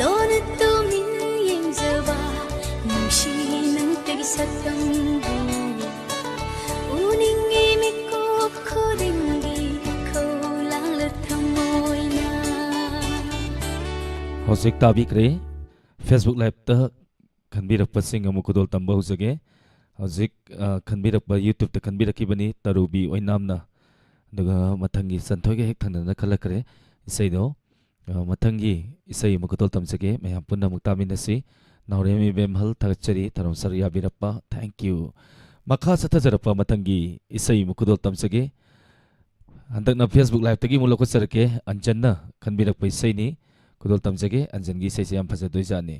ꯂꯣꯟꯅ ꯇꯨꯃꯤꯟ ꯌꯦꯡꯖꯕ ꯅꯨꯡꯁꯤ ꯅꯪꯇꯒꯤ ꯁꯛꯇꯝꯕꯨ ꯎꯅꯤꯡꯉꯤ ꯃꯤꯀꯨꯞ ꯈꯨꯗꯤꯡꯒꯤ ꯏꯈꯧ ꯂꯥꯡꯂ ꯊꯃꯣꯏꯅ꯫ ꯍꯧꯖꯤꯛ ꯇꯥꯕꯤꯈ꯭ꯔꯦ꯫ Facebook Live-ꯇ ꯈꯟꯕꯤꯔꯛꯄꯁꯤꯡ ꯑꯃꯨꯛ ꯈꯨꯗꯣꯜ ꯇꯝꯕ ꯍꯧꯖꯒꯦ꯫ ꯍꯧꯖꯤꯛ, ꯑ, ꯈꯟꯕꯤꯔꯛꯄ, YouTube-ꯇ ꯈꯟꯕꯤꯔꯛꯈꯤꯕꯅꯤ ꯇꯔꯨꯕꯤ ꯑꯣꯏꯅꯥꯝꯅ꯫ ꯑꯗꯨꯒ ꯃꯊꯪꯒꯤ ꯆꯟꯊꯣꯏꯒ ꯍꯦꯛ ꯊꯪꯅꯅ ꯈꯜꯂꯛꯈ꯭ꯔꯦ ꯏꯁꯩꯗꯣ꯫ ꯑ, ꯃꯊꯪꯒꯤ ꯏꯁꯩ ꯑꯃꯨꯛ ꯈꯨꯗꯣꯜ ꯇꯝꯖꯒꯦ꯫ ꯃꯌꯥꯝ ꯄꯨꯟꯅ ꯑꯃꯨꯛ ꯇꯥꯃꯤꯟꯅꯁꯤ꯫ ꯅꯥꯎꯔꯦꯝ ꯏꯕꯦꯝꯍꯜ, ꯊꯥꯒꯠꯆꯔꯤ ꯊꯧꯔꯝ ꯁꯔꯨꯛ ꯌꯥꯕꯤꯔꯛꯄ꯫ Thank you꯫ ꯃꯈꯥ ꯆꯠꯊꯖꯔꯛꯄ ꯃꯊꯪꯒꯤ ꯏꯁꯩ ꯑꯃꯨꯛ ꯈꯨꯗꯣꯜ ꯇꯝꯖꯒꯦ꯫ ꯍꯟꯗꯛꯅ Facebook Live-ꯇꯒꯤ ꯑꯃꯨꯛ ꯂꯧꯈꯠꯆꯔꯛꯀꯦ꯫ ꯑꯟꯖꯟꯅ ꯈꯟꯕꯤꯔꯛꯄ ꯏꯁꯩꯅꯤ꯫ ꯈꯨꯗꯣꯜ ꯇꯝꯖꯒꯦ꯫ ꯑꯟꯖꯟꯒꯤ ꯏꯁꯩꯁꯦ ꯌꯥꯝ ꯐꯖꯗꯣꯏꯖꯥꯠꯅꯤ꯫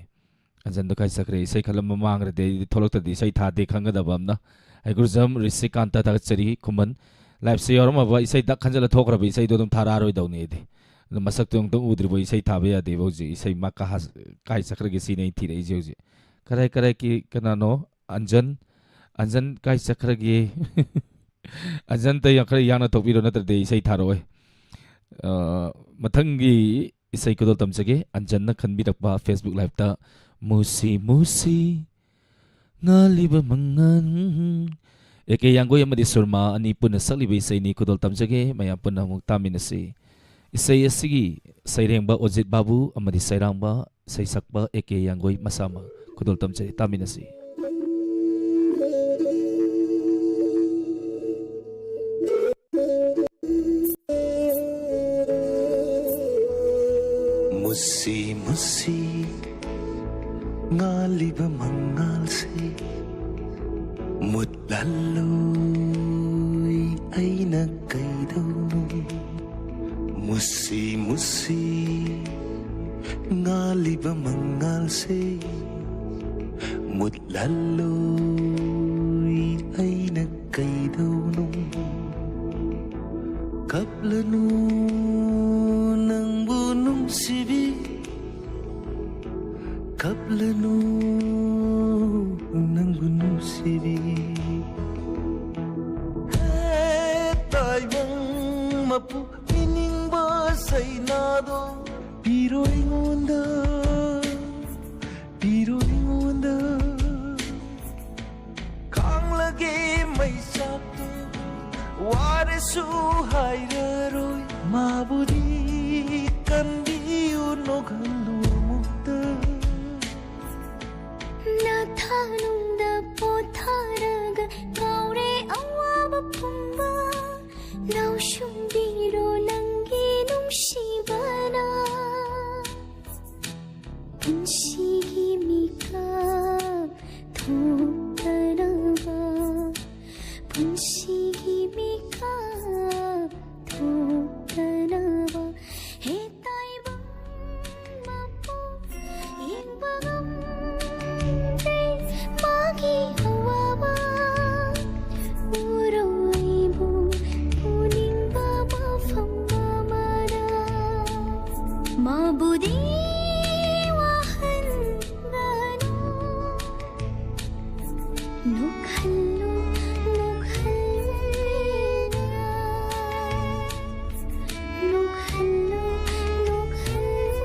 ꯑꯟꯖꯟꯗꯣ ꯀꯥꯏ ꯆꯠꯈ꯭ꯔꯦ? ꯏꯁꯩ ꯈꯜꯂꯝꯕ ꯃꯥꯡꯈ꯭ꯔꯗꯤ ꯑꯩꯗꯤ ꯊꯣꯛꯂꯛꯇ꯭ꯔꯗꯤ ꯏꯁꯩ ꯊꯥꯗꯦ ꯈꯪꯒꯗꯕ ꯑꯃꯅ꯫ ꯑꯩ ꯒꯨꯔꯨꯖꯝ ꯔꯤꯁꯤꯀꯥꯟꯇ ꯊꯥꯒꯠꯆꯔꯤ꯫ ꯈꯨꯃꯟ Live-ꯁꯦ ꯌꯥꯎꯔꯝꯃꯕ ꯏꯁꯩ ꯗꯛ ꯈꯟꯖꯜꯂ ꯊꯣꯛꯈ꯭ꯔꯕ ꯏꯁꯩꯗꯣ ꯑꯗꯨꯝ ꯊꯥꯔꯛꯑꯔꯣꯏꯗꯧꯅꯤ ꯑꯩꯗꯤ꯫ ꯑꯗꯨ ꯃꯁꯛꯇꯣ ꯑꯃꯨꯛꯇꯪ ꯎꯗ꯭ꯔꯤꯕ ꯏꯁꯩ ꯊꯥꯕ ꯌꯥꯗꯦꯕ ꯍꯧꯖꯤꯛ꯫ ꯏꯁꯩ ꯃꯥ ꯀꯥ-, ꯀꯥꯏ ꯆꯠꯈ꯭ꯔꯒꯦ ꯁꯤꯅꯤ ꯑꯩꯅ ꯊꯤꯔꯛꯏꯁꯦ ꯍꯧꯖꯤꯛ꯫ ꯀꯔꯥꯏ ꯀꯔꯥꯏꯒꯤ ꯀꯅꯥꯅꯣ? ꯑꯟꯖꯟ, ꯑꯟꯖꯟ ꯀꯥꯏ ꯆꯠꯈ꯭ꯔꯒꯦ? ꯑꯟꯖꯟꯇ ꯌꯥ-, ꯈꯔ ꯌꯥꯡꯅ ꯊꯣꯛꯄꯤꯔꯣ, ꯅꯠꯇ꯭ꯔꯗꯤ ꯏꯁꯩ ꯊꯥꯔꯛꯑꯣꯏ꯫ ꯑ, ꯃꯊꯪꯒꯤ ꯏꯁꯩ ꯈꯨꯗꯣꯜ ꯇꯝꯖꯒꯦ꯫ ꯑꯟꯖꯟꯅ ꯈꯟꯕꯤꯔꯛꯄ Facebook Liveꯇ "ꯃꯨꯁꯤ ꯃꯨꯁꯤ ꯉꯥꯜꯂꯤꯕ ꯃꯉꯥꯜ", ꯑꯦ ꯀꯦ ꯌꯥꯡꯒꯣꯏ ꯑꯃꯗꯤ ꯁꯨꯔꯃꯥ ꯑꯅꯤ ꯄꯨꯟꯅ ꯁꯛꯂꯤꯕ ꯏꯁꯩꯅꯤ꯫ ꯈꯨꯗꯣꯜ ꯇꯝꯖꯒꯦ, ꯃꯌꯥꯝ ꯄꯨꯟꯅ ꯑꯃꯨꯛ ꯇꯥꯃꯤꯟꯅꯁꯤ꯫ ꯏꯁꯩ ꯑꯁꯤꯒꯤ ꯁꯩꯔꯦꯡꯕ ꯑꯣꯖꯤꯠ ꯕꯥꯕꯨ ꯑꯃꯗꯤ ꯁꯩꯔꯥꯡꯕ, ꯁꯩꯁꯛꯄ ꯑꯦ ꯀꯦ ꯌꯥꯡꯒꯣꯏ ꯃꯁꯥꯃꯛ꯫ ꯈꯨꯗꯣꯜ ꯇꯝꯖꯩ, ꯇꯥꯃꯤꯟꯅꯁꯤ꯫ ꯃꯨꯁꯤ ꯃꯨꯁꯤ ꯉꯥꯜꯂꯤꯕ ꯃꯉꯥꯜꯁꯦ ꯃꯨꯠꯂꯜꯂꯣꯏ ꯑꯩꯅ ꯀꯩꯗꯧꯅꯣ? ꯃꯨꯁꯤ ꯃꯨꯁꯤ ꯉꯥꯜꯂꯤꯕ ꯃꯉꯥꯜꯁꯦ ꯃꯨꯠꯂꯜꯂꯣꯏ ꯑꯩꯅ ꯀꯩꯗꯧꯅꯣ? ꯀꯞꯂꯅꯨ ꯅꯪꯕꯨ ꯅꯨꯡꯁꯤꯕꯤ, ꯀꯞꯂꯅꯨ ꯅꯪꯕꯨ ꯅꯨꯡꯁꯤꯕꯤ꯫ ꯍꯦ ꯇꯥꯏꯕꯪ ꯃꯄꯨ ꯄꯤꯅꯤꯡꯕ ꯁꯩꯅꯥꯗꯣ ꯄꯤꯔꯣ ꯑꯩꯉꯣꯟꯗ, ꯄꯤꯔꯣ ꯑꯩꯉꯣꯟꯗ꯫ ꯈꯥꯡꯂꯒꯦ ꯃꯩꯁꯥꯛꯇꯣ ꯋꯥꯔꯁꯨ ꯍꯥꯏꯔꯔꯣꯏ꯫ ꯃꯥꯕꯨꯗꯤ ꯀꯟꯕꯤꯌꯨ ꯅꯣꯛꯍꯜꯂꯨ ꯑꯃꯨꯛꯇ꯫ ꯅꯊꯥꯅꯨꯡꯗ ꯄꯣꯊꯥꯔꯒ ꯀꯥꯎꯔꯦ ꯑꯋꯥꯕ ꯄꯨꯝꯕ꯫ ꯂꯧꯁꯨꯝꯕꯤꯔꯣ ꯅꯪꯒꯤ ꯅꯨꯡꯁꯤꯕꯅ꯫ ꯄꯨꯟꯁꯤꯒꯤ ꯃꯤꯀꯞ ꯊꯣꯛꯇꯅꯕ, ꯄꯨꯟꯁꯤꯒꯤ ꯃꯤꯀꯞ ꯊꯣꯛꯇꯅꯕ꯫ ꯍꯦ ꯇꯥꯏꯕꯪ ꯃꯄꯨ ꯌꯦꯡꯕ ꯉꯝꯗꯦ ꯃꯥꯒꯤ ꯑꯋꯥꯕ꯫ ꯎꯔꯣꯏꯕꯨ ꯎꯅꯤꯡꯕ ꯃꯐꯝ ꯑꯃꯗ ꯃꯥꯕꯨꯗꯤ ꯋꯥꯍꯟꯒꯅꯨ꯫ ꯅꯣꯛꯍꯜꯂꯨ, ꯅꯣꯛꯍꯜꯂꯨ, ꯅꯣꯛꯍꯜꯂꯨ, ꯅꯣꯛꯍꯜꯂꯨ꯫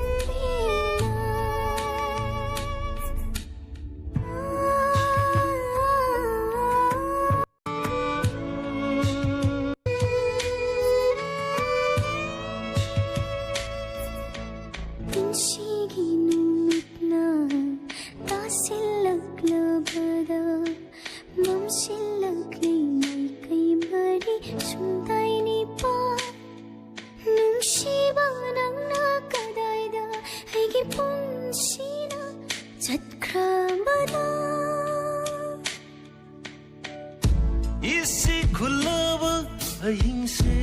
ꯄꯨꯟꯁꯤꯒꯤ ꯅꯨꯃꯤꯠꯅ ꯇꯥꯁꯤꯜꯂꯛꯂꯕꯗ ꯃꯝꯁꯤꯜꯂꯛꯂꯤ ꯃꯥꯏꯀꯩ ꯃꯔꯤ ꯁꯨꯝꯗꯥꯏ ꯅꯤꯄꯥꯜ꯫ ꯅꯨꯡꯁꯤꯕ ꯅꯪꯅ ꯀꯗꯥꯏꯗ ꯑꯩꯒꯤ ꯄꯨꯟꯁꯤꯅ ꯆꯠꯈ꯭ꯔꯕꯗ꯫ ꯏꯁꯤꯡ ꯈꯨꯜꯂꯕ ꯑꯍꯤꯡꯁꯦ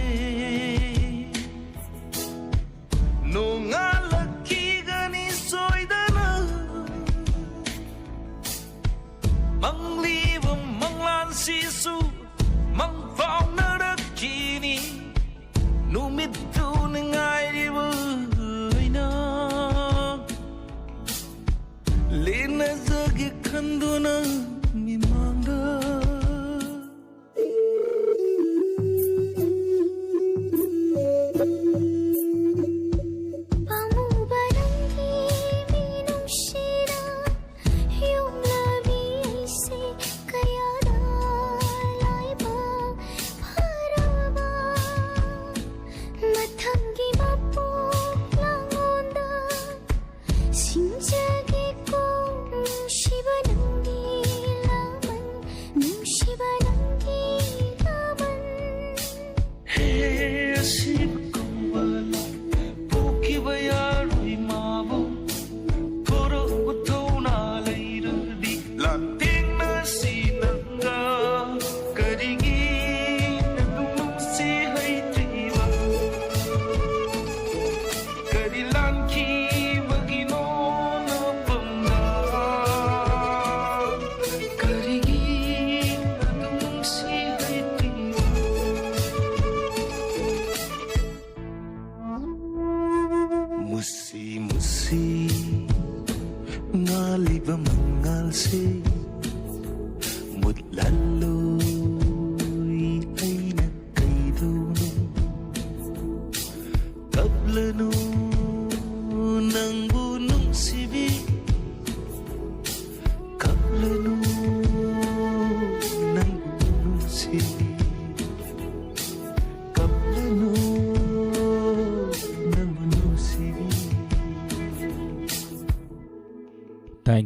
ꯅꯣꯡꯉꯥꯜꯂꯛꯈꯤꯒꯅꯤ ꯁꯣꯏꯗꯅ꯫ ꯃꯪꯂꯤꯕ ꯃꯪꯂꯥꯟꯁꯤꯁꯨ ꯃꯪ ꯐꯥꯎꯅꯔꯛꯈꯤꯅꯤ꯫ ꯅꯨꯃꯤꯠꯇꯨ ꯉꯥꯏꯔꯤꯕ ꯑꯩꯅ ꯂꯦꯟꯅꯖꯒꯦ ꯈꯟꯗꯨꯅ ꯃꯤꯃꯥꯡꯗ꯫ ꯄꯥꯝꯃꯨꯕ ꯅꯪꯒꯤ ꯃꯤꯅꯨꯡꯁꯤꯅ ꯌꯣꯛꯂꯕꯤ ꯑꯩꯁꯦ ꯀꯌꯥꯗ ꯂꯥꯏꯕꯛ ꯐꯔꯕ꯫ ꯃꯊꯪꯒꯤ ꯃꯄꯣꯛ ꯂꯥꯡꯂꯣꯟꯗ ꯁꯤꯡꯖꯒꯦꯀꯣ ꯅꯨꯡꯁꯤꯕ ꯅꯪꯒꯤ ꯂꯥꯃꯟ, ꯅꯨꯡꯁꯤꯕ ꯅꯪꯒꯤ ꯂꯥꯃꯟ꯫ ꯍꯦ ꯑꯁꯤꯕ ꯀꯧꯕ ꯂꯥꯛ ꯄꯣꯛꯈꯤꯕ ꯌꯥꯔꯣꯏ ꯃꯥꯕꯨ꯫ ꯊꯣꯔꯛꯎ ꯊꯧꯅꯥ ꯂꯩꯔꯗꯤ ꯂꯥꯟꯊꯦꯡꯅꯁꯤ ꯅꯪꯒ꯫ ꯀꯔꯤꯒꯤ ꯑꯗꯨꯝ ꯅꯨꯡꯁꯤ ꯍꯩꯇ꯭ꯔꯤꯕ? ꯀꯔꯤ ꯂꯥꯟꯈꯤꯕꯒꯤꯅꯣ ꯅꯄꯝꯗ? ꯀꯔꯤꯒꯤ ꯑꯗꯨꯝ ꯅꯨꯡꯁꯤ ꯍꯩꯇ꯭ꯔꯤꯕ? ꯃꯨꯁꯤ ꯃꯨꯁꯤ ꯉꯥꯜꯂꯤꯕ ꯃꯉꯥꯜꯁꯦ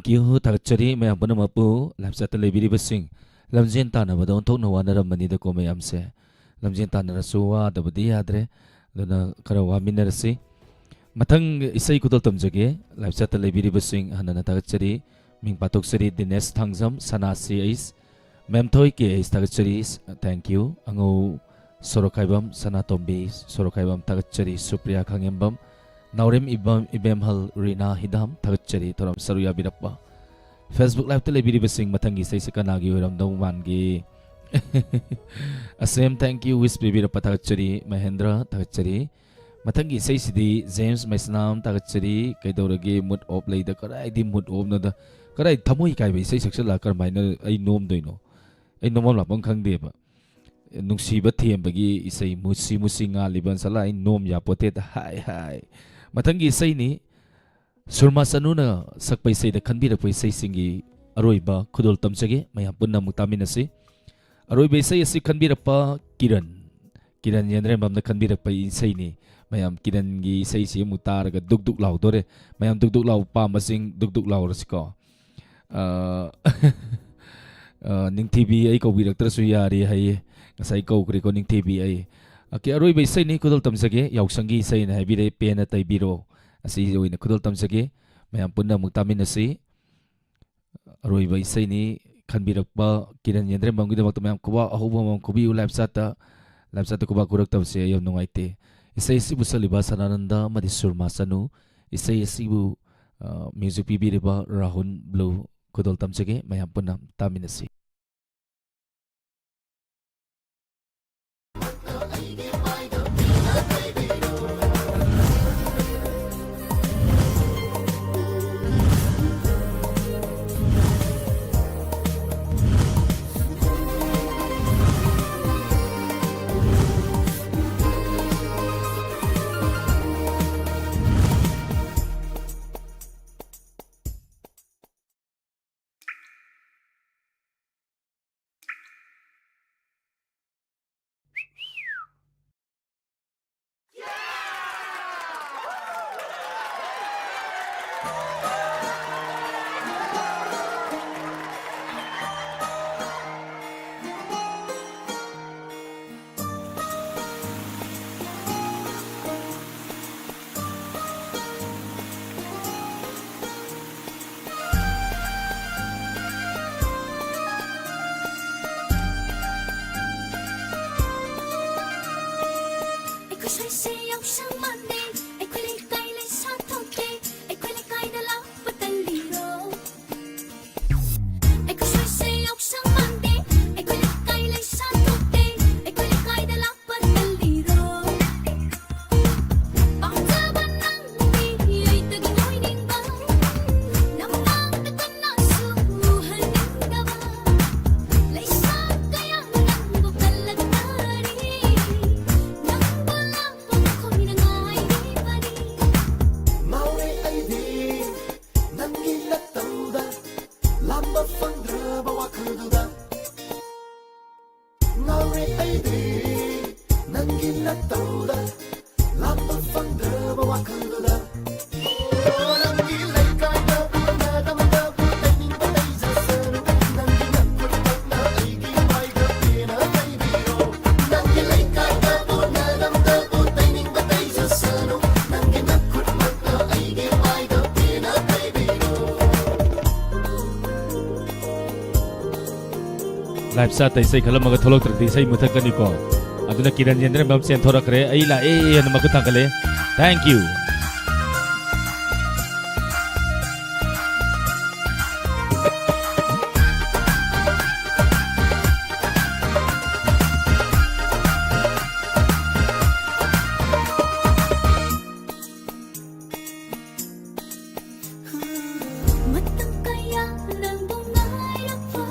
ꯇꯦꯡꯀ꯭ꯌꯨ, ꯊꯥꯒꯠꯆꯔꯤ꯫ ꯃꯌꯥꯝ ꯄꯨꯝꯅꯃꯛꯄꯨ ꯂꯥꯏꯐ ꯆꯥꯠꯇ ꯂꯩꯕꯤꯔꯤꯕꯁꯤꯡ, ꯂꯝꯖꯦꯟ ꯇꯥꯟꯅꯕꯗ ꯑꯣꯟꯊꯣꯛꯅ ꯋꯥꯅꯔꯝꯕꯅꯤꯗꯀꯣ ꯃꯌꯥꯝꯁꯦ꯫ ꯂꯝꯖꯦꯟ ꯇꯥꯟꯅꯔꯁꯨ ꯋꯥꯗꯕꯗꯤ ꯌꯥꯗ꯭ꯔꯦ, ꯑꯗꯨꯅ ꯈꯔ ꯋꯥꯃꯤꯟꯅꯔꯁꯤ꯫ ꯃꯊꯪ ꯏꯁꯩ ꯈꯨꯗꯣꯜ ꯇꯝꯖꯒꯦ꯫ ꯂꯥꯏꯐ ꯆꯥꯠꯇ ꯂꯩꯕꯤꯔꯤꯕꯁꯤꯡ ꯍꯟꯅ ꯍꯟꯅ ꯊꯥꯒꯠꯆꯔꯤ꯫ ꯃꯤꯡ ꯄꯥꯊꯣꯛꯆꯔꯤ, ꯗꯤꯅꯦꯁ ꯊꯥꯡꯖꯝ, ꯁꯅꯥ ꯁꯤ ꯑꯩꯁ, ꯃꯦꯝꯊꯣꯏ ꯀꯦ ꯑꯩꯁ ꯊꯥꯒꯠꯆꯔꯤ, ꯊꯦꯡꯀ꯭ꯌꯨ꯫ ꯑꯉꯧ ꯁꯣꯔꯣꯛꯈꯥꯏꯕꯝ, ꯁꯅꯥꯇꯣꯝꯕꯤ ꯁꯣꯔꯣꯛꯈꯥꯏꯕꯝ ꯊꯥꯒꯠꯆꯔꯤ, ꯁꯨꯄ꯭ꯔꯤꯌꯥ ꯈꯥꯉꯦꯝꯕꯝ, ꯅꯥꯎꯔꯦꯝ ꯏꯕꯝ, ꯏꯕꯦꯝꯍꯜ ꯔꯤꯅꯥ ꯍꯤꯗꯥꯝ ꯊꯥꯒꯠꯆꯔꯤ, ꯊꯧꯔꯝ ꯁꯔꯨꯛ ꯌꯥꯕꯤꯔꯛꯄ꯫ Facebook ꯂꯥꯏꯐꯇ ꯂꯩꯕꯤꯔꯤꯕꯁꯤꯡ, ꯃꯊꯪꯒꯤ ꯏꯁꯩꯁꯤ ꯀꯅꯥꯒꯤ ꯑꯣꯏꯔꯝꯗꯧ ꯃꯥꯟꯒꯦ? ꯑꯁꯦꯝ, ꯊꯦꯡꯀ꯭ꯌꯨ꯫ ꯋꯤꯁ ꯄꯤꯕꯤꯔꯛꯄ ꯊꯥꯒꯠꯆꯔꯤ꯫ ꯃꯍꯦꯟꯗ꯭ꯔ, ꯊꯥꯒꯠꯆꯔꯤ꯫ ꯃꯊꯪꯒꯤ ꯏꯁꯩꯁꯤꯗꯤ ꯖꯦꯝꯁ ꯃꯩꯁꯅꯥꯝ, ꯊꯥꯒꯠꯆꯔꯤ꯫ ꯀꯩꯗꯧꯔꯒꯦ? ꯃꯨꯠ ꯑꯣꯞ ꯂꯩꯗ꯫ ꯀꯗꯥꯏꯗꯤ ꯃꯨꯠ ꯑꯣꯞꯅꯣꯗ? ꯀꯗꯥꯏ ꯊꯃꯣꯏ ꯀꯥꯏꯕ ꯏꯁꯩ ꯁꯛꯆꯜꯂꯒ ꯀꯔꯝꯍꯥꯏꯅ ꯑꯩ ꯅꯣꯝꯗꯣꯏꯅꯣ? ꯑꯩ ꯅꯣꯝꯐꯝ ꯂꯥꯛꯐꯝ ꯈꯪꯗꯦꯕ꯫ ꯅꯨꯡꯁꯤꯕ ꯊꯦꯝꯕꯒꯤ ꯏꯁꯩ, ꯃꯨꯁꯤ ꯃꯨꯁꯤ ꯉꯥꯜꯂꯤꯕ ꯁꯂꯥ, ꯑꯩ ꯅꯣꯝ ꯌꯥꯄꯣꯠꯇꯦꯗ꯫ ꯍꯥꯏ ꯍꯥꯏ꯫ ꯃꯊꯪꯒꯤ ꯏꯁꯩꯅꯤ꯫ ꯁꯨꯔꯃꯥ ꯆꯅꯨꯅ ꯁꯛꯄ ꯏꯁꯩꯗ ꯈꯟꯕꯤꯔꯛꯄ ꯏꯁꯩꯁꯤꯡꯒꯤ ꯑꯔꯣꯏꯕ ꯈꯨꯗꯣꯜ ꯇꯝꯖꯒꯦ꯫ ꯃꯌꯥꯝ ꯄꯨꯟꯅ ꯑꯃꯨꯛ ꯇꯥꯃꯤꯟꯅꯁꯤ꯫ ꯑꯔꯣꯏꯕ ꯏꯁꯩ ꯑꯁꯤ ꯈꯟꯕꯤꯔꯛꯄ ꯀꯤꯔꯟ, ꯀꯤꯔꯟ ꯌꯦꯟꯗ꯭ꯔꯦꯝꯕꯝꯅ ꯈꯟꯕꯤꯔꯛꯄ ꯏꯁꯩꯅꯤ꯫ ꯃꯌꯥꯝ ꯀꯤꯔꯟꯒꯤ ꯏꯁꯩꯁꯤ ꯑꯃꯨꯛ ꯇꯥꯔꯒ ꯗꯨꯛ ꯗꯨꯛ ꯂꯥꯎꯗꯣꯔꯦ꯫ ꯃꯌꯥꯝ ꯗꯨꯛ ꯗꯨꯛ ꯂꯥꯎ ꯄꯥꯝꯕꯁꯤꯡ ꯗꯨꯛ ꯗꯨꯛ ꯂꯥꯎꯔꯁꯤꯀꯣ꯫ ꯑ, ꯑ, ꯅꯤꯡꯊꯤꯕꯤ ꯑꯩ ꯀꯧꯕꯤꯔꯛꯇ꯭ꯔꯁꯨ ꯌꯥꯔꯦ ꯍꯥꯏꯌꯦ꯫ ꯉꯁꯥꯏ ꯀꯧꯈ꯭ꯔꯦꯀꯣ, ꯅꯤꯡꯊꯤꯕꯤ ꯑꯩ꯫ ꯑꯣꯀꯦ, ꯑꯔꯣꯏꯕ ꯏꯁꯩꯅꯤ, ꯈꯨꯗꯣꯜ ꯇꯝꯖꯒꯦ꯫ ꯌꯥꯎꯁꯪꯒꯤ ꯏꯁꯩꯅ ꯍꯥꯏꯕꯤꯔꯦ, ꯄꯦꯟꯅ ꯇꯩꯕꯤꯔꯣ꯫ ꯑꯁꯤ ꯑꯣꯏꯅ ꯈꯨꯗꯣꯜ ꯇꯝꯖꯒꯦ꯫ ꯃꯌꯥꯝ ꯄꯨꯟꯅ ꯑꯃꯨꯛ ꯇꯥꯃꯤꯟꯅꯁꯤ꯫ ꯑꯔꯣꯏꯕ ꯏꯁꯩꯅꯤ꯫ ꯈꯟꯕꯤꯔꯛꯄ ꯀꯤꯔꯟ ꯌꯦꯟꯗ꯭ꯔꯦꯝꯕꯝꯒꯤꯗꯃꯛꯇ ꯃꯌꯥꯝ ꯈꯨꯕꯥꯛ ꯑꯍꯧꯕ ꯑꯃꯃꯝ ꯈꯨꯕꯤꯌꯨ꯫ ꯂꯥꯏꯐ ꯆꯥꯠꯇ, ꯂꯥꯏꯐ ꯆꯥꯠꯇ ꯈꯨꯕꯥꯛ ꯈꯨꯔꯛꯇꯕꯁꯦ ꯑꯩ ꯌꯥꯝ ꯅꯨꯡꯉꯥꯏꯇꯦ꯫ ꯏꯁꯩ ꯑꯁꯤꯕꯨ ꯁꯛꯂꯤꯕ ꯁꯅꯥꯅꯟꯗ ꯑꯃꯗꯤ ꯁꯨꯔꯃꯥ ꯆꯅꯨ, ꯏꯁꯩ ꯑꯁꯤꯕꯨ, ꯑ, ꯃ꯭ꯌꯨꯖꯤꯛ ꯄꯤꯕꯤꯔꯤꯕ ꯔꯥꯍꯨꯜ ꯕ꯭ꯂꯨ, ꯈꯨꯗꯣꯜ ꯇꯝꯖꯒꯦ꯫ ꯃꯌꯥꯝ ꯄꯨꯟꯅ ꯇꯥꯃꯤꯟꯅꯁꯤ꯫ ꯂꯥꯝꯕ ꯐꯪꯗ꯭ꯔꯕ ꯋꯥꯈꯜꯗꯨꯗ ꯉꯥꯎꯔꯦ ꯑꯩꯗꯤ ꯅꯪꯒꯤ ꯅꯠꯇꯧꯗ꯫ ꯂꯥꯝꯕ ꯐꯪꯗ꯭ꯔꯕ ꯋꯥꯈꯜꯗꯨꯗ꯫ ꯅꯪꯒꯤ ꯂꯩꯀꯥꯏꯗꯕꯨ ꯅꯥꯗꯝꯗꯕꯨ ꯇꯩꯅꯤꯡꯕ ꯇꯩꯖꯁꯅꯨ꯫ ꯅꯪꯒꯤ ꯅꯈꯨꯠꯃꯛꯅ ꯑꯩꯒꯤ ꯃꯥꯏꯗ ꯄꯦꯟꯅ ꯇꯩꯕꯤꯔꯣ꯫ ꯅꯪꯒꯤ ꯂꯩꯀꯥꯏꯗꯕꯨ ꯅꯥꯗꯝꯗꯕꯨ ꯇꯩꯅꯤꯡꯕ ꯇꯩꯖꯁꯅꯨ꯫ ꯅꯪꯒꯤ ꯅꯈꯨꯠꯃꯛꯅ ꯑꯩꯒꯤ ꯃꯥꯏꯗ ꯄꯦꯟꯅ ꯇꯩꯕꯤꯔꯣ꯫ ꯂꯥꯏꯞ ꯆꯥꯠꯇ ꯏꯁꯩ ꯈꯜꯂꯝꯃꯒ ꯊꯣꯛꯂꯛꯇ꯭ꯔꯗꯤ ꯏꯁꯩ ꯃꯨꯊꯠꯀꯅꯤꯀꯣ꯫ ꯑꯗꯨꯅ ꯀꯤꯔꯟ ꯌꯦꯟꯗ꯭ꯔꯦꯝꯕꯝ ꯆꯦꯟꯊꯣꯔꯛꯈ꯭ꯔꯦ, "ꯑꯩ ꯂꯥꯛꯑꯦ" ꯍꯥꯏꯅ ꯃꯈꯨꯠ ꯊꯥꯡꯒꯠꯂꯦ꯫ Thank you꯫ ꯃꯇꯝ ꯀꯌꯥ ꯅꯪꯕꯨ ꯉꯥꯏꯔꯛꯄ,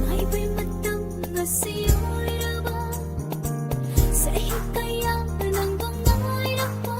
ꯉꯥꯏꯕꯩ ꯃꯇꯝ ꯉꯁꯤ ꯑꯣꯏꯔꯕ꯫ ꯆꯍꯤ ꯀꯌꯥ ꯅꯪꯕꯨ ꯉꯥꯏꯔꯛꯄ,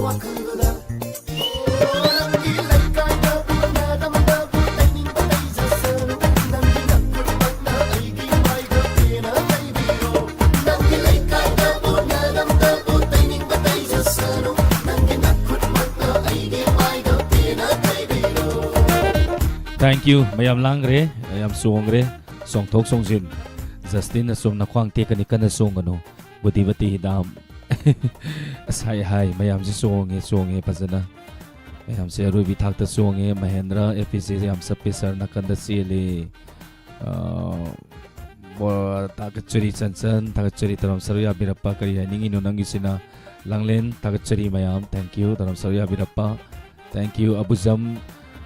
ꯋꯥꯈꯜꯗꯨꯗ ꯅꯪꯒꯤ ꯂꯩꯀꯥꯏꯗꯕꯨ ꯅꯥꯔꯝꯗꯕꯨ ꯂꯩꯅꯤꯡꯕ ꯂꯩꯖꯁꯅꯨ꯫ ꯅꯪꯒꯤ ꯅꯈꯨꯠꯃꯛꯅ ꯑꯩꯒꯤ ꯃꯥꯏꯗ ꯄꯦꯟꯅ ꯇꯩꯕꯤꯔꯣ꯫ ꯅꯪꯒꯤ ꯂꯩꯀꯥꯏꯗꯕꯨ ꯅꯥꯔꯝꯗꯕꯨ ꯂꯩꯅꯤꯡꯕ ꯂꯩꯖꯁꯅꯨ꯫ ꯅꯪꯒꯤ ꯅꯈꯨꯠꯃꯛꯅ ꯑꯩꯒꯤ ꯃꯥꯏꯗ ꯄꯦꯟꯅ ꯇꯩꯕꯤꯔꯣ꯫ Thank you꯫ ꯃꯌꯥꯝ ꯂꯥꯡꯈ꯭ꯔꯦ, ꯌꯥꯝ ꯆꯣꯡꯈ꯭ꯔꯦ꯫ ꯆꯣꯡꯊꯣꯛ ꯆꯣꯡꯁꯤꯟ꯫ ꯖꯁꯇꯤꯟ, ꯑꯁꯨꯝ ꯅꯈ꯭ꯋꯥꯡ ꯇꯦꯛꯀꯅꯤ, ꯀꯟꯅ ꯆꯣꯡꯒꯅꯨ꯫ ꯕꯨꯙꯤꯃꯇꯤ ꯍꯤꯗꯥꯝ꯫ ꯑꯁ, ꯍꯥꯏ, ꯍꯥꯏ, ꯃꯌꯥꯝꯁꯦ ꯆꯣꯡꯉꯦ, ꯆꯣꯡꯉꯦ ꯐꯖꯅ꯫ ꯃꯌꯥꯝꯁꯦ ꯑꯔꯣꯏꯕꯤ ꯊꯥꯛꯇ ꯆꯣꯡꯉꯦ꯫ ꯃꯍꯦꯟꯗ꯭ꯔ, ꯑꯦꯐ ꯄꯤ ꯁꯤ ꯌꯥꯝ ꯆꯞꯄꯦ, ꯁꯥꯔ ꯅꯥꯀꯟꯗ ꯆꯦꯜꯂꯤ꯫ ꯑ, ꯕꯣ-, ꯊꯥꯒꯠꯆꯔꯤ ꯆꯟꯆꯟ, ꯊꯥꯒꯠꯆꯔꯤ ꯇꯔꯥꯝ ꯁꯔꯨ ꯌꯥꯕꯤꯔꯛꯄ꯫ ꯀꯔꯤ ꯍꯥꯏꯅꯤꯡꯉꯤꯅꯣ ꯅꯪꯒꯤꯁꯤꯅ? ꯂꯥꯡꯂꯦꯟ, ꯊꯥꯒꯠꯆꯔꯤ ꯃꯌꯥꯝ, thank you, ꯇꯔꯥꯝ ꯁꯔꯨ ꯌꯥꯕꯤꯔꯛꯄ꯫ Thank you, ꯑꯕꯨꯖꯝ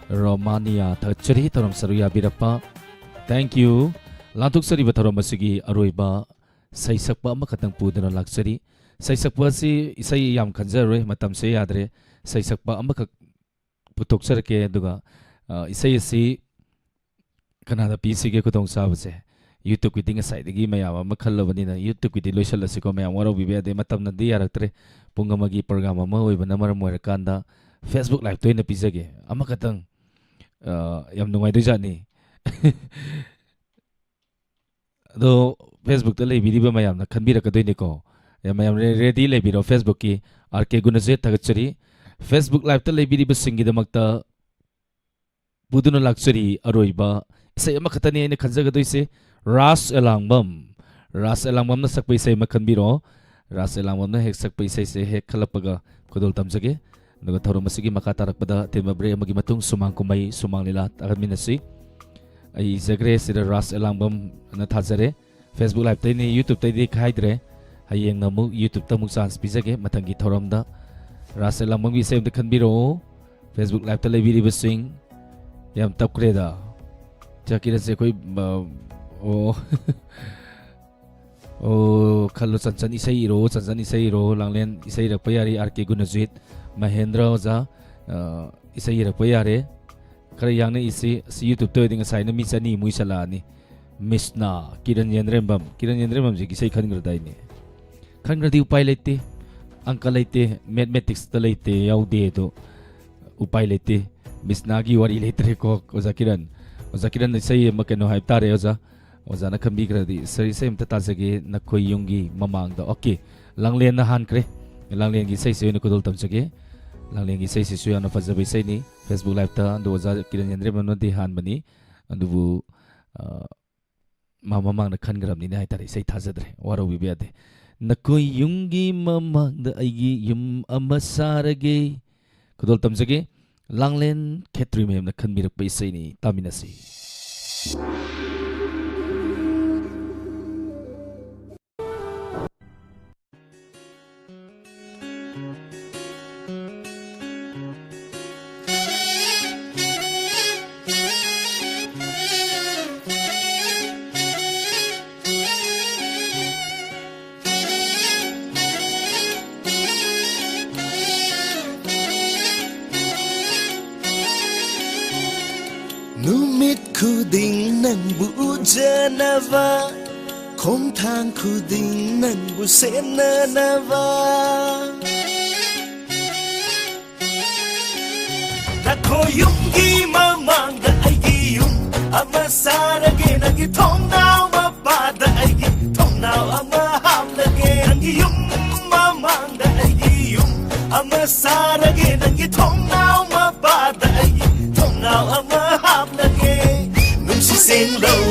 ꯔꯣꯃꯥꯅꯤꯌꯥ, ꯊꯥꯒꯠꯆꯔꯤ ꯇꯔꯥꯝ ꯁꯔꯨ ꯌꯥꯕꯤꯔꯛꯄ꯫ Thank you꯫ ꯂꯥꯟꯊꯣꯛꯆꯔꯤꯕ ꯊꯧꯔꯝ ꯑꯁꯤꯒꯤ ꯑꯔꯣꯏꯕ ꯁꯩꯁꯛꯄ ꯑꯃꯈꯛꯇꯪ ꯄꯨꯗꯨꯅ ꯂꯥꯛꯆꯔꯤ꯫ ꯁꯩꯁꯛꯄ ꯑꯁꯤ ꯏꯁꯩ ꯌꯥꯝ ꯈꯟꯖꯔꯔꯣꯏ, ꯃꯇꯝꯁꯦ ꯌꯥꯗ꯭ꯔꯦ꯫ ꯁꯩꯁꯛꯄ ꯑꯃꯈꯛ ꯄꯨꯊꯣꯛꯆꯔꯛꯀꯦ, ꯑꯗꯨꯒ, ꯑ, ꯏꯁꯩ ꯑꯁꯤ ꯀꯅꯥꯗ ꯄꯤꯁꯤꯒꯦ ꯈꯨꯗꯣꯡꯆꯥꯕꯁꯦ? YouTube-ꯀꯤꯗꯤ ꯉꯁꯥꯏꯗꯒꯤ ꯃꯌꯥꯝ ꯑꯃ ꯈꯜꯂꯕꯅꯤꯅ, YouTube-ꯀꯤꯗꯤ ꯂꯣꯏꯁꯤꯜꯂꯁꯤꯀꯣ, ꯃꯌꯥꯝ ꯋꯥꯔꯧꯕꯤꯕ ꯌꯥꯗꯦ, ꯃꯇꯝꯅꯗꯤ ꯌꯥꯔꯛꯇ꯭ꯔꯦ꯫ ꯄꯨꯡ ꯑꯃꯒꯤ program ꯑꯃ ꯑꯣꯏꯕꯅ ꯃꯔꯝ ꯑꯣꯏꯔꯀꯥꯟꯗ Facebook Live-ꯇ ꯑꯣꯏꯅ ꯄꯤꯖꯒꯦ꯫ ꯑꯃꯈꯛꯇꯪ, ꯑ, ꯌꯥꯝ ꯅꯨꯡꯉꯥꯏꯗꯣꯏꯖꯥꯠꯅꯤ꯫ ꯑꯗꯣ Facebook-ꯇ ꯂꯩꯕꯤꯔꯤꯕ ꯃꯌꯥꯝꯅ ꯈꯟꯕꯤꯔꯛꯀꯗꯣꯏꯅꯤꯀꯣ꯫ ꯑꯦ, ꯃꯌꯥꯝ ꯔꯦ-, ready ꯂꯩꯕꯤꯔꯣ꯫ Facebook-ꯀꯤ ꯑꯥꯔ ꯀꯦ ꯒꯨꯅꯖꯤꯠ ꯊꯥꯒꯠꯆꯔꯤ꯫ Facebook Live-ꯇ ꯂꯩꯕꯤꯔꯤꯕꯁꯤꯡꯒꯤꯗꯃꯛꯇ ꯄꯨꯗꯨꯅ ꯂꯥꯛꯆꯔꯤ ꯑꯔꯣꯏꯕ ꯏꯁꯩ ꯑꯃꯈꯛꯇꯅꯤ ꯑꯩꯅ ꯈꯟꯖꯒꯗꯣꯏꯁꯦ, ꯔꯥꯁ ꯑꯦꯂꯥꯡꯕꯝ꯫ ꯔꯥꯁ ꯑꯦꯂꯥꯡꯕꯝꯅ ꯁꯛꯄ ꯏꯁꯩ ꯑꯃ ꯈꯟꯕꯤꯔꯣ꯫ ꯔꯥꯁ ꯑꯦꯂꯥꯡꯕꯝꯅ ꯍꯦꯛ ꯁꯛꯄ ꯏꯁꯩꯁꯦ ꯍꯦꯛ ꯈꯜꯂꯛꯄꯒ ꯈꯨꯗꯣꯜ ꯇꯝꯖꯒꯦ꯫ ꯑꯗꯨꯒ ꯊꯧꯔꯝ ꯑꯁꯤꯒꯤ ꯃꯈꯥ ꯇꯥꯔꯛꯄꯗ ꯑꯇꯦꯟꯕ break ꯑꯃꯒꯤ ꯃꯇꯨꯡ ꯁꯨꯃꯥꯡ ꯀꯨꯝꯍꯩ, ꯁꯨꯃꯥꯡ ꯂꯤꯂꯥ ꯇꯥꯒꯟꯃꯤꯟꯅꯁꯤ꯫ ꯑꯩ ꯏꯖꯈ꯭ꯔꯦ ꯁꯤꯗ ꯔꯥꯁ ꯑꯦꯂꯥꯡꯕꯝ ꯑꯅ ꯊꯥꯖꯔꯦ꯫ Facebook Live-ꯇꯩꯅꯤ, YouTube-ꯇꯩꯗꯤ ꯈꯥꯏꯗ꯭ꯔꯦ꯫ ꯍꯌꯦꯡꯅ ꯑꯃꯨꯛ YouTube-ꯇ ꯑꯃꯨꯛ chance ꯄꯤꯖꯒꯦ ꯃꯊꯪꯒꯤ ꯊꯧꯔꯝꯗ꯫ ꯔꯥꯁ ꯑꯦꯂꯥꯡꯕꯝꯒꯤ ꯏꯁꯩ ꯑꯝꯇ ꯈꯟꯕꯤꯔꯛꯑꯣ꯫ Facebook Live-ꯇ ꯂꯩꯕꯤꯔꯤꯕꯁꯤꯡ, ꯌꯥꯝ ꯇꯞꯈ꯭ꯔꯦꯗ꯫ ꯆꯥꯀꯤꯔꯟꯁꯦ ꯑꯩꯈꯣꯏ, ꯑ, ꯑꯣ꯫ ꯑꯣ, ꯈꯜꯂꯣ, ꯆꯟꯆꯟ ꯏꯁꯩ ꯏꯔꯣ, ꯆꯟꯆꯟ ꯏꯁꯩ ꯏꯔꯣ, ꯂꯥꯡꯂꯦꯟ ꯏꯁꯩ ꯏꯔꯛꯄ ꯌꯥꯔꯦ, ꯑꯥꯔ ꯀꯦ ꯒꯨꯅꯖꯤꯠ, ꯃꯍꯦꯟꯗ꯭ꯔ ꯑꯣꯖꯥ, ꯑ, ꯏꯁꯩ ꯏꯔꯛꯄ ꯌꯥꯔꯦ꯫ ꯈꯔ ꯌꯥꯡꯅ ꯏꯁꯤ, ꯑꯁꯤ YouTube-ꯇ ꯑꯣꯏꯔꯗꯤ ꯉꯁꯥꯏꯅ ꯃꯤ ꯆꯅꯤꯃꯨꯛ ꯏꯁꯜꯂꯛꯑꯅꯤ꯫ ꯃꯤꯁꯅꯥ, ꯀꯤꯔꯟ ꯌꯦꯟꯗ꯭ꯔꯦꯝꯕꯝ, ꯀꯤꯔꯟ ꯌꯦꯟꯗ꯭ꯔꯦꯝꯕꯝꯁꯦ ꯏꯁꯩ ꯈꯟꯈ꯭ꯔꯗꯥꯏꯅꯦ? ꯈꯟꯈ꯭ꯔꯗꯤ ꯎꯄꯥꯏ ꯂꯩꯇꯦ꯫ ꯑꯪꯀ ꯂꯩꯇꯦ, ꯃꯦꯊꯃꯦꯇꯤꯛꯁꯇ ꯂꯩꯇꯦ, ꯌꯥꯎꯗꯦ ꯑꯗꯣ꯫ ꯎꯄꯥꯏ ꯂꯩꯇꯦ꯫ ꯃꯤꯁꯅꯥꯒꯤ ꯋꯥꯔꯤ ꯂꯩꯇ꯭ꯔꯦꯀꯣ, ꯑꯣꯖꯥ ꯀꯤꯔꯟ꯫ ꯑꯣꯖꯥ ꯀꯤꯔꯟ, ꯏꯁꯩ ꯑꯃ ꯀꯩꯅꯣ ꯍꯥꯏꯕ ꯇꯥꯔꯦ, ꯑꯣꯖꯥ꯫ ꯑꯣꯖꯥꯅ ꯈꯟꯕꯤꯈ꯭ꯔꯗꯤ, ꯁꯥꯔ, ꯏꯁꯩ ꯑꯝꯇ ꯇꯥꯖꯒꯦ, ꯅꯈꯣꯏ ꯌꯨꯝꯒꯤ ꯃꯃꯥꯡꯗ꯫ ꯑꯣꯀꯦ, ꯂꯥꯡꯂꯦꯟꯅ ꯍꯥꯟꯈ꯭ꯔꯦ꯫ ꯂꯥꯡꯂꯦꯟꯒꯤ ꯏꯁꯩꯁꯤ ꯑꯣꯏꯅ ꯈꯨꯗꯣꯜ ꯇꯝꯖꯒꯦ꯫ ꯂꯥꯡꯂꯦꯟꯒꯤ ꯏꯁꯩꯁꯤꯁꯨ ꯌꯥꯝꯅ ꯐꯖꯕ ꯏꯁꯩꯅꯤ꯫ Facebook Liveꯇ ꯑꯗꯨ ꯑꯣꯖꯥ ꯀꯤꯔꯟ ꯌꯦꯟꯗ꯭ꯔꯦꯝꯕꯝꯅꯗꯤ ꯍꯥꯟꯕꯅꯤ꯫ ꯑꯗꯨꯕꯨ, ꯑ, ꯃꯥ ꯃꯃꯥꯡꯗ ꯈꯟꯈ꯭ꯔꯕꯅꯤꯅ ꯍꯥꯏꯇꯥꯔꯦ, ꯏꯁꯩ ꯊꯥꯖꯗ꯭ꯔꯦ, ꯋꯥꯔꯧꯕꯤꯕ ꯌꯥꯗꯦ꯫ ꯅꯈꯣꯏ ꯌꯨꯝꯒꯤ ꯃꯃꯥꯡꯗ ꯑꯩꯒꯤ ꯌꯨꯝ ꯑꯃ ꯁꯥꯔꯒꯦ꯫ ꯈꯨꯗꯣꯜ ꯇꯝꯖꯒꯦ꯫ ꯂꯥꯡꯂꯦꯟ ꯈꯦꯇ꯭ꯔꯤ ꯃꯦꯝꯅ ꯈꯟꯕꯤꯔꯛꯄ ꯏꯁꯩꯅꯤ, ꯇꯥꯃꯤꯟꯅꯁꯤ꯫ ꯅꯨꯃꯤꯠ ꯈꯨꯗꯤꯡ ꯅꯪꯕꯨ ꯎꯖꯅꯕ, ꯈꯣꯡꯊꯥꯡ ꯈꯨꯗꯤꯡ ꯅꯪꯕꯨ ꯁꯦꯟꯅꯅꯕ꯫ ꯅꯈꯣꯏ ꯌꯨꯝꯒꯤ ꯃꯃꯥꯡꯗ ꯑꯩꯒꯤ ꯌꯨꯝ ꯑꯃ ꯁꯥꯔꯒꯦ, ꯅꯪꯒꯤ ꯊꯣꯡꯅꯥꯎ ꯃꯄꯥꯗ ꯑꯩꯒꯤ ꯊꯣꯡꯅꯥꯎ ꯑꯃ ꯍꯥꯞꯂꯒꯦ꯫ ꯅꯪꯒꯤ ꯌꯨꯝ ꯃꯃꯥꯡꯗ ꯑꯩꯒꯤ ꯌꯨꯝ ꯑꯃ ꯁꯥꯔꯒꯦ, ꯅꯪꯒꯤ ꯊꯣꯡꯅꯥꯎ ꯃꯄꯥꯗ ꯑꯩꯒꯤ ꯊꯣꯡꯅꯥꯎ ꯑꯃ ꯍꯥꯞꯂꯒꯦ꯫ ꯅꯨꯡꯁꯤ ꯁꯦꯡꯂꯧ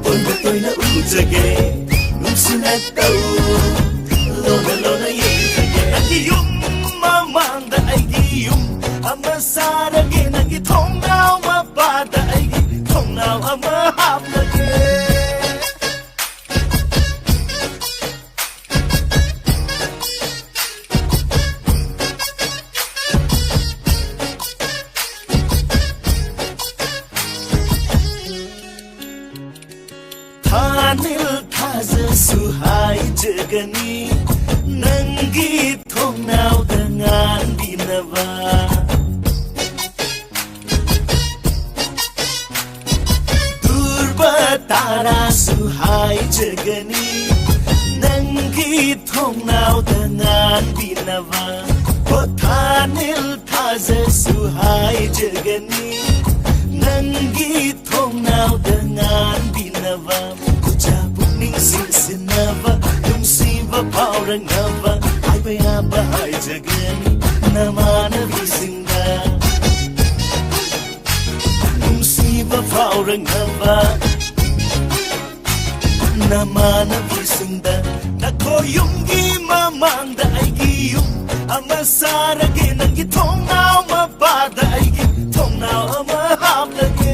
ꯄꯨꯟꯕ ꯇꯣꯏꯅ ꯎꯖꯒꯦ, ꯅꯨꯡꯁꯤꯅ ꯇꯧ ꯂꯣꯟꯅ ꯂꯣꯟꯅ ꯌꯦꯡꯖꯒꯦ꯫ ꯅꯪꯒꯤ ꯌꯨꯝ ꯃꯃꯥꯡꯗ ꯑꯩꯒꯤ ꯌꯨꯝ ꯑꯃ ꯁꯥꯔꯒꯦ, ꯅꯪꯒꯤ ꯊꯣꯡꯅꯥꯎ ꯃꯄꯥꯗ ꯑꯩꯒꯤ ꯊꯣꯡꯅꯥꯎ ꯑꯃ ꯍꯥꯞꯂꯒꯦ꯫ ꯊꯥꯅꯤꯜ ꯊꯥꯖꯁꯨ ꯍꯥꯏꯖꯒꯅꯤ ꯅꯪꯒꯤ ꯊꯣꯡꯅꯥꯎꯗ ꯉꯥꯟꯕꯤꯅꯕ꯫ ꯗꯨꯔꯕ ꯇꯥꯔꯥꯁꯨ ꯍꯥꯏꯖꯒꯅꯤ ꯅꯪꯒꯤ ꯊꯣꯡꯅꯥꯎꯗ ꯉꯥꯟꯕꯤꯅꯕ꯫ ꯄꯣꯊꯥꯅꯤꯜ ꯊꯥꯖꯁꯨ ꯍꯥꯏꯖꯒꯅꯤ, ꯅꯪꯒꯤ ꯊꯣꯡꯅꯥꯎꯗ ꯉꯥꯟꯕꯤꯅꯕ, ꯈꯨꯖꯥ ꯄꯨꯛꯅꯤꯡ ꯁꯤꯡꯁꯤꯟꯅꯕ, ꯅꯨꯡꯁꯤꯕ ꯐꯥꯎꯔꯛꯅꯕ, ꯍꯥꯏꯕ ꯌꯥꯕ ꯍꯥꯏꯖꯒꯅꯤ ꯅꯃꯥꯟꯅꯕꯤꯁꯤꯡꯗ꯫ ꯅꯨꯡꯁꯤꯕ ꯐꯥꯎꯔꯛꯅꯕ ꯅꯃꯥꯟꯅꯕꯤꯁꯤꯡꯗ꯫ ꯅꯈꯣꯏ ꯌꯨꯝꯒꯤ ꯃꯃꯥꯡꯗ ꯑꯩꯒꯤ ꯌꯨꯝ ꯑꯃ ꯁꯥꯔꯒꯦ, ꯅꯪꯒꯤ ꯊꯣꯡꯅꯥꯎ ꯃꯄꯥꯗ ꯑꯩꯒꯤ ꯊꯣꯡꯅꯥꯎ ꯑꯃ ꯍꯥꯞꯂꯒꯦ꯫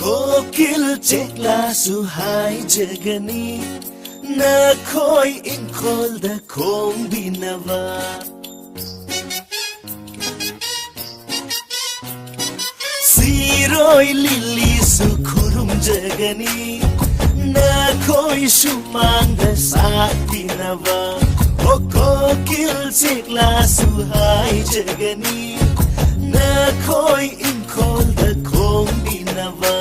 ꯀꯣꯀꯤꯜ ꯆꯦꯛꯂꯥꯁꯨ ꯍꯥꯏꯖꯒꯅꯤ ꯅꯈꯣꯏ ꯏꯪꯈꯣꯜꯗ ꯈꯣꯡꯕꯤꯅꯕ꯫ ꯁꯤꯔꯣꯏ ꯂꯤꯂꯤꯁꯨ ꯈꯨꯔꯨꯝꯖꯒꯅꯤ ꯅꯈꯣꯏ ꯁꯨꯃꯥꯡꯗ ꯁꯥꯠꯄꯤꯅꯕ꯫ ꯑꯣ ꯀꯣꯀꯤꯜ ꯆꯦꯛꯂꯥꯁꯨ ꯍꯥꯏꯖꯒꯅꯤ ꯅꯈꯣꯏ ꯏꯪꯈꯣꯜꯗ ꯈꯣꯡꯕꯤꯅꯕ꯫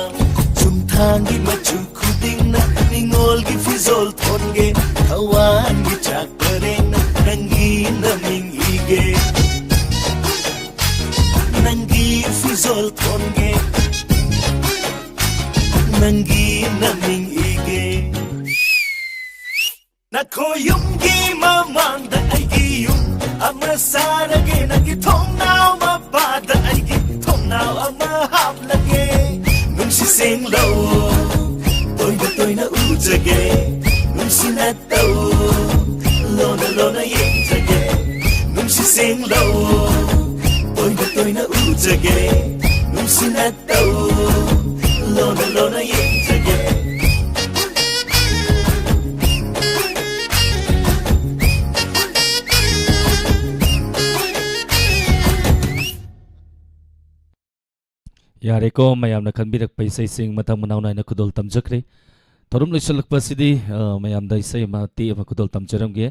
ꯆꯨꯝꯊꯥꯡꯒꯤ ꯃꯆꯨ ꯈꯨꯗꯤꯡꯅ ꯅꯤꯉꯣꯜꯒꯤ ꯐꯤꯖꯣꯜ ꯊꯣꯟꯒꯦ, ꯊꯋꯥꯟꯒꯤ ꯆꯥꯛ ꯄꯔꯦꯡꯅ ꯅꯪꯒꯤ ꯅꯃꯤꯡ ꯏꯒꯦ꯫ ꯅꯪꯒꯤ ꯐꯤꯖꯣꯜ ꯊꯣꯟꯒꯦ, ꯅꯪꯒꯤ ꯅꯃꯤꯡ ꯏꯒꯦ꯫ ꯅꯈꯣꯏ ꯌꯨꯝꯒꯤ ꯃꯃꯥꯡꯗ ꯑꯩꯒꯤ ꯌꯨꯝ ꯑꯃ ꯁꯥꯔꯒꯦ, ꯅꯪꯒꯤ ꯊꯣꯡꯅꯥꯎ ꯃꯄꯥꯗ ꯑꯩꯒꯤ ꯊꯣꯡꯅꯥꯎ ꯑꯃ ꯍꯥꯞꯂꯒꯦ꯫ ꯅꯨꯡꯁꯤ ꯁꯦꯡꯂꯧ, ꯇꯣꯏꯅ ꯇꯣꯏꯅ ꯎꯖꯒꯦ꯫ ꯅꯨꯡꯁꯤꯅ ꯇꯧ, ꯂꯣꯟꯅ ꯂꯣꯟꯅ ꯌꯦꯡꯖꯒꯦ꯫ ꯅꯨꯡꯁꯤ ꯁꯦꯡꯂꯧ, ꯇꯣꯏꯅ ꯇꯣꯏꯅ ꯎꯖꯒꯦ꯫ ꯅꯨꯡꯁꯤꯅ ꯇꯧ, ꯂꯣꯟꯅ ꯂꯣꯟꯅ ꯌꯦꯡꯖꯒꯦ꯫ ꯌꯥꯔꯦꯀꯣ, ꯃꯌꯥꯝꯅ ꯈꯟꯕꯤꯔꯛꯄ ꯏꯁꯩꯁꯤꯡ ꯃꯊꯪ ꯃꯅꯥꯎ ꯅꯥꯏꯅ ꯈꯨꯗꯣꯜ ꯇꯝꯖꯈ꯭ꯔꯦ꯫ ꯊꯧꯔꯝ ꯂꯣꯏꯁꯤꯜꯂꯛꯄ ꯑꯁꯤꯗꯤ, ꯑ, ꯃꯌꯥꯝꯗ ꯏꯁꯩ ꯃꯇꯦꯛ ꯑꯃ ꯈꯨꯗꯣꯜ ꯇꯝꯖꯔꯝꯒꯦ꯫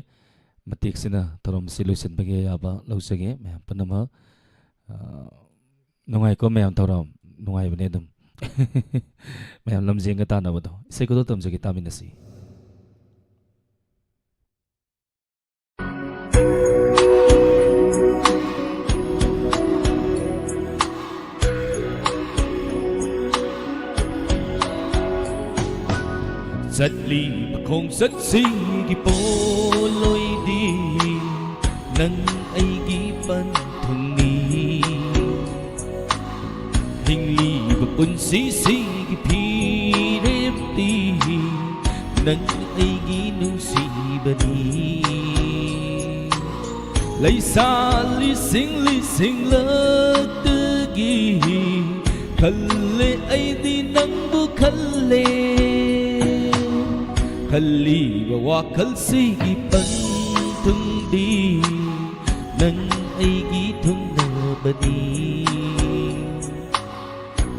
ꯃꯇꯦꯛꯁꯤꯅ ꯊꯧꯔꯝ ꯑꯁꯤ ꯂꯣꯏꯁꯤꯟꯕꯒꯤ ꯑꯌꯥꯕ ꯂꯧꯖꯒꯦ꯫ ꯃꯌꯥꯝ ꯄꯨꯝꯅꯃꯛ, ꯑ, ꯅꯨꯡꯉꯥꯏꯀꯣ ꯃꯌꯥꯝ ꯊꯧꯔꯝ? ꯅꯨꯡꯉꯥꯏꯕꯅꯦ ꯑꯗꯨꯝ꯫ ꯃꯌꯥꯝ ꯂꯝꯖꯦꯟꯒ ꯇꯥꯟꯅꯕꯗꯣ꯫ ꯏꯁꯩ ꯈꯨꯗꯣꯜ ꯇꯝꯖꯒꯦ, ꯇꯥꯃꯤꯟꯅꯁꯤ꯫ ꯆꯠꯂꯤꯕ ꯈꯣꯡꯆꯠꯁꯤꯒꯤ ꯄꯣꯠꯂꯣꯏꯗꯤ ꯅꯪ ꯑꯩꯒꯤ ꯄꯟꯊꯨꯡꯅꯤ꯫ ꯍꯤꯡꯂꯤꯕ ꯄꯨꯟꯁꯤꯁꯤꯒꯤ ꯐꯤꯔꯦꯞꯇꯤ ꯅꯪ ꯑꯩꯒꯤ ꯅꯨꯡꯁꯤꯕꯅꯤ꯫ ꯂꯩꯁꯥ ꯂꯤꯁꯤꯡ ꯂꯤꯁꯤꯡꯂꯛꯇꯒꯤ ꯈꯜꯂꯦ ꯑꯩꯗꯤ ꯅꯪꯕꯨ ꯈꯜꯂꯦ꯫ ꯈꯜꯂꯤꯕ ꯋꯥꯈꯜꯁꯤꯒꯤ ꯄꯟꯊꯨꯡꯗꯤ ꯅꯪ ꯑꯩꯒꯤ ꯊꯨꯡꯅꯕꯅꯤ꯫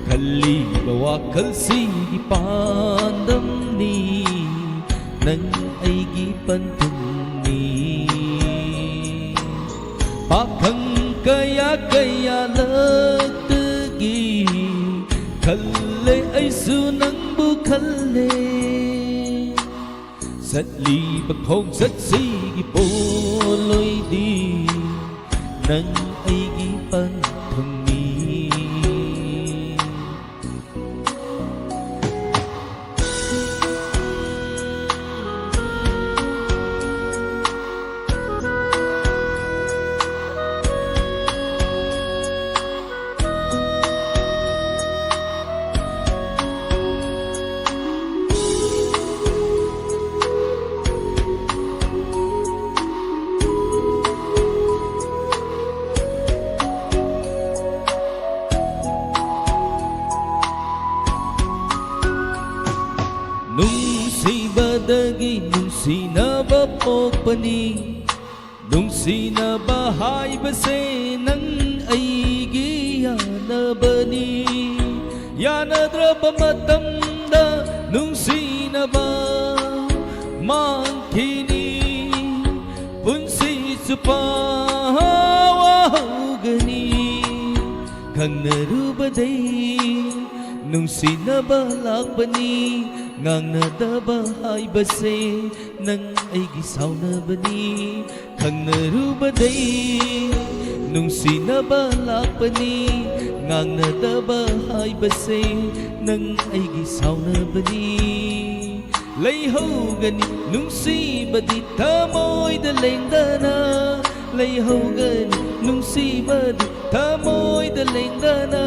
ꯈꯜꯂꯤꯕ ꯋꯥꯈꯜꯁꯤꯒꯤ ꯄꯥꯟꯗꯝꯅꯤ ꯅꯪ ꯑꯩꯒꯤ ꯄꯟꯊꯨꯡꯅꯤ꯫ ꯄꯥꯈꯪ ꯀꯌꯥ ꯀꯌꯥ ꯂꯛꯇꯒꯤ ꯈꯜꯂꯦ ꯑꯩꯁꯨ ꯅꯪꯕꯨ ꯈꯜꯂꯦ꯫ ꯆꯠꯂꯤꯕ ꯈꯣꯡꯆꯠꯁꯤꯒꯤ ꯄꯣꯠꯂꯣꯏꯗꯤ ꯅꯪ ꯑꯩꯒꯤ ꯄꯟꯊꯨꯡꯅꯤ꯫ ꯅꯨꯡꯁꯤꯕꯗꯒꯤ ꯅꯨꯡꯁꯤꯅꯕ ꯄꯣꯛꯄꯅꯤ꯫ ꯅꯨꯡꯁꯤꯅꯕ ꯍꯥꯏꯕꯁꯦ ꯅꯪ ꯑꯩꯒꯤ ꯌꯥꯅ ꯕꯅꯤ꯫ ꯌꯥꯅꯗ꯭ꯔꯕ ꯃꯇꯝꯗ ꯅꯨꯡꯁꯤꯅꯕ ꯃꯥꯡꯈꯤꯅꯤ꯫ ꯄꯨꯟꯁꯤ ꯆꯨꯞꯄ ꯋꯥꯍꯧꯒꯅꯤ꯫ ꯈꯪꯅꯔꯨꯕꯗꯩ ꯅꯨꯡꯁꯤꯅꯕ ꯂꯥꯛꯄꯅꯤ꯫ ꯉꯥꯡꯅꯗꯕ ꯍꯥꯏꯕꯁꯦ ꯅꯪ ꯑꯩꯒꯤ ꯁꯥꯎꯅꯕꯅꯤ꯫ ꯈꯪꯅꯔꯨꯕꯗꯩ ꯅꯨꯡꯁꯤꯅꯕ ꯂꯥꯛꯄꯅꯤ꯫ ꯉꯥꯡꯅꯗꯕ ꯍꯥꯏꯕꯁꯦ ꯅꯪ ꯑꯩꯒꯤ ꯁꯥꯎꯅꯕꯅꯤ꯫ ꯂꯩꯍꯧꯒꯅꯤ ꯅꯨꯡꯁꯤꯕꯗꯤ ꯊꯃꯣꯏꯗ ꯂꯦꯡꯗꯅ꯫ ꯂꯩꯍꯧꯒꯅꯤ ꯅꯨꯡꯁꯤꯕꯗꯤ ꯊꯃꯣꯏꯗ ꯂꯦꯡꯗꯅ꯫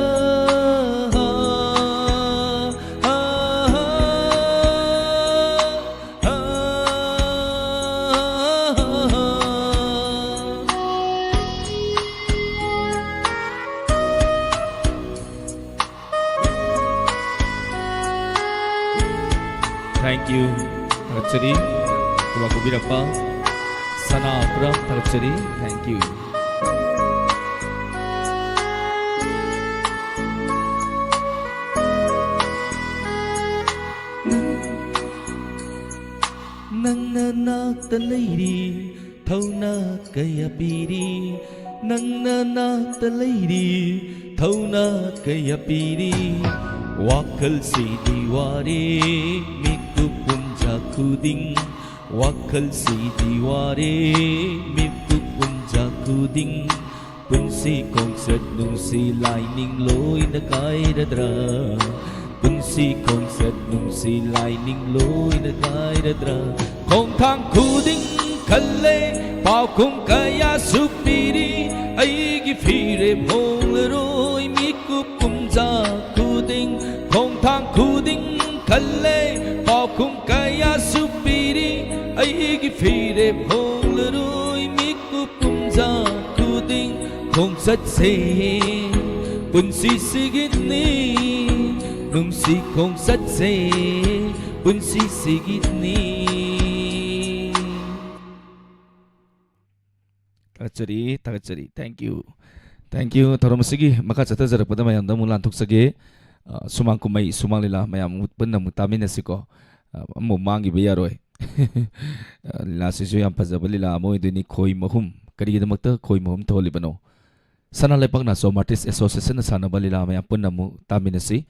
Thank you. ꯊꯥꯒꯠꯆꯔꯤ꯫ ꯈꯨꯕꯥꯛ ꯈꯨꯕꯤꯔꯛꯄ ꯁꯅꯥꯄꯨꯔꯝ, ꯊꯥꯒꯠꯆꯔꯤ꯫ Thank you. ꯅꯪꯅ ꯅꯥꯛꯇ ꯂꯩꯔꯤ, ꯊꯧꯅꯥ ꯀꯌꯥ ꯄꯤꯔꯤ꯫ ꯅꯪꯅ ꯅꯥꯛꯇ ꯂꯩꯔꯤ, ꯊꯧꯅꯥ ꯀꯌꯥ ꯄꯤꯔꯤ꯫ ꯋꯥꯈꯜꯁꯤꯗꯤ ꯋꯥꯔꯦ, ꯃꯤꯀꯨꯞ ꯄꯨꯝꯖꯥ ꯈꯨꯗꯤꯡ꯫ ꯋꯥꯈꯜꯁꯤꯗꯤ ꯋꯥꯔꯦ, ꯃꯤꯀꯨꯞ ꯄꯨꯝꯖꯥ ꯈꯨꯗꯤꯡ꯫ ꯄꯨꯟꯁꯤ ꯈꯣꯡꯆꯠ ꯅꯨꯡꯁꯤ ꯂꯥꯏꯅꯤꯡ ꯂꯣꯏꯅ ꯀꯥꯏꯔꯗ꯭ꯔꯥ? ꯄꯨꯟꯁꯤ ꯈꯣꯡꯆꯠ ꯅꯨꯡꯁꯤ ꯂꯥꯏꯅꯤꯡ ꯂꯣꯏꯅ ꯀꯥꯏꯔꯗ꯭ꯔꯥ? ꯈꯣꯡꯊꯥꯡ ꯈꯨꯗꯤꯡ ꯈꯜꯂꯦ, ꯄꯥꯎꯈꯨꯝ ꯀꯌꯥꯁꯨ ꯄꯤꯔꯤ꯫ ꯑꯩꯒꯤ ꯐꯤꯔꯦꯞ ꯍꯣꯡꯂꯔꯣꯏ, ꯃꯤꯀꯨꯞ ꯄꯨꯝꯖꯥ ꯈꯨꯗꯤꯡ꯫ ꯈꯣꯡꯊꯥꯡ ꯈꯨꯗꯤꯡ ꯈꯜꯂꯦ, ꯄꯥꯎꯈꯨꯝ ꯀꯌꯥꯁꯨ ꯄꯤꯔꯤ꯫ ꯑꯩꯒꯤ ꯐꯤꯔꯦꯞ ꯍꯣꯡꯂꯔꯣꯏ, ꯃꯤꯀꯨꯞ ꯄꯨꯝꯖꯥ ꯈꯨꯗꯤꯡ꯫ ꯈꯣꯡꯆꯠꯁꯦ ꯄꯨꯟꯁꯤꯁꯤꯒꯤꯅꯤ, ꯅꯨꯡꯁꯤ ꯈꯣꯡꯆꯠꯁꯦ ꯄꯨꯟꯁꯤꯁꯤꯒꯤꯅꯤ꯫ ꯊꯥꯒꯠꯆꯔꯤ, ꯊꯥꯒꯠꯆꯔꯤ꯫ Thank you. Thank you. ꯊꯧꯔꯝ ꯑꯁꯤꯒꯤ ꯃꯈꯥ ꯆꯠꯊꯖꯔꯛꯄꯗ ꯃꯌꯥꯝꯗ ꯑꯃꯨꯛ ꯂꯥꯟꯊꯣꯛꯆꯒꯦ꯫ ꯑ, ꯁꯨꯃꯥꯡ ꯀꯨꯝꯍꯩ, ꯁꯨꯃꯥꯡ ꯂꯤꯂꯥ ꯃꯌꯥꯝ ꯑꯃꯨꯛ ꯄꯨꯟꯅ ꯑꯃꯨꯛ ꯇꯥꯃꯤꯟꯅꯁꯤꯀꯣ꯫ ꯑ, ꯑꯃꯨꯛ ꯃꯥꯡꯈꯤꯕ ꯌꯥꯔꯣꯏ꯫ ꯑ, ꯂꯤꯂꯥꯁꯤꯁꯨ ꯌꯥꯝ ꯐꯖꯕ ꯂꯤꯂꯥ ꯑꯃ ꯑꯣꯏꯗꯣꯏꯅꯤ, ꯈꯣꯏ ꯃꯍꯨꯝ꯫ ꯀꯔꯤꯒꯤꯗꯃꯛꯇ ꯈꯣꯏ ꯃꯍꯨꯝ ꯊꯣꯛꯍꯜꯂꯤꯕꯅꯣ? ꯁꯅꯥ ꯂꯩꯄꯥꯛ ꯅꯥꯆꯣꯝ ꯑꯥꯔꯇꯤꯁ ꯑꯦꯁꯣꯁꯤꯌꯦꯁꯟꯅ ꯁꯥꯟꯅꯕ ꯂꯤꯂꯥ ꯃꯌꯥꯝ ꯄꯨꯟꯅ ꯑꯃꯨꯛ ꯇꯥꯃꯤꯟꯅꯁꯤ꯫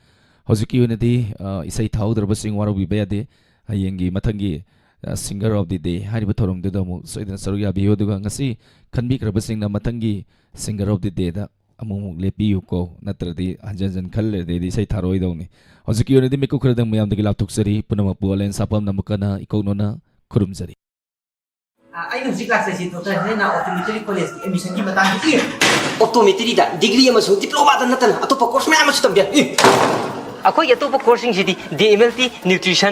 ꯍꯧꯖꯤꯛꯀꯤ ꯑꯣꯏꯅꯗꯤ, ꯑ, ꯏꯁꯩ ꯊꯥꯍꯧꯗ꯭ꯔꯕꯁꯤꯡ ꯋꯥꯔꯧꯕꯤꯕ ꯌꯥꯗꯦ꯫ ꯍꯌꯦꯡꯒꯤ ꯃꯊꯪꯒꯤ, ꯑ, Singer of the Day ꯍꯥꯏꯔꯤꯕ ꯊꯧꯔꯝꯗꯨꯗ ꯑꯃꯨꯛ ꯁꯣꯏꯗꯅ ꯁꯔꯨꯛ ꯌꯥꯕꯤꯌꯨ꯫ ꯑꯗꯨꯒ ꯉꯁꯤ ꯈꯟꯕꯤꯈ꯭ꯔꯕꯁꯤꯡꯅ ꯃꯊꯪꯒꯤ Singer of the Dayꯗ ꯑꯃꯨꯛ ꯑꯃꯨꯛ ꯂꯦꯞꯄꯤꯌꯨꯀꯣ, ꯅꯠꯇ꯭ꯔꯗꯤ ꯍꯟꯖꯟ ꯍꯟꯖꯟ ꯈꯜ ꯂꯩꯔꯗꯤ ꯑꯩꯗꯤ ꯏꯁꯩ ꯊꯥꯔꯛꯑꯣꯏꯗꯧꯅꯤ꯫ ꯍꯧꯖꯤꯛꯀꯤ ꯑꯣꯏꯅꯗꯤ ꯃꯤꯀꯨꯞ ꯈꯔꯗꯪ ꯃꯌꯥꯝꯗꯒꯤ ꯂꯥꯞꯊꯣꯛꯆꯔꯤ꯫ ꯄꯨꯝꯅꯃꯛꯄꯨ ꯑꯂꯦꯟ ꯁꯥꯄꯝꯅ ꯑꯃꯨꯛ ꯍꯟꯅ ꯏꯀꯣꯛꯅꯅ ꯈꯨꯔꯨꯝꯖꯔꯤ꯫ ꯑ, ꯑꯩꯅ ꯍꯧꯖꯤꯛ ꯂꯥꯛꯆꯔꯤꯁꯤ ꯗꯣꯛꯇꯔ ꯍꯦꯂꯦꯅꯥ ꯑꯣꯞꯇꯣꯃꯦꯇ꯭ꯔꯤ ꯀꯣꯂꯦꯖꯀꯤ ꯑꯦꯗꯃꯤꯁꯟꯒꯤ ꯃꯇꯥꯡꯗ꯫ ꯑꯦ! ꯑꯣꯞꯇꯣꯃꯦꯇ꯭ꯔꯤꯗ ꯗꯤꯒ꯭ꯔꯤ ꯑꯃꯁꯨꯡ ꯗꯤꯄ꯭ꯂꯣꯃꯥꯗ ꯅꯠꯇꯅ ꯑꯇꯣꯞꯄ ꯀꯣꯔꯁ ꯃꯌꯥꯝ ꯑꯃꯁꯨ ꯇꯝꯕ ꯌꯥꯏ꯫ ꯑꯦ! ꯑꯩꯈꯣꯏꯒꯤ ꯑꯇꯣꯞꯄ ꯀꯣꯔꯁꯁꯤꯡꯁꯤꯗꯤ D M L T, nutrition,